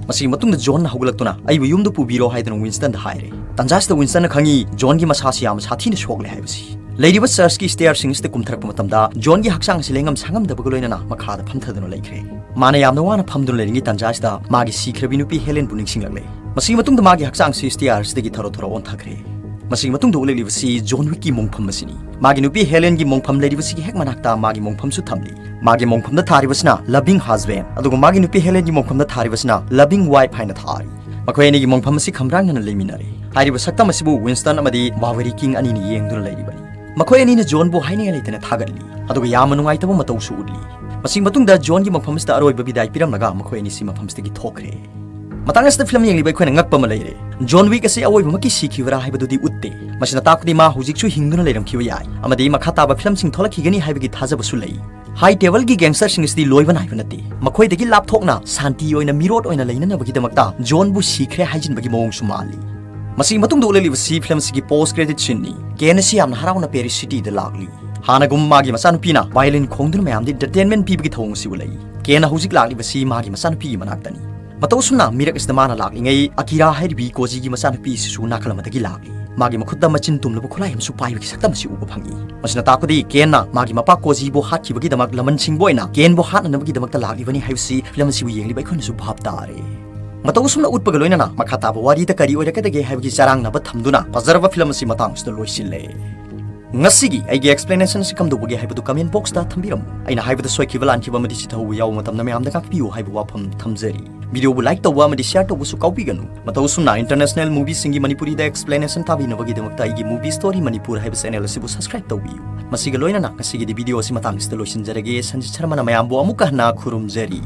ꯃꯁꯤꯒꯤ ꯃꯇꯨꯡꯗ ꯖꯣꯟꯅ ꯍꯧꯒꯠꯂꯛꯇꯨꯅ "ꯑꯩꯕꯨ ꯌꯨꯝꯗ ꯄꯨꯕꯤꯔꯣ" ꯍꯥꯏꯗꯨꯅ ꯋꯤꯟꯁꯇꯟꯗ ꯍꯥꯏꯔꯦ꯫ ꯇꯥꯟꯖꯥꯁꯤꯗ ꯋꯤꯟꯁꯇꯟꯅ ꯈꯪꯉꯤ ꯖꯣꯟꯒꯤ ꯃꯁꯥꯁꯤ ꯌꯥꯝꯅ ꯁꯥꯊꯤꯅ ꯁꯣꯛꯂꯦ ꯍꯥꯏꯕꯁꯤ꯫ ꯂꯩꯔꯤꯕ ꯆꯔꯆꯀꯤ ꯁ꯭ꯇꯦꯌꯔꯁꯤꯡ ꯑꯁꯤꯗ ꯀꯨꯝꯊꯔꯛꯄ ꯃꯇꯝꯗ ꯖꯣꯟꯒꯤ ꯍꯛꯆꯥꯡ ꯑꯁꯤ ꯂꯦꯡꯉꯝ ꯁꯥꯉꯝꯗꯕꯒ ꯂꯣꯏꯅꯅ ꯃꯈꯥꯗ ꯐꯝꯊꯗꯨꯅ ꯂꯩꯈ꯭ꯔꯦ꯫ ꯃꯥꯅ ꯌꯥꯝꯅ ꯋꯥꯅ ꯐꯝꯗꯨꯅ ꯂꯩꯔꯤꯉꯩ ꯇꯥꯟꯖꯥꯁꯤꯗ ꯃꯥꯒꯤ ꯁꯤꯈ꯭ꯔꯕꯤ ꯅꯨꯄꯤ ꯍꯦꯂꯦꯟꯕꯨ ꯅꯤꯡꯁꯤꯡꯂꯛꯂꯦ꯫ ꯃꯁꯤꯒꯤ ꯃꯇꯨꯡꯗ ꯃꯥꯒꯤ ꯍꯛꯆꯥꯡꯁꯤ ꯁ꯭ꯇꯦꯌꯔꯁꯤꯗꯒꯤ ꯊꯔꯣ ꯊꯔꯣ ꯑꯣꯟꯊꯈ꯭ꯔꯦ꯫ ꯃꯁꯤꯒꯤ ꯃꯇꯨꯡꯗ ꯎꯠꯂꯛꯂꯤꯕꯁꯤ ꯖꯣꯟ ꯋꯤꯛꯀꯤ ꯃꯣꯡꯐꯝ ꯑꯁꯤꯅꯤ꯫ ꯃꯥꯒꯤ ꯅꯨꯄꯤ ꯍꯦꯂꯦꯟꯒꯤ ꯃꯣꯡꯐꯝ ꯂꯩꯔꯤꯕꯁꯤꯒꯤ ꯍꯦꯛ ꯃꯅꯥꯛꯇ ꯃꯥꯒꯤ ꯃꯣꯡꯐꯝꯁꯨ ꯊꯝꯂꯤ꯫ ꯃꯥꯒꯤ ꯃꯣꯡꯐꯝꯗ ꯊꯥꯔꯤꯕꯁꯤꯅ "Loving Husband", ꯑꯗꯨꯒ ꯃꯥꯒꯤ ꯅꯨꯄꯤ ꯍꯦꯂꯦꯟꯒꯤ ꯃꯣꯡꯐꯝꯗ ꯊꯥꯔꯤꯕꯁꯤꯅ "Loving Wife" ꯍꯥꯏꯅ ꯊꯥꯔꯤ꯫ ꯃꯈꯣꯏ ꯑꯅꯤꯒꯤ ꯃꯣꯡꯐꯝ ꯑꯁꯤ ꯈꯝꯕ꯭ꯔꯥꯡꯅꯅ ꯂꯩꯃꯤꯟꯅꯔꯤ꯫ ꯍꯥꯏꯔꯤꯕ ꯁꯛꯇꯝ ꯑꯁꯤꯕꯨ ꯋꯤꯟꯁꯇꯟ ꯑꯃꯗꯤ ꯕꯥꯋꯦꯔꯤ ꯀꯤꯡ ꯑꯅꯤꯅ ꯌꯦꯡꯗꯨꯅ ꯂꯩꯔꯤꯕꯅꯤ꯫ ꯃꯈꯣꯏ ꯑꯅꯤꯅ ꯖꯣꯟꯕꯨ ꯍꯥꯏꯅꯤꯡꯉꯥꯏ ꯂꯩꯇꯅ ꯊꯥꯒꯠꯂꯤ, ꯑꯗꯨꯒ ꯌꯥꯝꯅ ꯅꯨꯡꯉꯥꯏꯇꯕ ꯃꯇꯧꯁꯨ ꯎꯠꯂꯤ꯫ ꯃꯁꯤꯒꯤ ꯃꯇꯨꯡꯗ ꯖꯣꯟꯒꯤ ꯃꯐꯝ ꯑꯁꯤꯗ ꯑꯔꯣꯏꯕ ꯕꯤꯗꯥꯏ ꯄꯤꯔꯝꯂꯒ ꯃꯈꯣꯏ ꯑꯅꯤꯁꯤ ꯃꯐꯝꯁꯤꯗꯒꯤ ꯊꯣꯛꯈ꯭ꯔꯦ꯫ ꯃꯇꯥꯡ ꯑꯁꯤꯗ ꯐꯤꯂꯝ ꯌꯦꯡꯂꯤꯕ ꯑꯩꯈꯣꯏꯅ ꯉꯛꯄ ꯑꯃ ꯂꯩꯔꯦ꯫ ꯖꯣꯟ ꯋꯤꯛ ꯑꯁꯤ ꯑꯋꯣꯏꯕꯃꯛꯀꯤ ꯁꯤꯈꯤꯕ꯭ꯔꯥ ꯍꯥꯏꯕꯗꯨꯗꯤ ꯎꯠꯇꯦ꯫ ꯃꯁꯤꯅ ꯇꯥꯛꯄꯗꯤ ꯃꯥ ꯍꯧꯖꯤꯛꯁꯨ ꯍꯤꯡꯗꯨꯅ ꯂꯩꯔꯝꯈꯤꯕ ꯌꯥꯏ ꯑꯃꯗꯤ ꯃꯈꯥ ꯇꯥꯕ ꯐꯤꯂꯝꯁꯤꯡ ꯊꯣꯛꯂꯛꯈꯤꯒꯅꯤ ꯍꯥꯏꯕꯒꯤ ꯊꯥꯖꯕꯁꯨ ꯂꯩ꯫ ꯍꯥꯏ ꯇꯦꯕꯜꯒꯤ ꯒꯦꯡꯁꯇꯔꯁꯤꯡ ꯑꯁꯤꯗꯤ ꯂꯣꯏꯕ ꯅꯥꯏꯕ ꯅꯠꯇꯦ꯫ ꯃꯈꯣꯏꯗꯒꯤ ꯂꯥꯞꯊꯣꯛꯅ ꯁꯥꯟꯇꯤ ꯑꯣꯏꯅ ꯃꯤꯔꯣꯠ ꯑꯣꯏꯅ ꯂꯩꯅꯅꯕꯒꯤꯗꯃꯛꯇ ꯖꯣꯟꯕꯨ ꯁꯤꯈ꯭ꯔꯦ ꯍꯥꯏꯖꯤꯟꯕꯒꯤ ꯃꯑꯣꯡꯁꯨ ꯃꯥꯜꯂꯤ꯫ ꯃꯁꯤꯒꯤ ꯃꯇꯨꯡꯗ ꯎꯠꯂꯛꯂꯤꯕꯁꯤ ꯐꯤꯂꯝ ꯑꯁꯤꯒꯤ ꯄꯣꯁ ꯀ꯭ꯔꯦꯗꯤꯠ ꯁꯤꯟꯅꯤ꯫ ꯀꯦꯟ ꯑꯁꯤ ꯌꯥꯝꯅ ꯍꯔꯥꯎꯅ ꯄꯦꯔꯤꯁ ꯁꯤꯇꯤꯗ ꯂꯥꯛꯂꯤ꯫ ꯍꯥꯟꯅꯒꯨꯝ ꯃꯥꯒꯤ ꯃꯆꯥꯅꯨꯄꯤꯅ ꯚꯥꯏꯑꯣꯂꯤꯟ ꯈꯣꯡꯗꯨꯅ ꯃꯌꯥꯝꯗ ꯏꯟꯇꯔꯇꯦꯟꯃꯦꯟ ꯄꯤꯕꯒꯤ ꯊꯧꯑꯣꯡ ꯑꯁꯤ ꯎꯠꯂꯛꯏ꯫ ꯀꯦꯟꯅ ꯍꯧꯖꯤꯛ ꯂꯥꯛꯂꯤꯕꯁꯤ ꯃꯥꯒꯤ ꯃꯆꯥꯅꯨꯄꯤꯒꯤ ꯃꯅꯥꯛꯇꯅꯤ꯫ ꯃꯇꯧ ꯑꯁꯨꯝꯅ ꯃꯤꯔꯛ ꯑꯁꯤꯗ ꯃꯥꯅ ꯂꯥꯛꯂꯤꯉꯩ ꯑꯀꯤꯔꯥ ꯍꯥꯏꯔꯤꯕꯤ ꯀꯣꯖꯤꯒꯤ ꯃꯆꯥꯅꯨꯄꯤ ꯑꯁꯤꯁꯨ ꯅꯥꯀꯜ ꯑꯃꯗꯒꯤ ꯂꯥꯛꯂꯤ꯫ ꯃꯥꯒꯤ ꯃꯈꯨꯠꯇ ꯃꯆꯤꯟ ꯇꯨꯝꯂꯕ ꯈꯨꯠꯂꯥꯏ ꯑꯃꯁꯨ ꯄꯥꯏꯕꯒꯤ ꯁꯛꯇꯝ ꯑꯁꯤ ꯎꯕ ꯐꯪꯏ꯫ ꯃꯁꯤꯅ ꯇꯥꯛꯄꯗꯤ ꯀꯦꯟꯅ ꯃꯥꯒꯤ ꯃꯄꯥ ꯀꯣꯖꯤꯕꯨ ꯍꯥꯠꯈꯤꯕꯒꯤꯗꯃꯛ ꯂꯃꯟꯁꯤꯡꯕ ꯑꯣꯏꯅ ꯀꯦꯟꯕꯨ ꯍꯥꯠꯅꯅꯕꯒꯤꯗꯃꯛꯇ ꯂꯥꯛꯂꯤꯕꯅꯤ ꯍꯥꯏꯕꯁꯤ ꯐꯤꯂꯝ ꯑꯁꯤꯕꯨ ꯌꯦꯡꯂꯤꯕ ꯑꯩꯈꯣꯏꯅꯁꯨ ꯚꯥꯞ ꯇꯥꯔꯦ꯫ ꯃꯇꯧ ꯑꯁꯨꯝꯅ ꯎꯠꯄꯒ ꯂꯣꯏꯅꯅ ꯃꯈꯥ ꯇꯥꯕ ꯋꯥꯔꯤꯗ ꯀꯔꯤ ꯑꯣꯏꯔꯛꯀꯗꯒꯦ ꯍꯥꯏꯕꯒꯤ ꯆꯔꯥꯡꯅꯕ ꯊꯝꯗꯨꯅ ꯐꯖꯔꯕ ꯐꯤꯂꯝ ꯑꯁꯤ ꯃꯇꯥꯡ ꯑꯁꯤꯗ ꯂꯣꯏꯁꯤꯜꯂꯦ꯫ ꯉꯁꯤꯒꯤ ꯑꯩꯒꯤ explanation ꯑꯁꯤ ꯀꯝꯗꯧꯕꯒꯦ ꯍꯥꯏꯕꯗꯨ comment box ꯇ ꯊꯝꯕꯤꯔꯝꯃꯨ꯫ ꯑꯩꯅ ꯍꯥꯏꯕꯗ ꯁꯣꯏꯈꯤꯕ ꯂꯥꯟꯈꯤꯕ ꯑꯃꯗꯤ ꯆꯤꯊꯍꯧꯕ ꯌꯥꯎꯕ ꯃꯇꯝꯗ ꯃꯌꯥꯝꯗ ꯉꯥꯛꯄꯤꯌꯨ ꯍꯥꯏꯕ ꯋꯥꯐꯝ ꯊꯝꯖꯔꯤ꯫ Video ꯕꯨ like ꯇꯧꯕ ꯑꯃꯗꯤ share ꯇꯧꯕꯁꯨ ꯀꯥꯎꯕꯤꯒꯅꯨ꯫ ꯃꯇꯧ ꯑꯁꯨꯝꯅ international movie ꯁꯤꯡꯒꯤ ꯃꯅꯤꯄꯨꯔꯤꯗ explanation ꯇꯥꯕꯤꯅꯕꯒꯤꯗꯃꯛꯇ ꯑꯩꯒꯤ Movie Story Manipur ꯍꯥꯏꯕ channel ꯑꯁꯤꯕꯨ subscribe ꯇꯧꯕꯤꯌꯨ꯫ ꯃꯁꯤꯒ ꯂꯣꯏꯅꯅ ꯉꯁꯤꯒꯤꯗꯤ video ꯑꯁꯤ ꯃꯇꯥꯡ ꯑꯁꯤꯗ ꯂꯣꯏꯁꯤꯟꯖꯔꯒꯦ꯫ ꯁꯟꯖꯤꯠ ꯁꯔꯃꯅ ꯃꯌꯥꯝꯕꯨ ꯑꯃꯨꯛꯀ ꯍꯟꯅ ꯈꯨꯔꯨꯝꯖꯔꯤ꯫